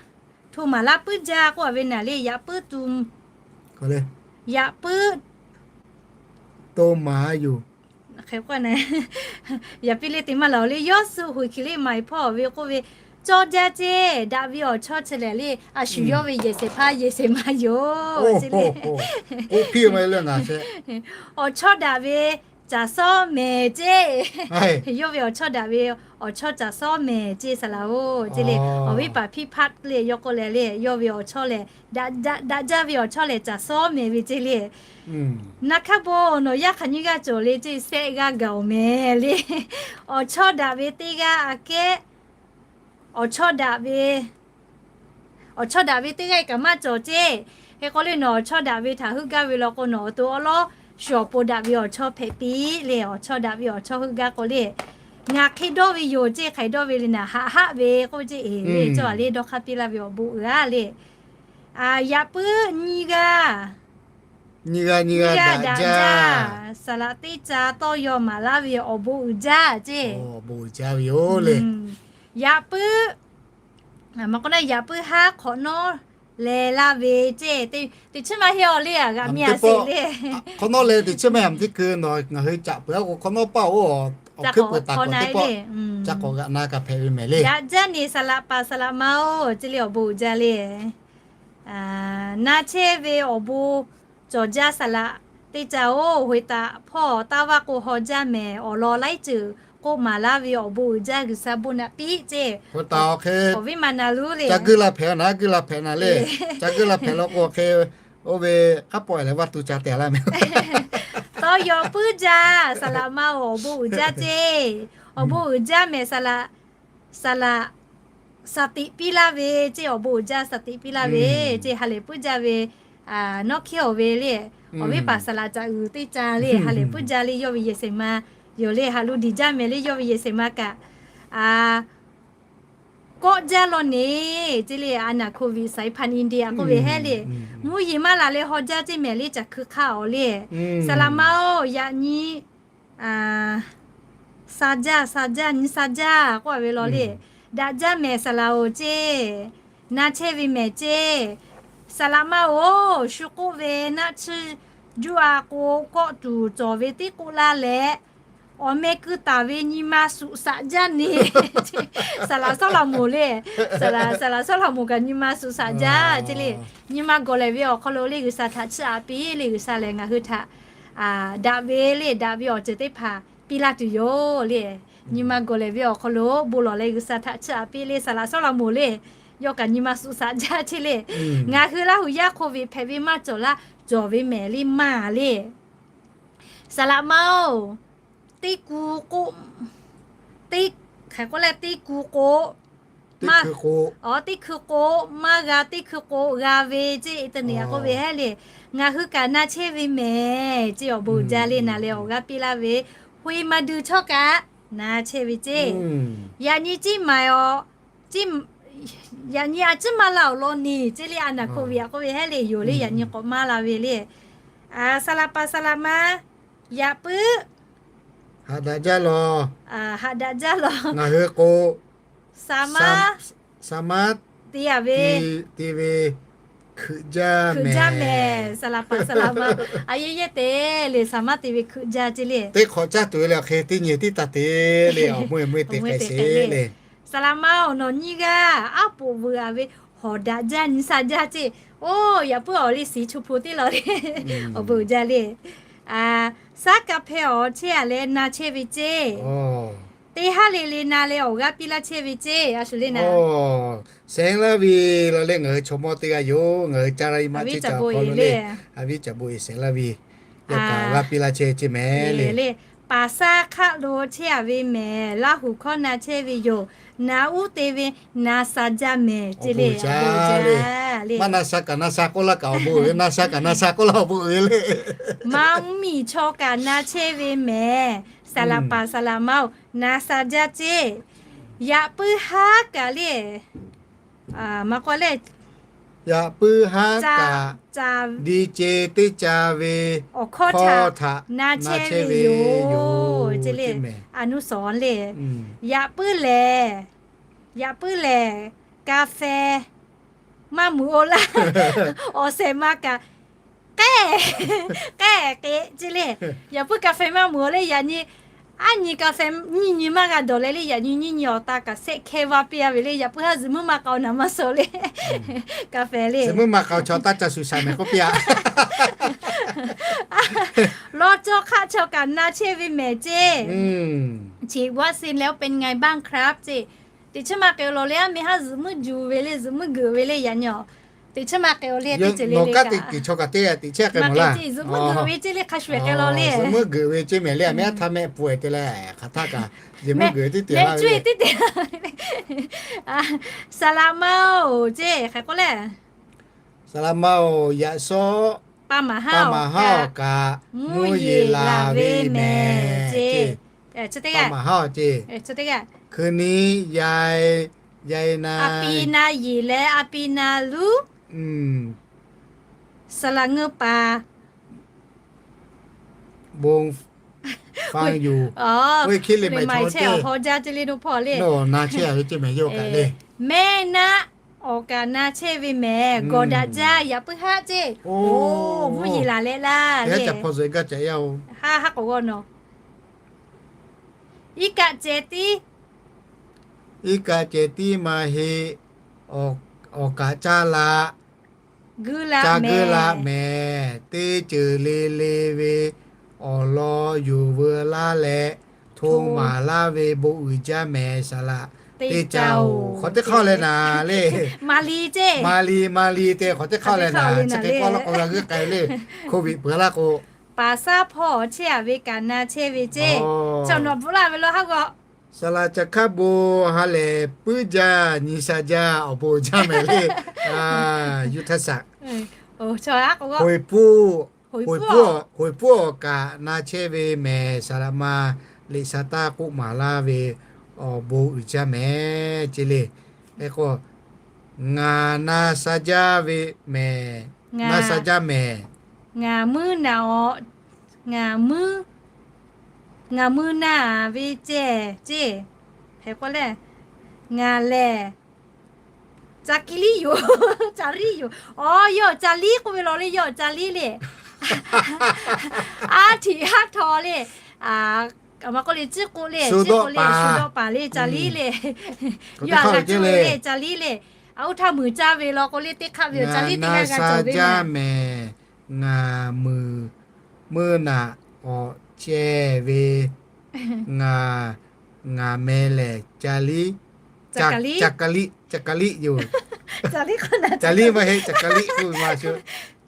hto maˍ laˇ puiˉ jaˇ k'oˆ a ve naˍ le, yaꞈ puiˉ tu, yaꞈ puiˉ to maˍ yoˬ. Yaꞈ piˇ le te maˇ laˬ le, yawˇ suh hoꞈ hkiˬ le maiˍ hpawˇ ve k'oˆ ve, cawˇ jaˇ ceˇ. Daꞈ ve awˬ chawˇ chi lehˬ le, a shu yawˇ ve yehˬ shehˍ hpaˇ yehˬ shehˍ ma yoˬ. Awˬ chawˇ daꞈ ve caˬ sawˉ mehˍ ceˇ. Yawˇ ve awˬ chawˇ daꞈ ve awˬ chawˇ caˬ sawˉ mehˍ ceˇ saˍ laꞈ-oˬ ceˇ le. Awˬ viˉ paˍ Piˇ hpaˆ le yawˇ k'oˆ leh le, yawˇ ve awˬ chawˇ lehˬ, daꞈ jaˇ ve awˬ chawˇ lehˬ caˬ sawˉ mehˍ ve ceˇ le. Naˍ hkaˇ bon nawˬ yaˇ hk'aˬ nyiˇ g'aˇ cawˬ le ceˇ, sehˆ g'aˇ gaˬ-oˬ mehˍ le. Awˬ chawˇ daꞈ ve teˇ g'aˇ aꞈ kehˉ, awˬ chawˇ daꞈ ve, awˬ chawˇ daꞈ ve teˇ g'aˇ kaꞈ maˇ cawˬ ceˇ. Hk'e k'o le nawˬ awˬ chawˇ daꞈ ve htaꞈ heuˆ gaˇ ve law k'o, nawˬ awˬ to awˉ lawˉ shu awˬ pon daꞈ ve awˬ chawˇ hpehꞈ piˇ le. Awˬ chawˇ daꞈ ve awˬ chawˇ heuˆ gaˇ k'o le, ngaˬ hk'e dawˇ ve yoˬ ceˇ. Hk'aˬ hk'e dawˇ ve le naˍ, haꞈ haˆ ve k'oˆ ceˇ. Eˬ le cawˇ a le dawˇ hk'aˇ piˇ laˇ ve awˬ bon uiˍ a le. Yaꞈ puiˉ nyiˇ g'aˇ, nyiˇ g'aˇ daꞈ jaˇ. Saˍ laꞈ teˇ ca tawˇ yaw maˍ laˇ ve awˬ bon uiˍ jaˇ ceˇ. Yaꞈ puiˉ, a ma k'o na, yaꞈ puiˉ haˉ hk'awꞈ nawˉ leh laˇ ve ceˇ. Teˇ chiˉ maˇ heˆ awˬ le, a g'aꞈ miˇ a sheˍ le. Hk'awꞈ nawˉ leh teˇ chiˉ maˇ heˆ, teˇ hkui nawˬ ngaˬ hui caꞈ peuˬ a k'o, hk'awꞈ nawˉ paˇ-oˬ, awˬ hkuiˉ peuˬ taˍ k'awꞈ teˇ pawˆ ca k'awꞈ g'aꞈ na kaꞈ hpehꞈ ve mehˍ le. Yaꞈ jaˇ neˬ saˍ laꞈ paˍ saˍ laꞈ ma-oˬ ceˇ le, awˬ bon uiˍ jaˇ le. Na chehˇ ve awˬ bon cawˬ jaˇ saˍ laꞈ teˇ ca-oˬ, hoꞈ taˍ hpawˇ taˇ vaˇ k'o haw jaˇ mehˍ, awˬ lawn laiˉ ceuˬ k'oˆ maˍ laˇ ve awˬ bon uiˍ jaˇ G'uiˬsha bon naꞈ piˇ ceˇ. Awˬ viˉ ma na luˉ le, ca guˇ la hpehꞈ na, guˇ la hpehꞈ na le. Ca guˇ la hpehꞈ law k'o, awˬ hk'e oˇ ve k'aˉ pawˆ leh vaˇ tu ca tehˬ laˇ mehˍ. Tawˇ yaw puiˉ jaˇ saˍ laꞈ ma-oˬ, awˬ bon uiˍ jaˇ ceˇ. Awˬ bon uiˍ jaˇ mehˍ saˍ laꞈ, saˍ laꞈ, saˍ tiꞈ piˇ laˇ ve ceˇ. Awˬ bon uiˍ jaˇ saˍ tiꞈ piˇ laˇ ve ceˇ. Ha lehˬ puiˉ jaˇ ve, nawˉ hkiˉ awˬ ve le, awˬ viˉ paˍ saˍ laꞈ caꞈ uiˍ teˇ ca le, ha lehˬ puiˉ jaˇ le, yawˇ ve yehˬ shehˍ ma yoˬ le. Haꞈ lu diˬ jaˇ mehˍ le, yawˇ ve yehˬ shehˍ ma kaꞈ kawˆ jaˇ law neˬ ceˇ le. A naˍ โควิด สายพันธุ์อินเดีย k'oˆ ve hehˉ le, mvuhˇ yeˬ maˇ laˬ leh haw jaˇ ceˇ mehˍ le, caˬ hkui hk'aˇ awˬ le. Saˍ laꞈ ma-oˬ, yaꞈ nyi Sa jaˇ, sa jaˇ, nyi sa jaˇ k'oˆ ve law le. Daꞈ jaˇ mehˍ saˍ laꞈ-oˬ ceˇ. Na chehˇ ve mehˍ ceˇ. Saˍ laꞈ ma-oˬ, shu k'oˆ ve naˆ tsuhˇ juˇ a k'o, kawˆ tuˬ cawˬ ve teˇ k'oˆ laˇ leh, awˬ meh keu taˍ ve nyi ma suꞈ saꞈ jaˇ ne. Saˍ laꞈ Sawˉlaꞈmonˍ le. Saˍ laꞈ Sawˉlaꞈmonˍ kaꞈ nyi ma suꞈ saꞈ jaˇ ceˇ le. Nyi ma gawˬ lehˬ ve awˬ hk'aw lo le G'uiˬsha htaꞈ chiˇ aꞈ piˇ le, G'uiˬsha lehˬ ngaˬ hui htaꞈ daꞈ ve le, daꞈ ve awˬ ceuˬ teˇ hpaˍ piˇ laˇ tuˬ yoˬ le. Nyi ma gawˬ lehˬ ve awˬ hk'aw lo bon lawˬ leh G'uiˬsha htaꞈ chiˇ aꞈ piˇ le, saˍ laꞈ Sawˉlaꞈmonˍ le. Yawˇ kaꞈ nyi ma suꞈ saꞈ jaˇ ceˇ le. Ngaˬ hui Laˇ huˍ yaˇ hk'oˆ ve hpehꞈ ve maˇ cawˬ laˇ, cawˬ ve mehˍ le maˇ le. Saˍ laꞈ ma-oˬ, teˇ ku k'o, teˇ, hk'aˬ k'oˆ leh teˇ ku k'o, teˇ hkui k'o maˇ g'a, teˇ hkui k'o g'a ve ceˇ, internet a k'oˆ ve hehˉ le. Ngaˬ hui kaꞈ na chehˇ ve mehˍ ceˇ, awˬ bon uiˍ jaˇ le. Na leh awˬ g'aˇ piˇ laˇ ve, hk'oˆ maˇ duˬ chaw kaꞈ na chehˇ ve ceˇ. Yaꞈ nyi ciˇ maˍ-oˬ, yaꞈ nyi a ciˉ maˇ la awˬ lawn niˬ ceˇ le. A naˍ hk'oˆ ve a k'oˆ ve hehˉ le, yoˬ le, yaꞈ nyi k'awꞈ maˇ la ve le. Saˍ laꞈ paˍ saˍ laꞈ ma, yaꞈ puiˉ haꞈ daꞈ jaˇ lawˬ. Haꞈ daꞈ jaˇ lawˬ. Ngaˬ hui k'o, sa maˉ, sa maˉ te ve, te ve hkui jaˇ mehˍ. Saˍ laꞈ paˍ saˍ laꞈ ma, a yehˇ yehˇ te le, sa maˉ te ve hkui jaˇ ceˇ le. Teˇ hk'awꞈ caˇ tuˬ ve le, awˬ hk'e teˇ nyi tiˉ taˇ te le, awˬ meuˇ meuˇ te k'ai sheˍ le. Saˍ laꞈ ma awˬ nawˬ nyiˇ g'aˇ aˉ poꞈ veuꞈ a ve, hawˍ daꞈ jaˇ nyi sa jaˇ ceˇ. Oˇ, yaꞈ puiˉ awˬ liˇ siˍ chu hpu teˇ law le. Awˬ bon uiˍ jaˇ le. Saˉ ka hpeh awˬ chehˇ a leh na chehˇ ve ceˇ. Teˇ haˉ le le na leh awˬ g'aˇ piˇ laˇ chehˇ ve ceˇ. A shu le na. Sehˉ laˇ ve law leh ngaˬ hui chaw mawˇ teˇ g'aˇ yoˬ. Ngaˬ hui caˇ laˇ ve maˇ ceˇ ca hk'aw lo le, a viˉ caˍ bon eˬ sehˉ laˇ ve, yaꞈ kaꞈ awˬ g'aˇ piˇ laˇ chehˇ ceˇ mehˍ le. Paˍ saˉ hk'aˆ lo chehˇ a ve mehˍ, Laˇ huˍ hkawˇ na chehˇ ve yoˬ. Na uˉ te ve na sa jaˇ mehˍ ceˇ le. Maˇ na sa kaꞈ na sa k'oˆ laˇ kaꞈ awˬ bon uiˍ ve, na sa kaꞈ na sa k'oˆ laˇ awˬ bon uiˍ ve le. Maˇ mvuhˇ miˬ chaw kaꞈ na chehˇ ve mehˍ. Saˍ laꞈ paˍ saˍ laꞈ ma-oˬ, na sa jaˇ ceˇ. Yaꞈ puiˉ haˉ kaꞈ le, maˇ k'oˆ le, yaꞈ puiˉ haˉ kaꞈ, di ce teˇ ca ve awˬ hkawˇ htaꞈ na chehˇ ve yoˬ ceˇ le. A nuˇ sawˍ le. Yaꞈ puiˉ lehˬ, yaꞈ puiˉ lehˬ, ka feh maˇ muiˬ-o laˇ. Awˬ shehˍ ma kaꞈ k'ehˆ k'ehˆ k'e ceˇ le. Yaꞈ puiˉ ka feh maˇ muiˬ-o le. Yaꞈ nyi aˉ nyi ka feh nyiˇ nyi maˇ g'a dawˬ leh le. Yaꞈ nyi nyiˇ nyi awˬ ta kaꞈ shehˆ hkehˇ vaˇ piˇ a ve le. Yaꞈ puiˉ haˉ zuhꞈ muiˉ maˇ k'aoˍ naˍ maˇ suh le. Ka feh le, zuhꞈ muiˉ maˇ k'aoˍ chaw taˇ ca shuˍ shaˍ mehˍ k'oˆ piˇ-a. Law cawˇ hk'aˆ chaw kaꞈ na chehˇ ve mehˍ ceˇ. Cheꞈ vaˆ se leh oˇ pe ngaˬ baˆ hk'aˆ ceˇ. Teꞈ chiˉ maˇ k'ai-o law le, a meh haˉ zuhꞈ muiˉ juˬ ve le, zuhꞈ muiˬ geuꞈ ve le. Yaꞈ nyi teꞈ chiˉ maˇ k'ai-o le, teˇ ceuˬ le le kaꞈ. Teꞈ chiˉ maˇ k'ai ceˇ, zuhꞈ muiˉ geuꞈ ve ceˇ le, hk'a shuˍ k'ai law le. Zuhꞈ muiˉ geuꞈ ve ceˇ mehˍ le, a meh haˉ htaˇ mehˆ pfuhˍ-e te leh hk'aˬ htaˇ kaꞈ zuhꞈ muiˉ geuꞈ teˇ te laˇ ve le. Saˍ laꞈ ma-oˬ ceˇ hk'e k'oˆ le. Saˍ laꞈ ma-oˬ, yaꞈ shawˉ pa maˍ haˉ awˬ kaꞈ mvuhˇ yeˬ laˬ ve mehˍ ceˇ. Pa maˍ haˉ ceˇ. Hkui ni ya, ya na, a pi na yeˬ leh a pi na luˉ. Saˍ laꞈ ngeuˇ paˍ bon fanˇ yuˬ. Oˇ ve hkiˉ le maˍ chehˇ awˬ hawˇ jaˇ ceˇ le, noˇ hpawˇ le. Na chehˇ a ve ceˇ mehˍ yoˬ kaꞈ le. Mehˆ naˆ awˬ kaꞈ na chehˇ ve mehˍ, gawˬ daꞈ jaˇ, yaꞈ puiˉ haˉ ceˇ. Oˇ, mvuhˇ yeˬ laˬ leh laˇ le. Haˉ haˉ k'awꞈ g'awˇ nawˬ. Iˉ kaˆ ceh tiˉ, iˉ kaˆ ceh tiˉ maˇ heˆ. Awˬ kaꞈ caˇ la, caˇ guiˇ la mehˍ. Teˇ ceuˬ le le ve awˬ lawn yonˍ veu laˇ leh, hto maˍ laˇ ve bon uiˍ jaˇ mehˍ. Saˍ laꞈ teˇ ca-oˬ, hk'aw teˇ hk'awˇ leh naˍ le. Maˍ li, maˍ li te hk'aw teˇ hk'awˇ leh naˍ. Chi hk'e k'oˆ laˇ k'o g'a g'euˆ k'ai le. Hko viꞈ peuˬ laˇ k'o, paˍ saˉ hpawˇ chehˇ a ve kaꞈ na chehˇ ve ceˇ. Chaw nawˬ bvuhꞈ laˇ ve lo haˉ g'awˇ. Saˍ laꞈ ca hkaˉ bon ha lehˬ puiˉ jaˇ, nyi sha jaˇ, awˬ bon jaˇ mehˍ le. Yuˇ htaˇ shaꞈ, hoiˍ pfuhˇ awˬ kaꞈ na chehˇ ve mehˍ. Saˍ laꞈ ma liꞈ sha taˇ k'oˆ maˍ laˇ ve awˬ bon uiˍ jaˇ mehˍ ceˇ le. Hk'e k'o, ngaˬ na sha jaˇ ve mehˍ. Ngaˬ na sha jaˇ mehˍ. Ngaˬ muiˉ naꞈ awˬ, ngaˬ muiˉ Ngaˬ mui naˬ ve ceh ceˇ. Hk'e k'oˆ le, ngaˬ lehˬ ca ki liˉ yoˬ, ca liˉ yoˬ. Awˬ, yawˇ ca liˉ k'oˆ ve law le, yawˇ ca liˉ le. Aˉ htiꞈ haˉ htaw le. Aˬ ma k'oˆ le, ciˉ k'oˆ le, ciˉ k'oˆ le, shu dawˆ paˍ le, ca liˉ le. Yawˇ a g'a cawˇ ve le, ca liˉ le. A, oˇ htaˇ muiˬ caˇ ve law k'o le, teˇ hk'aˆ ve yoˬ, ca liˉ teˇ g'aˇ g'a cawˬ ve naˬ. Ngaˬ mui mui naˬ awˬ ceh ve, ngaˬ, ngaˬ meh lehˬ ca liˉ, ca ka liˉ, ca ka liˉ yoˬ. Ca liˉ maˇ heˆ, ca ka liˉ k'oˆ ve ma shu.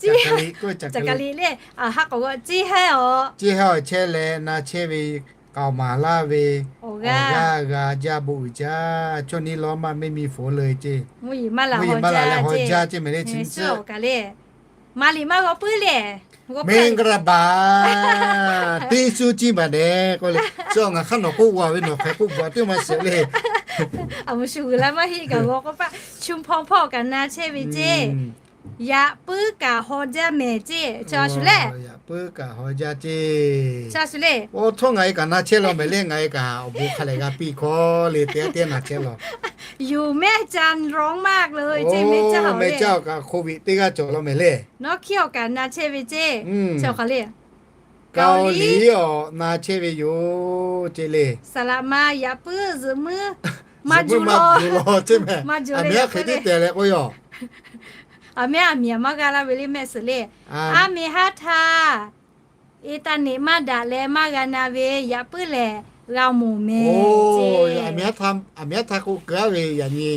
Ca ka liˉ k'oˆ, ca ka liˉ le. Haˉ k'awꞈ g'awˇ, ceˇ haˉ awˬ, ceˇ haˉ awˬ chehˇ leh na chehˇ ve k'aoˍ maˍ laˇ ve awˬ g'aˇ g'a jaˇ, bon uiˍ jaˇ. Chaw nyi lawˇ maˇ mehˇ mi foˍ le ceˇ. Mvuhˇ yeˬ maˇ laˬ leh haw jaˇ ceˇ mehˍ le, chi suhˉ awˬ kaˬ le. Maˍ liꞈ maˇ g'aw puiˉ le. Mengarabaˍ, teˇ suhˉ ciˇ baˬ dehꞈ k'oˆ le. Chi ngaˬ hk'aˇ nawˬ k'oˆ g'a ve, nawˬ hk'e k'oˆ bvuhꞈ teˇ maˇ shiˍ le. A, mvuhˇ shu g'uiˬ la maˇ heˆ kaꞈ g'aw k'oˆ paˆ, chu hpaw hpawˇ kaꞈ na chehˇ ve ceˇ. Yaꞈ puiˉ kaꞈ haw jaˇ mehˍ ceˇ. Chaw a shuˍ le. Yaꞈ puiˉ kaꞈ haw jaˇ ceˇ. Chaw a shuˍ le. Oˇ htawˇ ngaˬ e kaꞈ na chehˇ law mehˍ le, ngaˬ e kaꞈ awˬ bon hk'a lehˬ g'a piˇ hkawˇ le, teˇ g'aˇ teˇ g'aˇ na chehˇ law. Yoˬ, mehˇ ca rawˉ maˇ le ceˇ, mehˇ caˇ awˬ kaꞈ โควิด teˇ g'aˇ cawˬ law mehˍ le. Nawˉ hkiˉ awˬ kaꞈ na chehˇ ve ceˇ. Chaw hk'aˬ le. Kaoˍliˍ awˬ na chehˇ ve yoˬ ceˇ le. Saˍ laꞈ ma yaꞈ puiˉ zuhꞈ muiˉ maˇ juˬ law ceˇ mehˍ. Aˬ miˍ aˉ hk'e teˇ tehˬ leh k'oˆ yoˬ. Aˬ miˍ aˬ miˍ maˇ g'a laˇ ve le mehˆ suhˍ le. Aˉ miˍ haˉ htaˇ, อินเทอร์เน็ต maˇ daꞈ leh maˇ g'a na ve yaꞈ puiˉ lehˬ g'a mawˬ mehˍ. Aˬ miˍ haˉ htaˇ k'oˆ keu aˉ ve yaꞈ nyi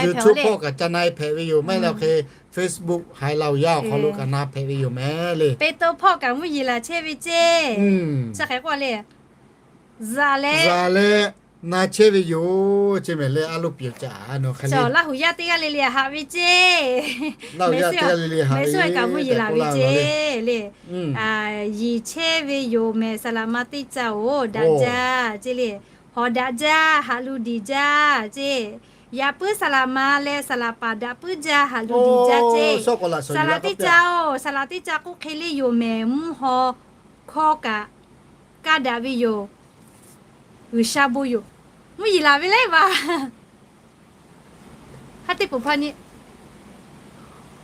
YouTube hpawˇ kaꞈ ca na e hpehꞈ ve yoˬ. Maˇ heˆ leh awˬ hk'e Facebook haiˬ laˇ oˬ yaˇ awˬ hk'aw lo kaꞈ na hpehꞈ ve yoˬ mehˍ le. Peˍtawˇ hpawˇ kaꞈ mvuhˇ yeˬ laˬ chehˇ ve ceˇ. Chi hk'e k'oˆ le. Zaˍ leh, zaˍ leh na chehˇ ve yoˬ ceˇ mehˍ le. A loˇ piˍ caꞈ a nawˬ hk'e le. Laˇ huˍ yaˇ teˇ g'aˇ le le haꞈ ve ceˇ. Laˇ huˍ yaˇ teˇ g'aˇ le le haꞈ ve ceˇ. Kaꞈ mvuhˇ yeˬ laˬ ve ceˇ le. Yeˬ chehˇ ve yoˬ mehˍ, saˍ laꞈ ma teˇ caˇ oˬ, daꞈ jaˇ ceˇ le. Hawˍ daꞈ jaˇ, haꞈ lu diˍ jaˇ ceˇ. Yaꞈ puiˉ saˍ laꞈ ma leh saˍ laꞈ paˍ daꞈ puiˉ jaˇ, haꞈ lu diˍ jaˇ ceˇ. Saˍ laꞈ teˇ caˇ oˬ, saˍ laꞈ teˇ caˇ k'oˆ hk'e le yoˬ mehˍ, mvuhˇ haw hkawˇ kaꞈ kaˇ daꞈ ve yoˬ. G'uiˬsha bon yoˬ. Mvuhˇ yeˬ laˬ ve leh vaˬ. Haˉ teˇ poˍ hpaˇ nyi.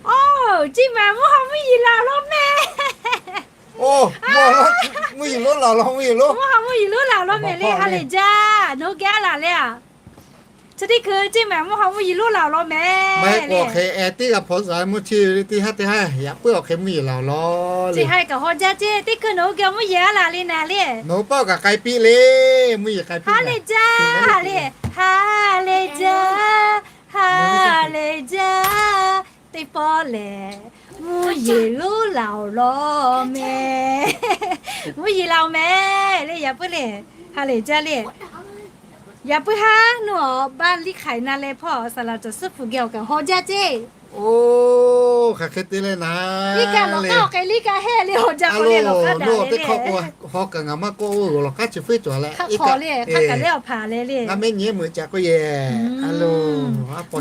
Oˇ, ceˇ mehˍ, mvuhˇ haw mvuhˇ yeˬ laˬ law mehˍ. Mvuhˇ haw mvuhˇ yeˬ lonˉ laˬ law mehˍ le, ha lehˬ jaˇ. Nawˬ hui geh a laˬ le a. Chi teˇ hkui ceˇ mehˍ, mvuhˇ haw mvuhˇ yeˬ lonˉ laˬ law mehˍ. Maˇ heˆ k'o awˬ hk'e ehˉ teˇ g'a hpaw zaꞈ mvuhˇ chi teˇ haˉ teˇ haˉ yaꞈ puiˉ awˬ hk'e mvuhˇ yeˬ laˬ law le. Ceˇ ha kaꞈ haw jaˇ ceˇ, teˇ hkui nawˬ hui geh mvuhˇ yeˬ a laˬ le naˍ le. Nawˬ hui pawˆ kaꞈ k'ai piˇ le. Mvuhˇ yeˬ k'ai piˇ, ha lehˬ jaˇ le, ha lehˬ jaˇ, ha lehˬ jaˇ. Teˇ pawˆ lehˬ mvuhˇ yeˬ lonˉ laˬ law mehˍ. Mvuhˇ yeˬ laˬ mehˍ le, yaꞈ puiˉ le. Ha lehˬ jaˇ le. Yaꞈ puiˉ haˉ nawˬ baˆ liˇ hk'aiˬ na leh hpawˇ saˍ laꞈ cawˬ suhˉ hpu geh awˬ kaꞈ haw jaˇ ceˇ. Oˇ, hk'aˬ hk'e te leh naˍ, liˇ kaꞈ lawˬ k'aˉ awˬ hk'e liˇ kaꞈ hehˆ le, haw jaˇ k'o le lawˬ k'aˉ daꞈ le le. Hawˉ kaꞈ ngaˬ maˇ k'oˆ, oˇ lawˬ k'aˉ chi fuiˉ cawˬ leh hk'aˬ hk'aw le, hk'aˬ kaꞈ leh awˬ hpaˍ le le. Ngaˇ mehˉ nyi meuꞈ ca k'oˆ yehˬ.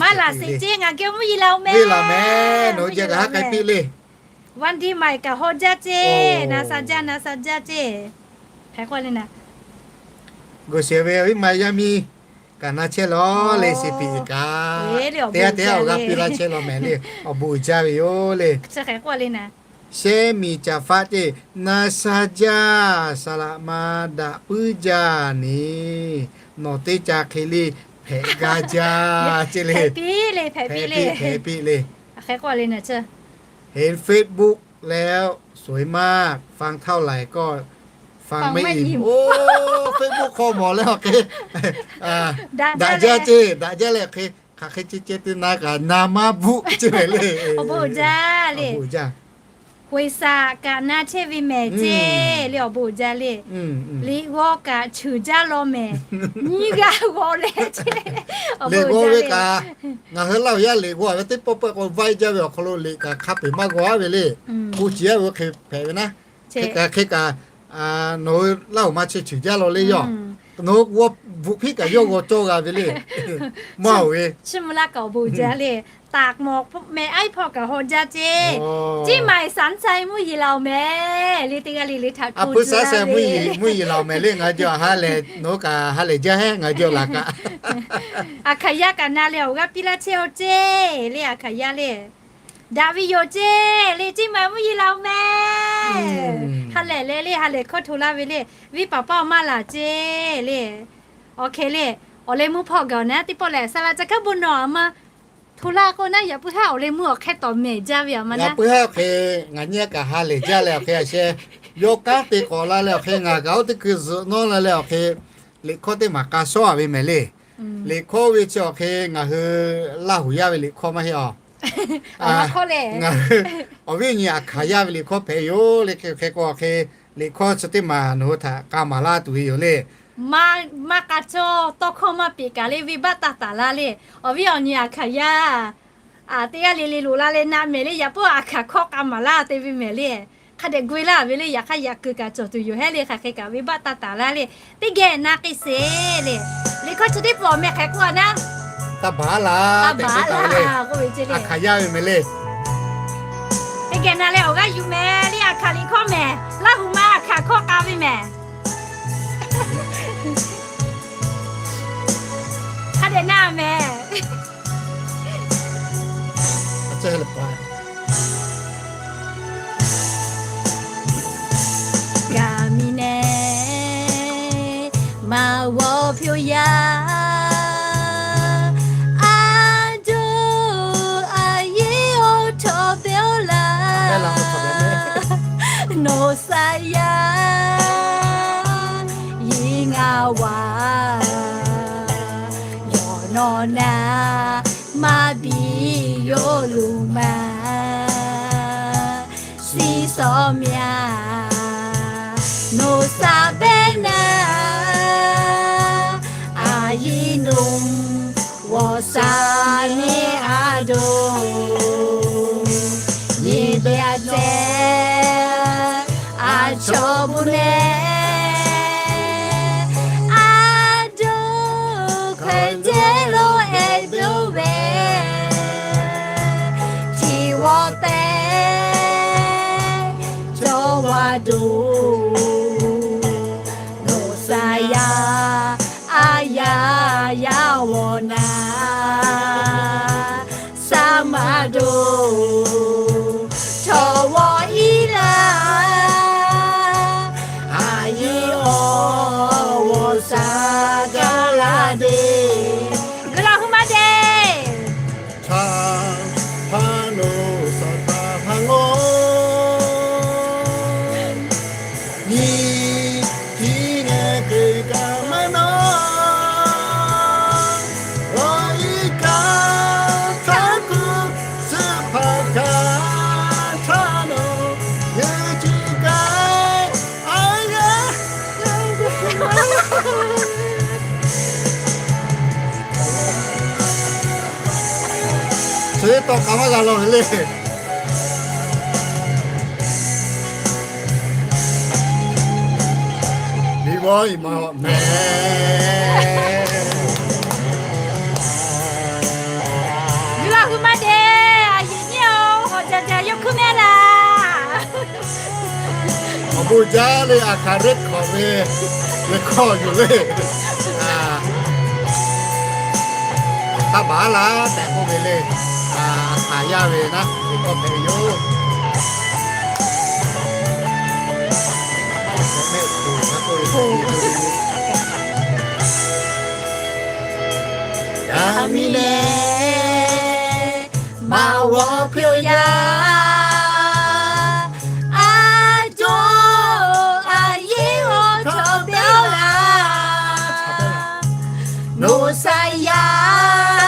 Maˇ laˬ sheˍ ceˇ, ngaˬ geh mvuhˇ yeˬ laˬ oˬ mehˍ. Mvuhˇ yeˬ laˬ mehˍ, nawˬ hui geh kaꞈ haˉ k'ai piˇ le. Vaˇ diˇ ma kaꞈ haw jaˇ ceˇ, na sha jaˇ, na sha jaˇ ceˇ. Hk'e k'oˆ le naˍ. G'uˬ shehˍ ve awˬ viˉ ma yaˇ miˇ kaꞈ na chehˇ law le, shiˍ piꞈ kaꞈ. Teˇ g'aˇ teˇ g'aˇ awˬ g'aˇ piˇ laˇ chehˇ law mehˍ le. Awˬ bon uiˍ jaˇ ve yoˬ le. Shehˆ miˬ caˍ faˆ ceˇ, na sha jaˇ, saˍ laꞈ ma daꞈ puiˉ jaˇ ni, nawˬ teˇ ca hk'e le hpehꞈ gaˇ jaˇ ceˇ le. Hpehꞈ piˇ le, hpehꞈ piˇ le. เห็นเฟซบุ๊กแล้วสวยมาก ฟังเท่าไหร่ก็ฟังไม่อิ่ม โอ้ Facebook คอหมอแล้ว โอเค daꞈ jaˇ ceˇ, daꞈ jaˇ leh hk'e hk'aˬ hk'e ceh ceh te na kaꞈ na maˇ bvuhˆ ceˇ mehˍ le. Awˬ bon uiˍ jaˇ le. Huiˍ saꞈ kaꞈ na chehˇ ve mehˍ ceˇ le, awˬ bon uiˍ jaˇ le. Liꞈ g'aw kaꞈ cheuˬ jaˇ law mehˍ. Nyiˇ g'aˇ g'aw leh ceˇ. Liꞈ g'aw ve kaꞈ, ngaˬ hui Laˇ huˍ yaˇ liꞈ g'aw ve teˇ pawˆ pawˆ k'o vaiˇ jaˇ ve awˬ hk'aw lo liꞈ kaꞈ hk'a peu-eˬ maˇ g'aw aˉ ve le. K'o ciˍ yaˇ ve hk'e hpehꞈ ve naˉ. Hk'e kaꞈ, hk'e kaꞈ, nawˬ hui Laˇ huˍ ma chi cheuˬ jaˇ law le yawˇ. Nawˬ hui g'aw bvuhꞈ hpiˉ kaꞈ yawˇ g'aw cawˇ g'a ve le. Maˇ oˬ ve, chi mvuh laˇ kaꞈ awˬ bon uiˍ jaˇ le. taˍ mawˬ meh aiˉ hpawˇ kaꞈ haw jaˇ ceˇ. Ciˉ maˍ saˍ caˇ mvuhˇ yeˬ laˬ mehˍ le, teˇ g'aˇ le le htaꞈ a puiˉ saˉ sheh mvuhˇ yeˬ laˬ mehˍ le, ngaˬ hui a ha lehˬ nawˬ hui kaꞈ ha lehˬ jaˇ heˆ, ngaˬ hui laˬ kaꞈ. Aˬ hkaˍ yaˇ kaꞈ na leh awˬ g'aˇ piˇ laˇ chehˇ-oˆ ceˇ le, aˬ hkaˍ yaˇ le. Daꞈ ve yoˬ ceˇ le, ciˉ maˍ mvuhˇ yeˬ laˬ mehˍ. Ha lehˬ le le, ha lehˬ hkawˇ hto laˇ ve le, viˉ paˍ paˇ awˬ maˇ laˬ ceˇ le. Awˬ hk'e le, awˬ leh mvuhˇ hpawˇ gaˬ naˉ teˇ pawˆ lehˬ, saˍ laꞈ ca hk'aˉ bon nawˬ a ma hto laˇ k'o naˉ, yaꞈ puiˉ haˉ awˬ leh mvuhˇ awˬ hk'e tawˍ mehˍ jaˇ ve a ma naˉ. Yaꞈ puiˉ haˉ awˬ hk'e ngaˬ nyi kaꞈ ha lehˬ jaˇ leh awˬ hk'e a sheh, yawˇ kanˉ te k'awꞈ la leh awˬ hk'e ngaˬ kaꞈ oˇ teˇ hkui zuhꞈ nawˉ la leh awˬ hk'e, liꞈ hkawˇ teˇ maˬ k'a shawˉ a ve mehˍ le. Liꞈ hkawˇ ve chi awˬ hk'e ngaˬ hui Laˇ huˍ yaˇ ve liꞈ hkawˇ maˇ heˆ a. Ngaˬ hui awˬ viˉ awˬ nyi aˬ hkaˍ yaˇ ve liꞈ hkawˇ hpehꞈ yoˬ le. Hk'e k'o awˬ hk'e liꞈ hkawˇ chi teˇ maˬ nawˬ hui htaꞈ k'a maˍ laˇ tuˬ ve yoˬ le. Maˇ k'a cawˇ tawˇ hkawˇ maˇ peꞈ kaꞈ le, venˇ baˆ taˇ taˍ laˇ le. Awˬ viˉ awˬ nyi aˬ hkaˍ yaˇ teˇ g'aˇ le le loꞈ la leh na mehˍ le, yaꞈ puiˉ aˬ hkaˍ hkawˇ k'a maˍ laˇ te ve mehˍ le. Hk'a dehꞈ gu-e laˇ ve le, yaꞈ hk'aˇ yaꞈ kuiˬ kaꞈ cawˬ tuˬ yoˬ heˆ le, hk'aˬ hk'e kaꞈ venˇ baˆ taˇ taˍ laˇ le. Teˇ geh na k'ai sheˍ le. Liꞈ hkawˇ chi teˇ pawˆ meh hk'e k'oˆ a naˉ, taˇ baˬ laˇ tehꞈ k'oˆ taˍ ve le. Aˬ hkaˍ yaˇ ve mehˍ le. Teˇ geh na leh awˬ g'aˇ yuˬ mehˍ le, aˬ hkaˍ liꞈ hkawˇ mehˍ, Laˇ huˍ ma aˬ hkaˍ hkawˇ k'a ve mehˍ. Hk'a dehꞈ na mehˍ. Kaꞈ miˬ nehˬ maˇ g'awˇ hpyoˇ yaˇ, a doˇ a yehˬ awˬ htawꞈ pehˇ-oˆ laˇ. Nawˬ saˍ yaˇ yiˍ ngaˬ wa, yawˇ nawˬ naˍ maˇ biˇ yawˇ loˍ ma. Siˉ sawˍ myaꞈ nawˬ saˍ behˉ naˍ, a yiˍ nawˬ g'awˬ saˍ neˇ a doˇ, nyi beh a ceh a chaw bon nehˬ, a doˇ hk'e te lo ehˉ doˇ ve, chi g'awˇ pehˇ cawˇ wa doˬ, nawˬ saˍ yaˇ a yaˇ yaˇ g'awˬ naˍ, saˍ maˇ doˬ chaw g'awˇ iˉ laˇ, a yiˍ awˬ g'awˬ saˍ gaˇ laˇ deˇ. Guiˬ la hui maˇ deˇ. Htaˇ hpaˇ nawˬ saˍ hpaˇ hpaˇ ngaw, nyi htiˉ nehˬ keu kaꞈ maˇ nawˉ, g'awˇ iˉ kaꞈ htaˇ kuˬ suhˉ hpaˍ kaꞈ htaˇ nawˬ yehˬ chi kaꞈ a yaˇ Chi tawˇ k'a maˇ g'a law ve le. Miˬ g'awˇ iˍ ma mehˍ. Yuˬ laˇ hui maˇ deˇ, a yeˬ nyiˇ-oˬ, hawˬ jaˬ jaˬ yawˇ hkuiˉ mehˉ laˇ. Awˬ bon jaˇ le, aˬ hkaˍ record ve, record yoˬ le. Hk'a baˬ laˇ tehꞈ k'oˆ ve le. Aˬ hkaˍ yaˇ ve naˉ ve kawˇ hpehꞈ ve yoˬ. Yaꞈ miˇ lehˬ, maˇ g'awˇ hpyoˇ yaˇ, a cawˇ a yeˉ g'awˇ cawˬ pehˇ-oˆ laˇ. Nawˬ saˍ yaˇ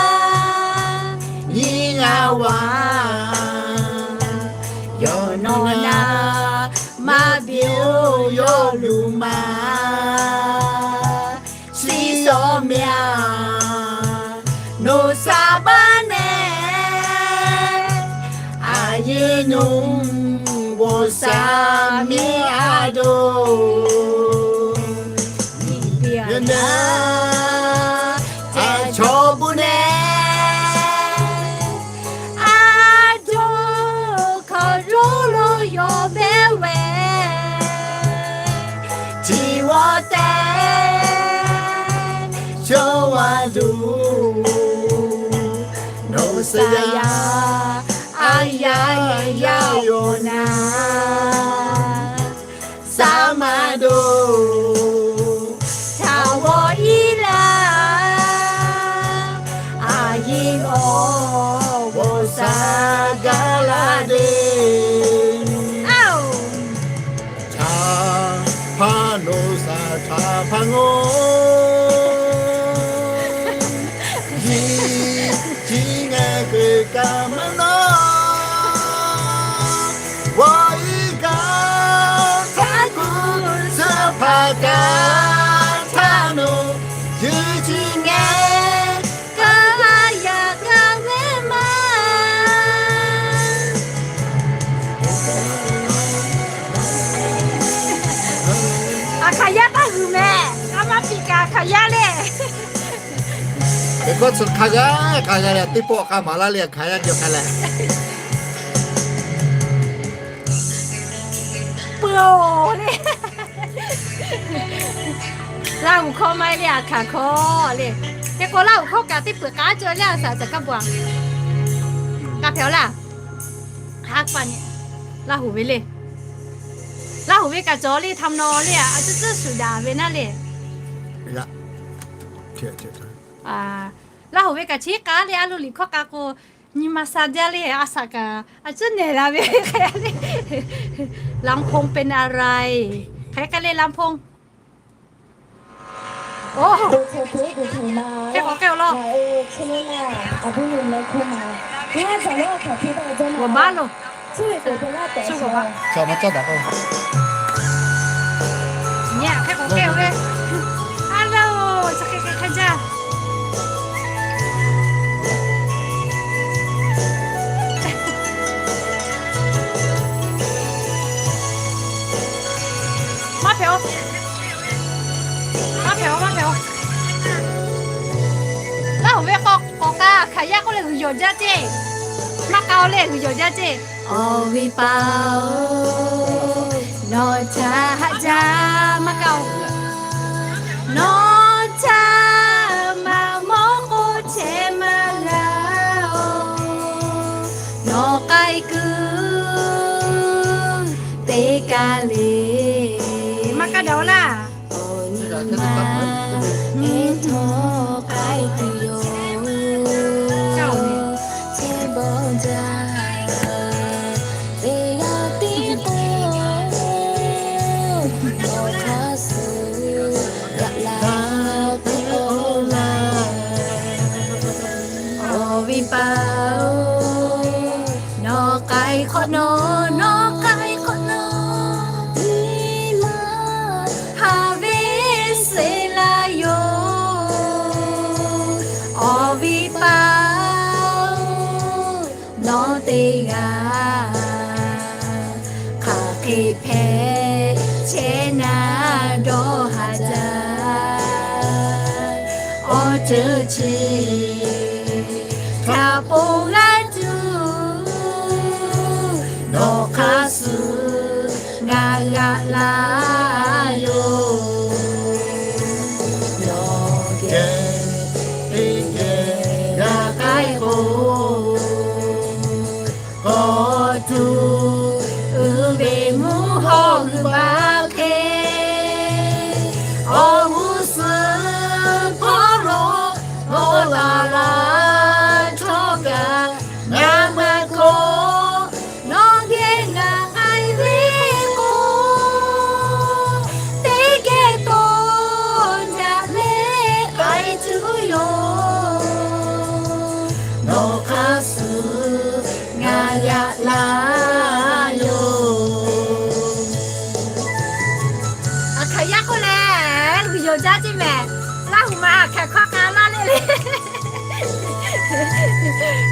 nyiˇ g'aˇ wa, yawˇ nawˬ naˍ maˇ biˇ-oˬ yawˇ luˬ ma. Siˉ sawˍ myaꞈ nawˬ saˍ baˆ nehˬ, a yeˉ nawˬ g'awˬ saˍ miˇ a doˬ. Yaꞈ nyi a chaw bon nehˬ, Saˍ yaˇ, a yaˇ yaˇ awˬ naˍ, saˍ maˇ doˬ, htaꞈ g'awˇ iˉ laˇ, a yiˇ awˬ g'awˬ saˍ gaˇ laˇ deˇ. Htaꞈ hpaˇ noˬ saˍ htaꞈ hpaˇ ngaw, yiˇ ciˉ ngeh keu kaꞈ maˇ nawˉ, g'awˇ iˉ kaꞈ htaˇ kuˬ, suh hpaˍ kaꞈ htaˇ noˬ, yuˬ ciˉ ngeh kaꞈ yaꞈ kaꞈ mehˉ maˇ. Aˬ hkaˍ yaˇ taˇ g'uiˬ mehˍ. A maˇ piˇ kaꞈ aˬ hkaˍ yaˇ le. Teˇ kawˆ tcuh hk'a g'a, hk'a g'a leh teˇ pawˆ k'a maˍ laˇ le, aˬ hkaˍ yaˇ jaw k'ai leh. Peuˬ-oˬ le. Laˇ huˍ hkawˇ maˇ heˆ le, aˬ hkaˍ hkawˇ le. Hk'e k'o Laˇ huˍ hkawˇ kaꞈ teˇ peuˬ k'a cawˬ le, a shaꞈ caˬ kaˇ bvuhꞈ. K'a hpehꞈ-oˬ laˇ. Haˉ paˆ nyi. Laˇ huˍ ve le. Laˇ huˍ ve kaꞈ cawˬ le, htaꞈ nawˬ le, a tcuhˉ tcuhˉ shuˍ daꞈ ve naˉ le. Laˇ huˍ ve kaꞈ chi k'a le, a loˍ liꞈ hkawˇ k'a k'o, nyi ma sha jaˇ le, a shaꞈ kaꞈ a tcuhˉ nehˬ la ve hk'e le. ลำโพงเป็นอะไร hk'e k'ai le ลำโพง. Oˇ, hk'e k'awꞈ k'ai-oˬ law. G'awˬ baˆ loˬ. Shu g'awˬ baˆ. Nyi-a hk'e k'awꞈ k'ai-oˬ ve. A loˬ, chi hk'e hk'e hk'e jaˇ. Maˇ hpehꞈ-oˬ. Maˇ hpehꞈ-oˬ, maˇ hpehꞈ-oˬ. Laˇ huˍ ve k'awꞈ k'awꞈ k'a, aˬ hkaˍ yaˇ k'oˆ leh g'uiˬ yawˬ jaˇ ceˇ. Maˇ k'a-oˬ le, g'uiˬ yawˬ jaˇ ceˇ. Awˬ viˉ paˍ-oˬ, nawˬ htaꞈ haꞈ jaˇ maˇ k'a-oˬ. Nawˬ htaꞈ maˇ mawˇ k'oˆ chehˇ maˇ g'a oˬ. Nawˬ k'ai kuiˬ teˇ kaˇ le. Maˇ k'a daꞈ-oˬ laˇ. Awˬ nyi ma eˬ htawˇ k'ai tuˬ yoˬ. Chehˇ bawˆ jaˇ teˇ g'aˇ tiˉ k'o, nawˬ hk'a shuˍ yaꞈ la tuˬ-oˬ laˇ. Awˬ viˉ paˍ-oˬ, nawˬ k'ai hk'awꞈ nawˉ, nawˬ k'ai hk'awꞈ nawˉ, nyi ma haꞈ ve sheˍ laˇ yoˬ. Awˬ viˉ paˍ-oˬ, nawˬ teˇ g'aˇ hk'aˬ hk'e hpehꞈ chehˇ naˉ dawˇ haˍ jaˇ. Awˬ ceuˬ chi htaꞈ ponˬ g'a tuˬ, nawˬ hk'a shuˍ ngaˬ g'aꞈ laˇ yoˬ. Nawˬ geh teˇ geh g'a k'ai k'o, kawꞈ tuˬ uiˍ ve mvuhˇ hawˉ g'uiˬ baˆ hk'e, awˬ g'uˇ suhˍ hpawˇ lo g'awˇ la la htawˇ kaꞈ, ngaˬ maˇ k'o, nawˬ geh ngaˬ k'ai ve k'o, teˇ geh tawˇ daꞈ leh k'ai tuˬ yoˬ. Nawˬ hk'a shuˍ ngaˬ yaꞈ la yoˬ. Aˬ hkaˍ yaˇ k'oˆ leh, g'uiˬ yawˬ jaˇ ceˇ mehˍ. Laˇ huˍ ma aˬ hkaˍ hkawˇ k'a laˇ le le.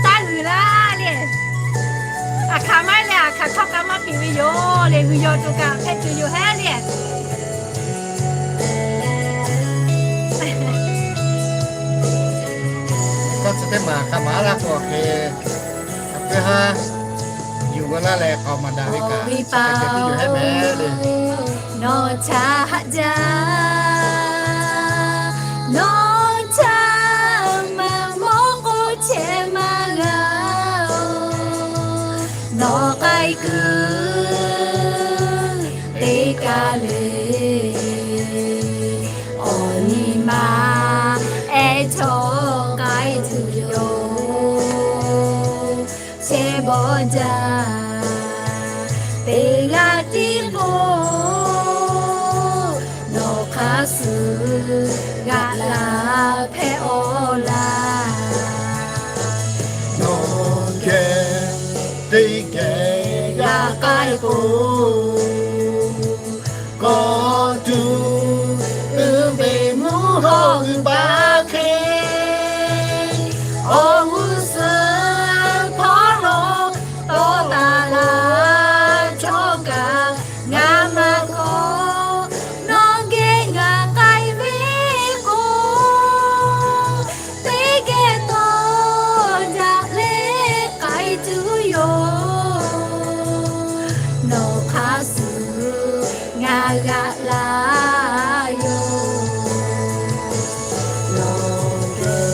Taˇ g'uiˬ laˇ le. Aˬ hkaˍ maˇ heˆ leh aˬ hkaˍ hkawˇ k'a maˇ piˍ ve yoˬ le, g'uiˬ yawˬ tuˬ kaꞈ hpehꞈ tuˬ yoˬ heˉ le. K'awꞈ chi teˇ maˬ k'a maˍ laˇ k'o hk'e, a peuˬ haˉ yuˬ g'a laˇ leh k'aoˍ maˍ daꞈ ve kaꞈ, yoˬ heˉ mehˍ le. Nawˬ htaꞈ haꞈ jaˇ, nawˬ htaꞈ maˇ mawˇ k'oˆ chehˇ maˇ g'a. Awˬ nyi ma ehˉ htawˇ k'ai tuˬ yoˬ. Chehˇ bawˆ jaˇ, teˇ g'aˇ tiˉ k'o, nawˬ hk'a shuˍ g'aꞈ la hpehꞈ awˬ laˇ. Nawˬ geh teˇ geh g'a k'ai k'o, kawˆ tuˬ uˉ ve mvuhˇ hawˬ g'uiˬ baˆ hk'e, awˬ g'uˇ suhˍ hpawˇ lo tawˇ taˍ la chaw kaꞈ ngaˬ maˇ kawˆ. Nawˬ geh g'a k'ai ve k'o, teˇ geh tawˇ jaˇ leh k'ai tuˬ yoˬ. Nawˬ hk'a shuˍ ngaˬ g'aꞈ la yoˬ. Nawˬ geh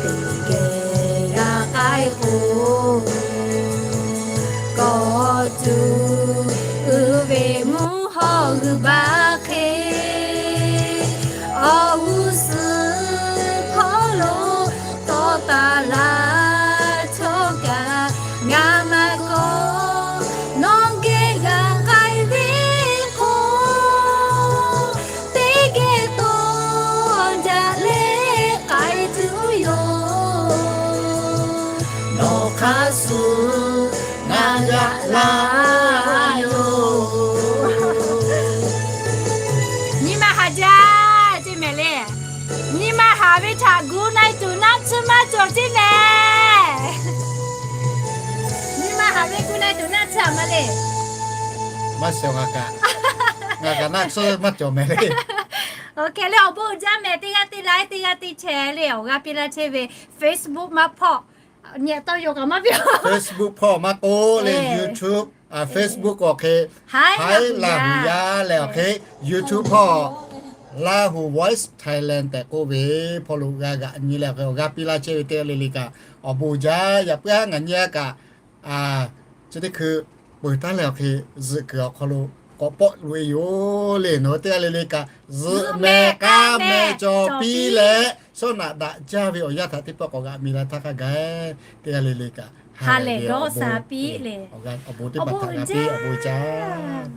teˇ geh g'a k'ai k'o, kawˆ tuˬ uˉ ve mvuhˇ hawˬ g'uiˬ baˆ hk'e, awˬ g'uˇ suhˍ hpawˇ lo tawˇ taˍ la chaw kaꞈ ngaˬ maˇ kawˆ. Nawˬ geh g'a k'ai ve k'o, teˇ geh tawˇ jaˇ leh k'ai tuˬ yoˬ. Nawˬ hk'a shuˍ ngaˬ g'aꞈ la yoˬ. Nyi ma haꞈ jaˇ ceˇ mehˍ le. Nyi ma haꞈ ve htaꞈ gu na-e tuˬ naˆ tsuhˇ maˇ cawˬ ceˇ mehˍ. Nyi ma haꞈ ve gu na-e tuˬ naˆ tsuhˇ a ma le. Maˇ shawˍ g'a kaꞈ, ngaˬ kaꞈ naˆ tsuhˇ maˇ cawˬ mehˍ le. Oˇ hk'e leh awˬ bon uiˍ jaˇ mehˍ, teˇ g'aˇ teˇ like, teˇ g'aˇ teˇ share le awˬ g'aˇ piˇ laˇ chehˇ ve Facebook maˇ hpawˇ, nyi taˇ yoˬ kaꞈ maˇ piˇ. Facebook hpawˇ maˇ k'oˆ le, YouTube, Facebook awˬ hk'e, Haiˉ Laˇ huˍ yaˇ leh awˬ hk'e, YouTube hpawˇ Lahu Voice Thailand tehꞈ k'oˆ ve hpawˇ lo g'a g'aꞈ nyi leh awˬ hk'e awˬ g'aˇ piˇ laˇ chehˇ ve teˇ g'aˇ le le kaꞈ awˬ bon uiˍ jaˇ. Yaꞈ puiˉ aˉ ngaˬ nyi a kaꞈ, chi teˇ hkui peuˬ taˍ leh awˬ hk'e zuhꞈ kuiˬ awˬ hk'aw lo k'awꞈ pawˆ loꞈ e yoˬ le. Nawˬ hui teˇ g'aˇ le le kaꞈ zuhꞈ meh k'aˉ meh cawˬ piˇ leh, shawˉ naꞈ daꞈ jaˇ ve awˬ yanˇ htaꞈ teˇ pawˆ k'awꞈ g'aꞈ mi la htaˇ hk'a gaˬ, teˇ g'aˇ le le kaꞈ ha lehˬ dawˇ sha piˇ le. Awˬ bon teˇ hpaˍ htaꞈ g'a piˇ, awˬ bon uiˍ jaˇ.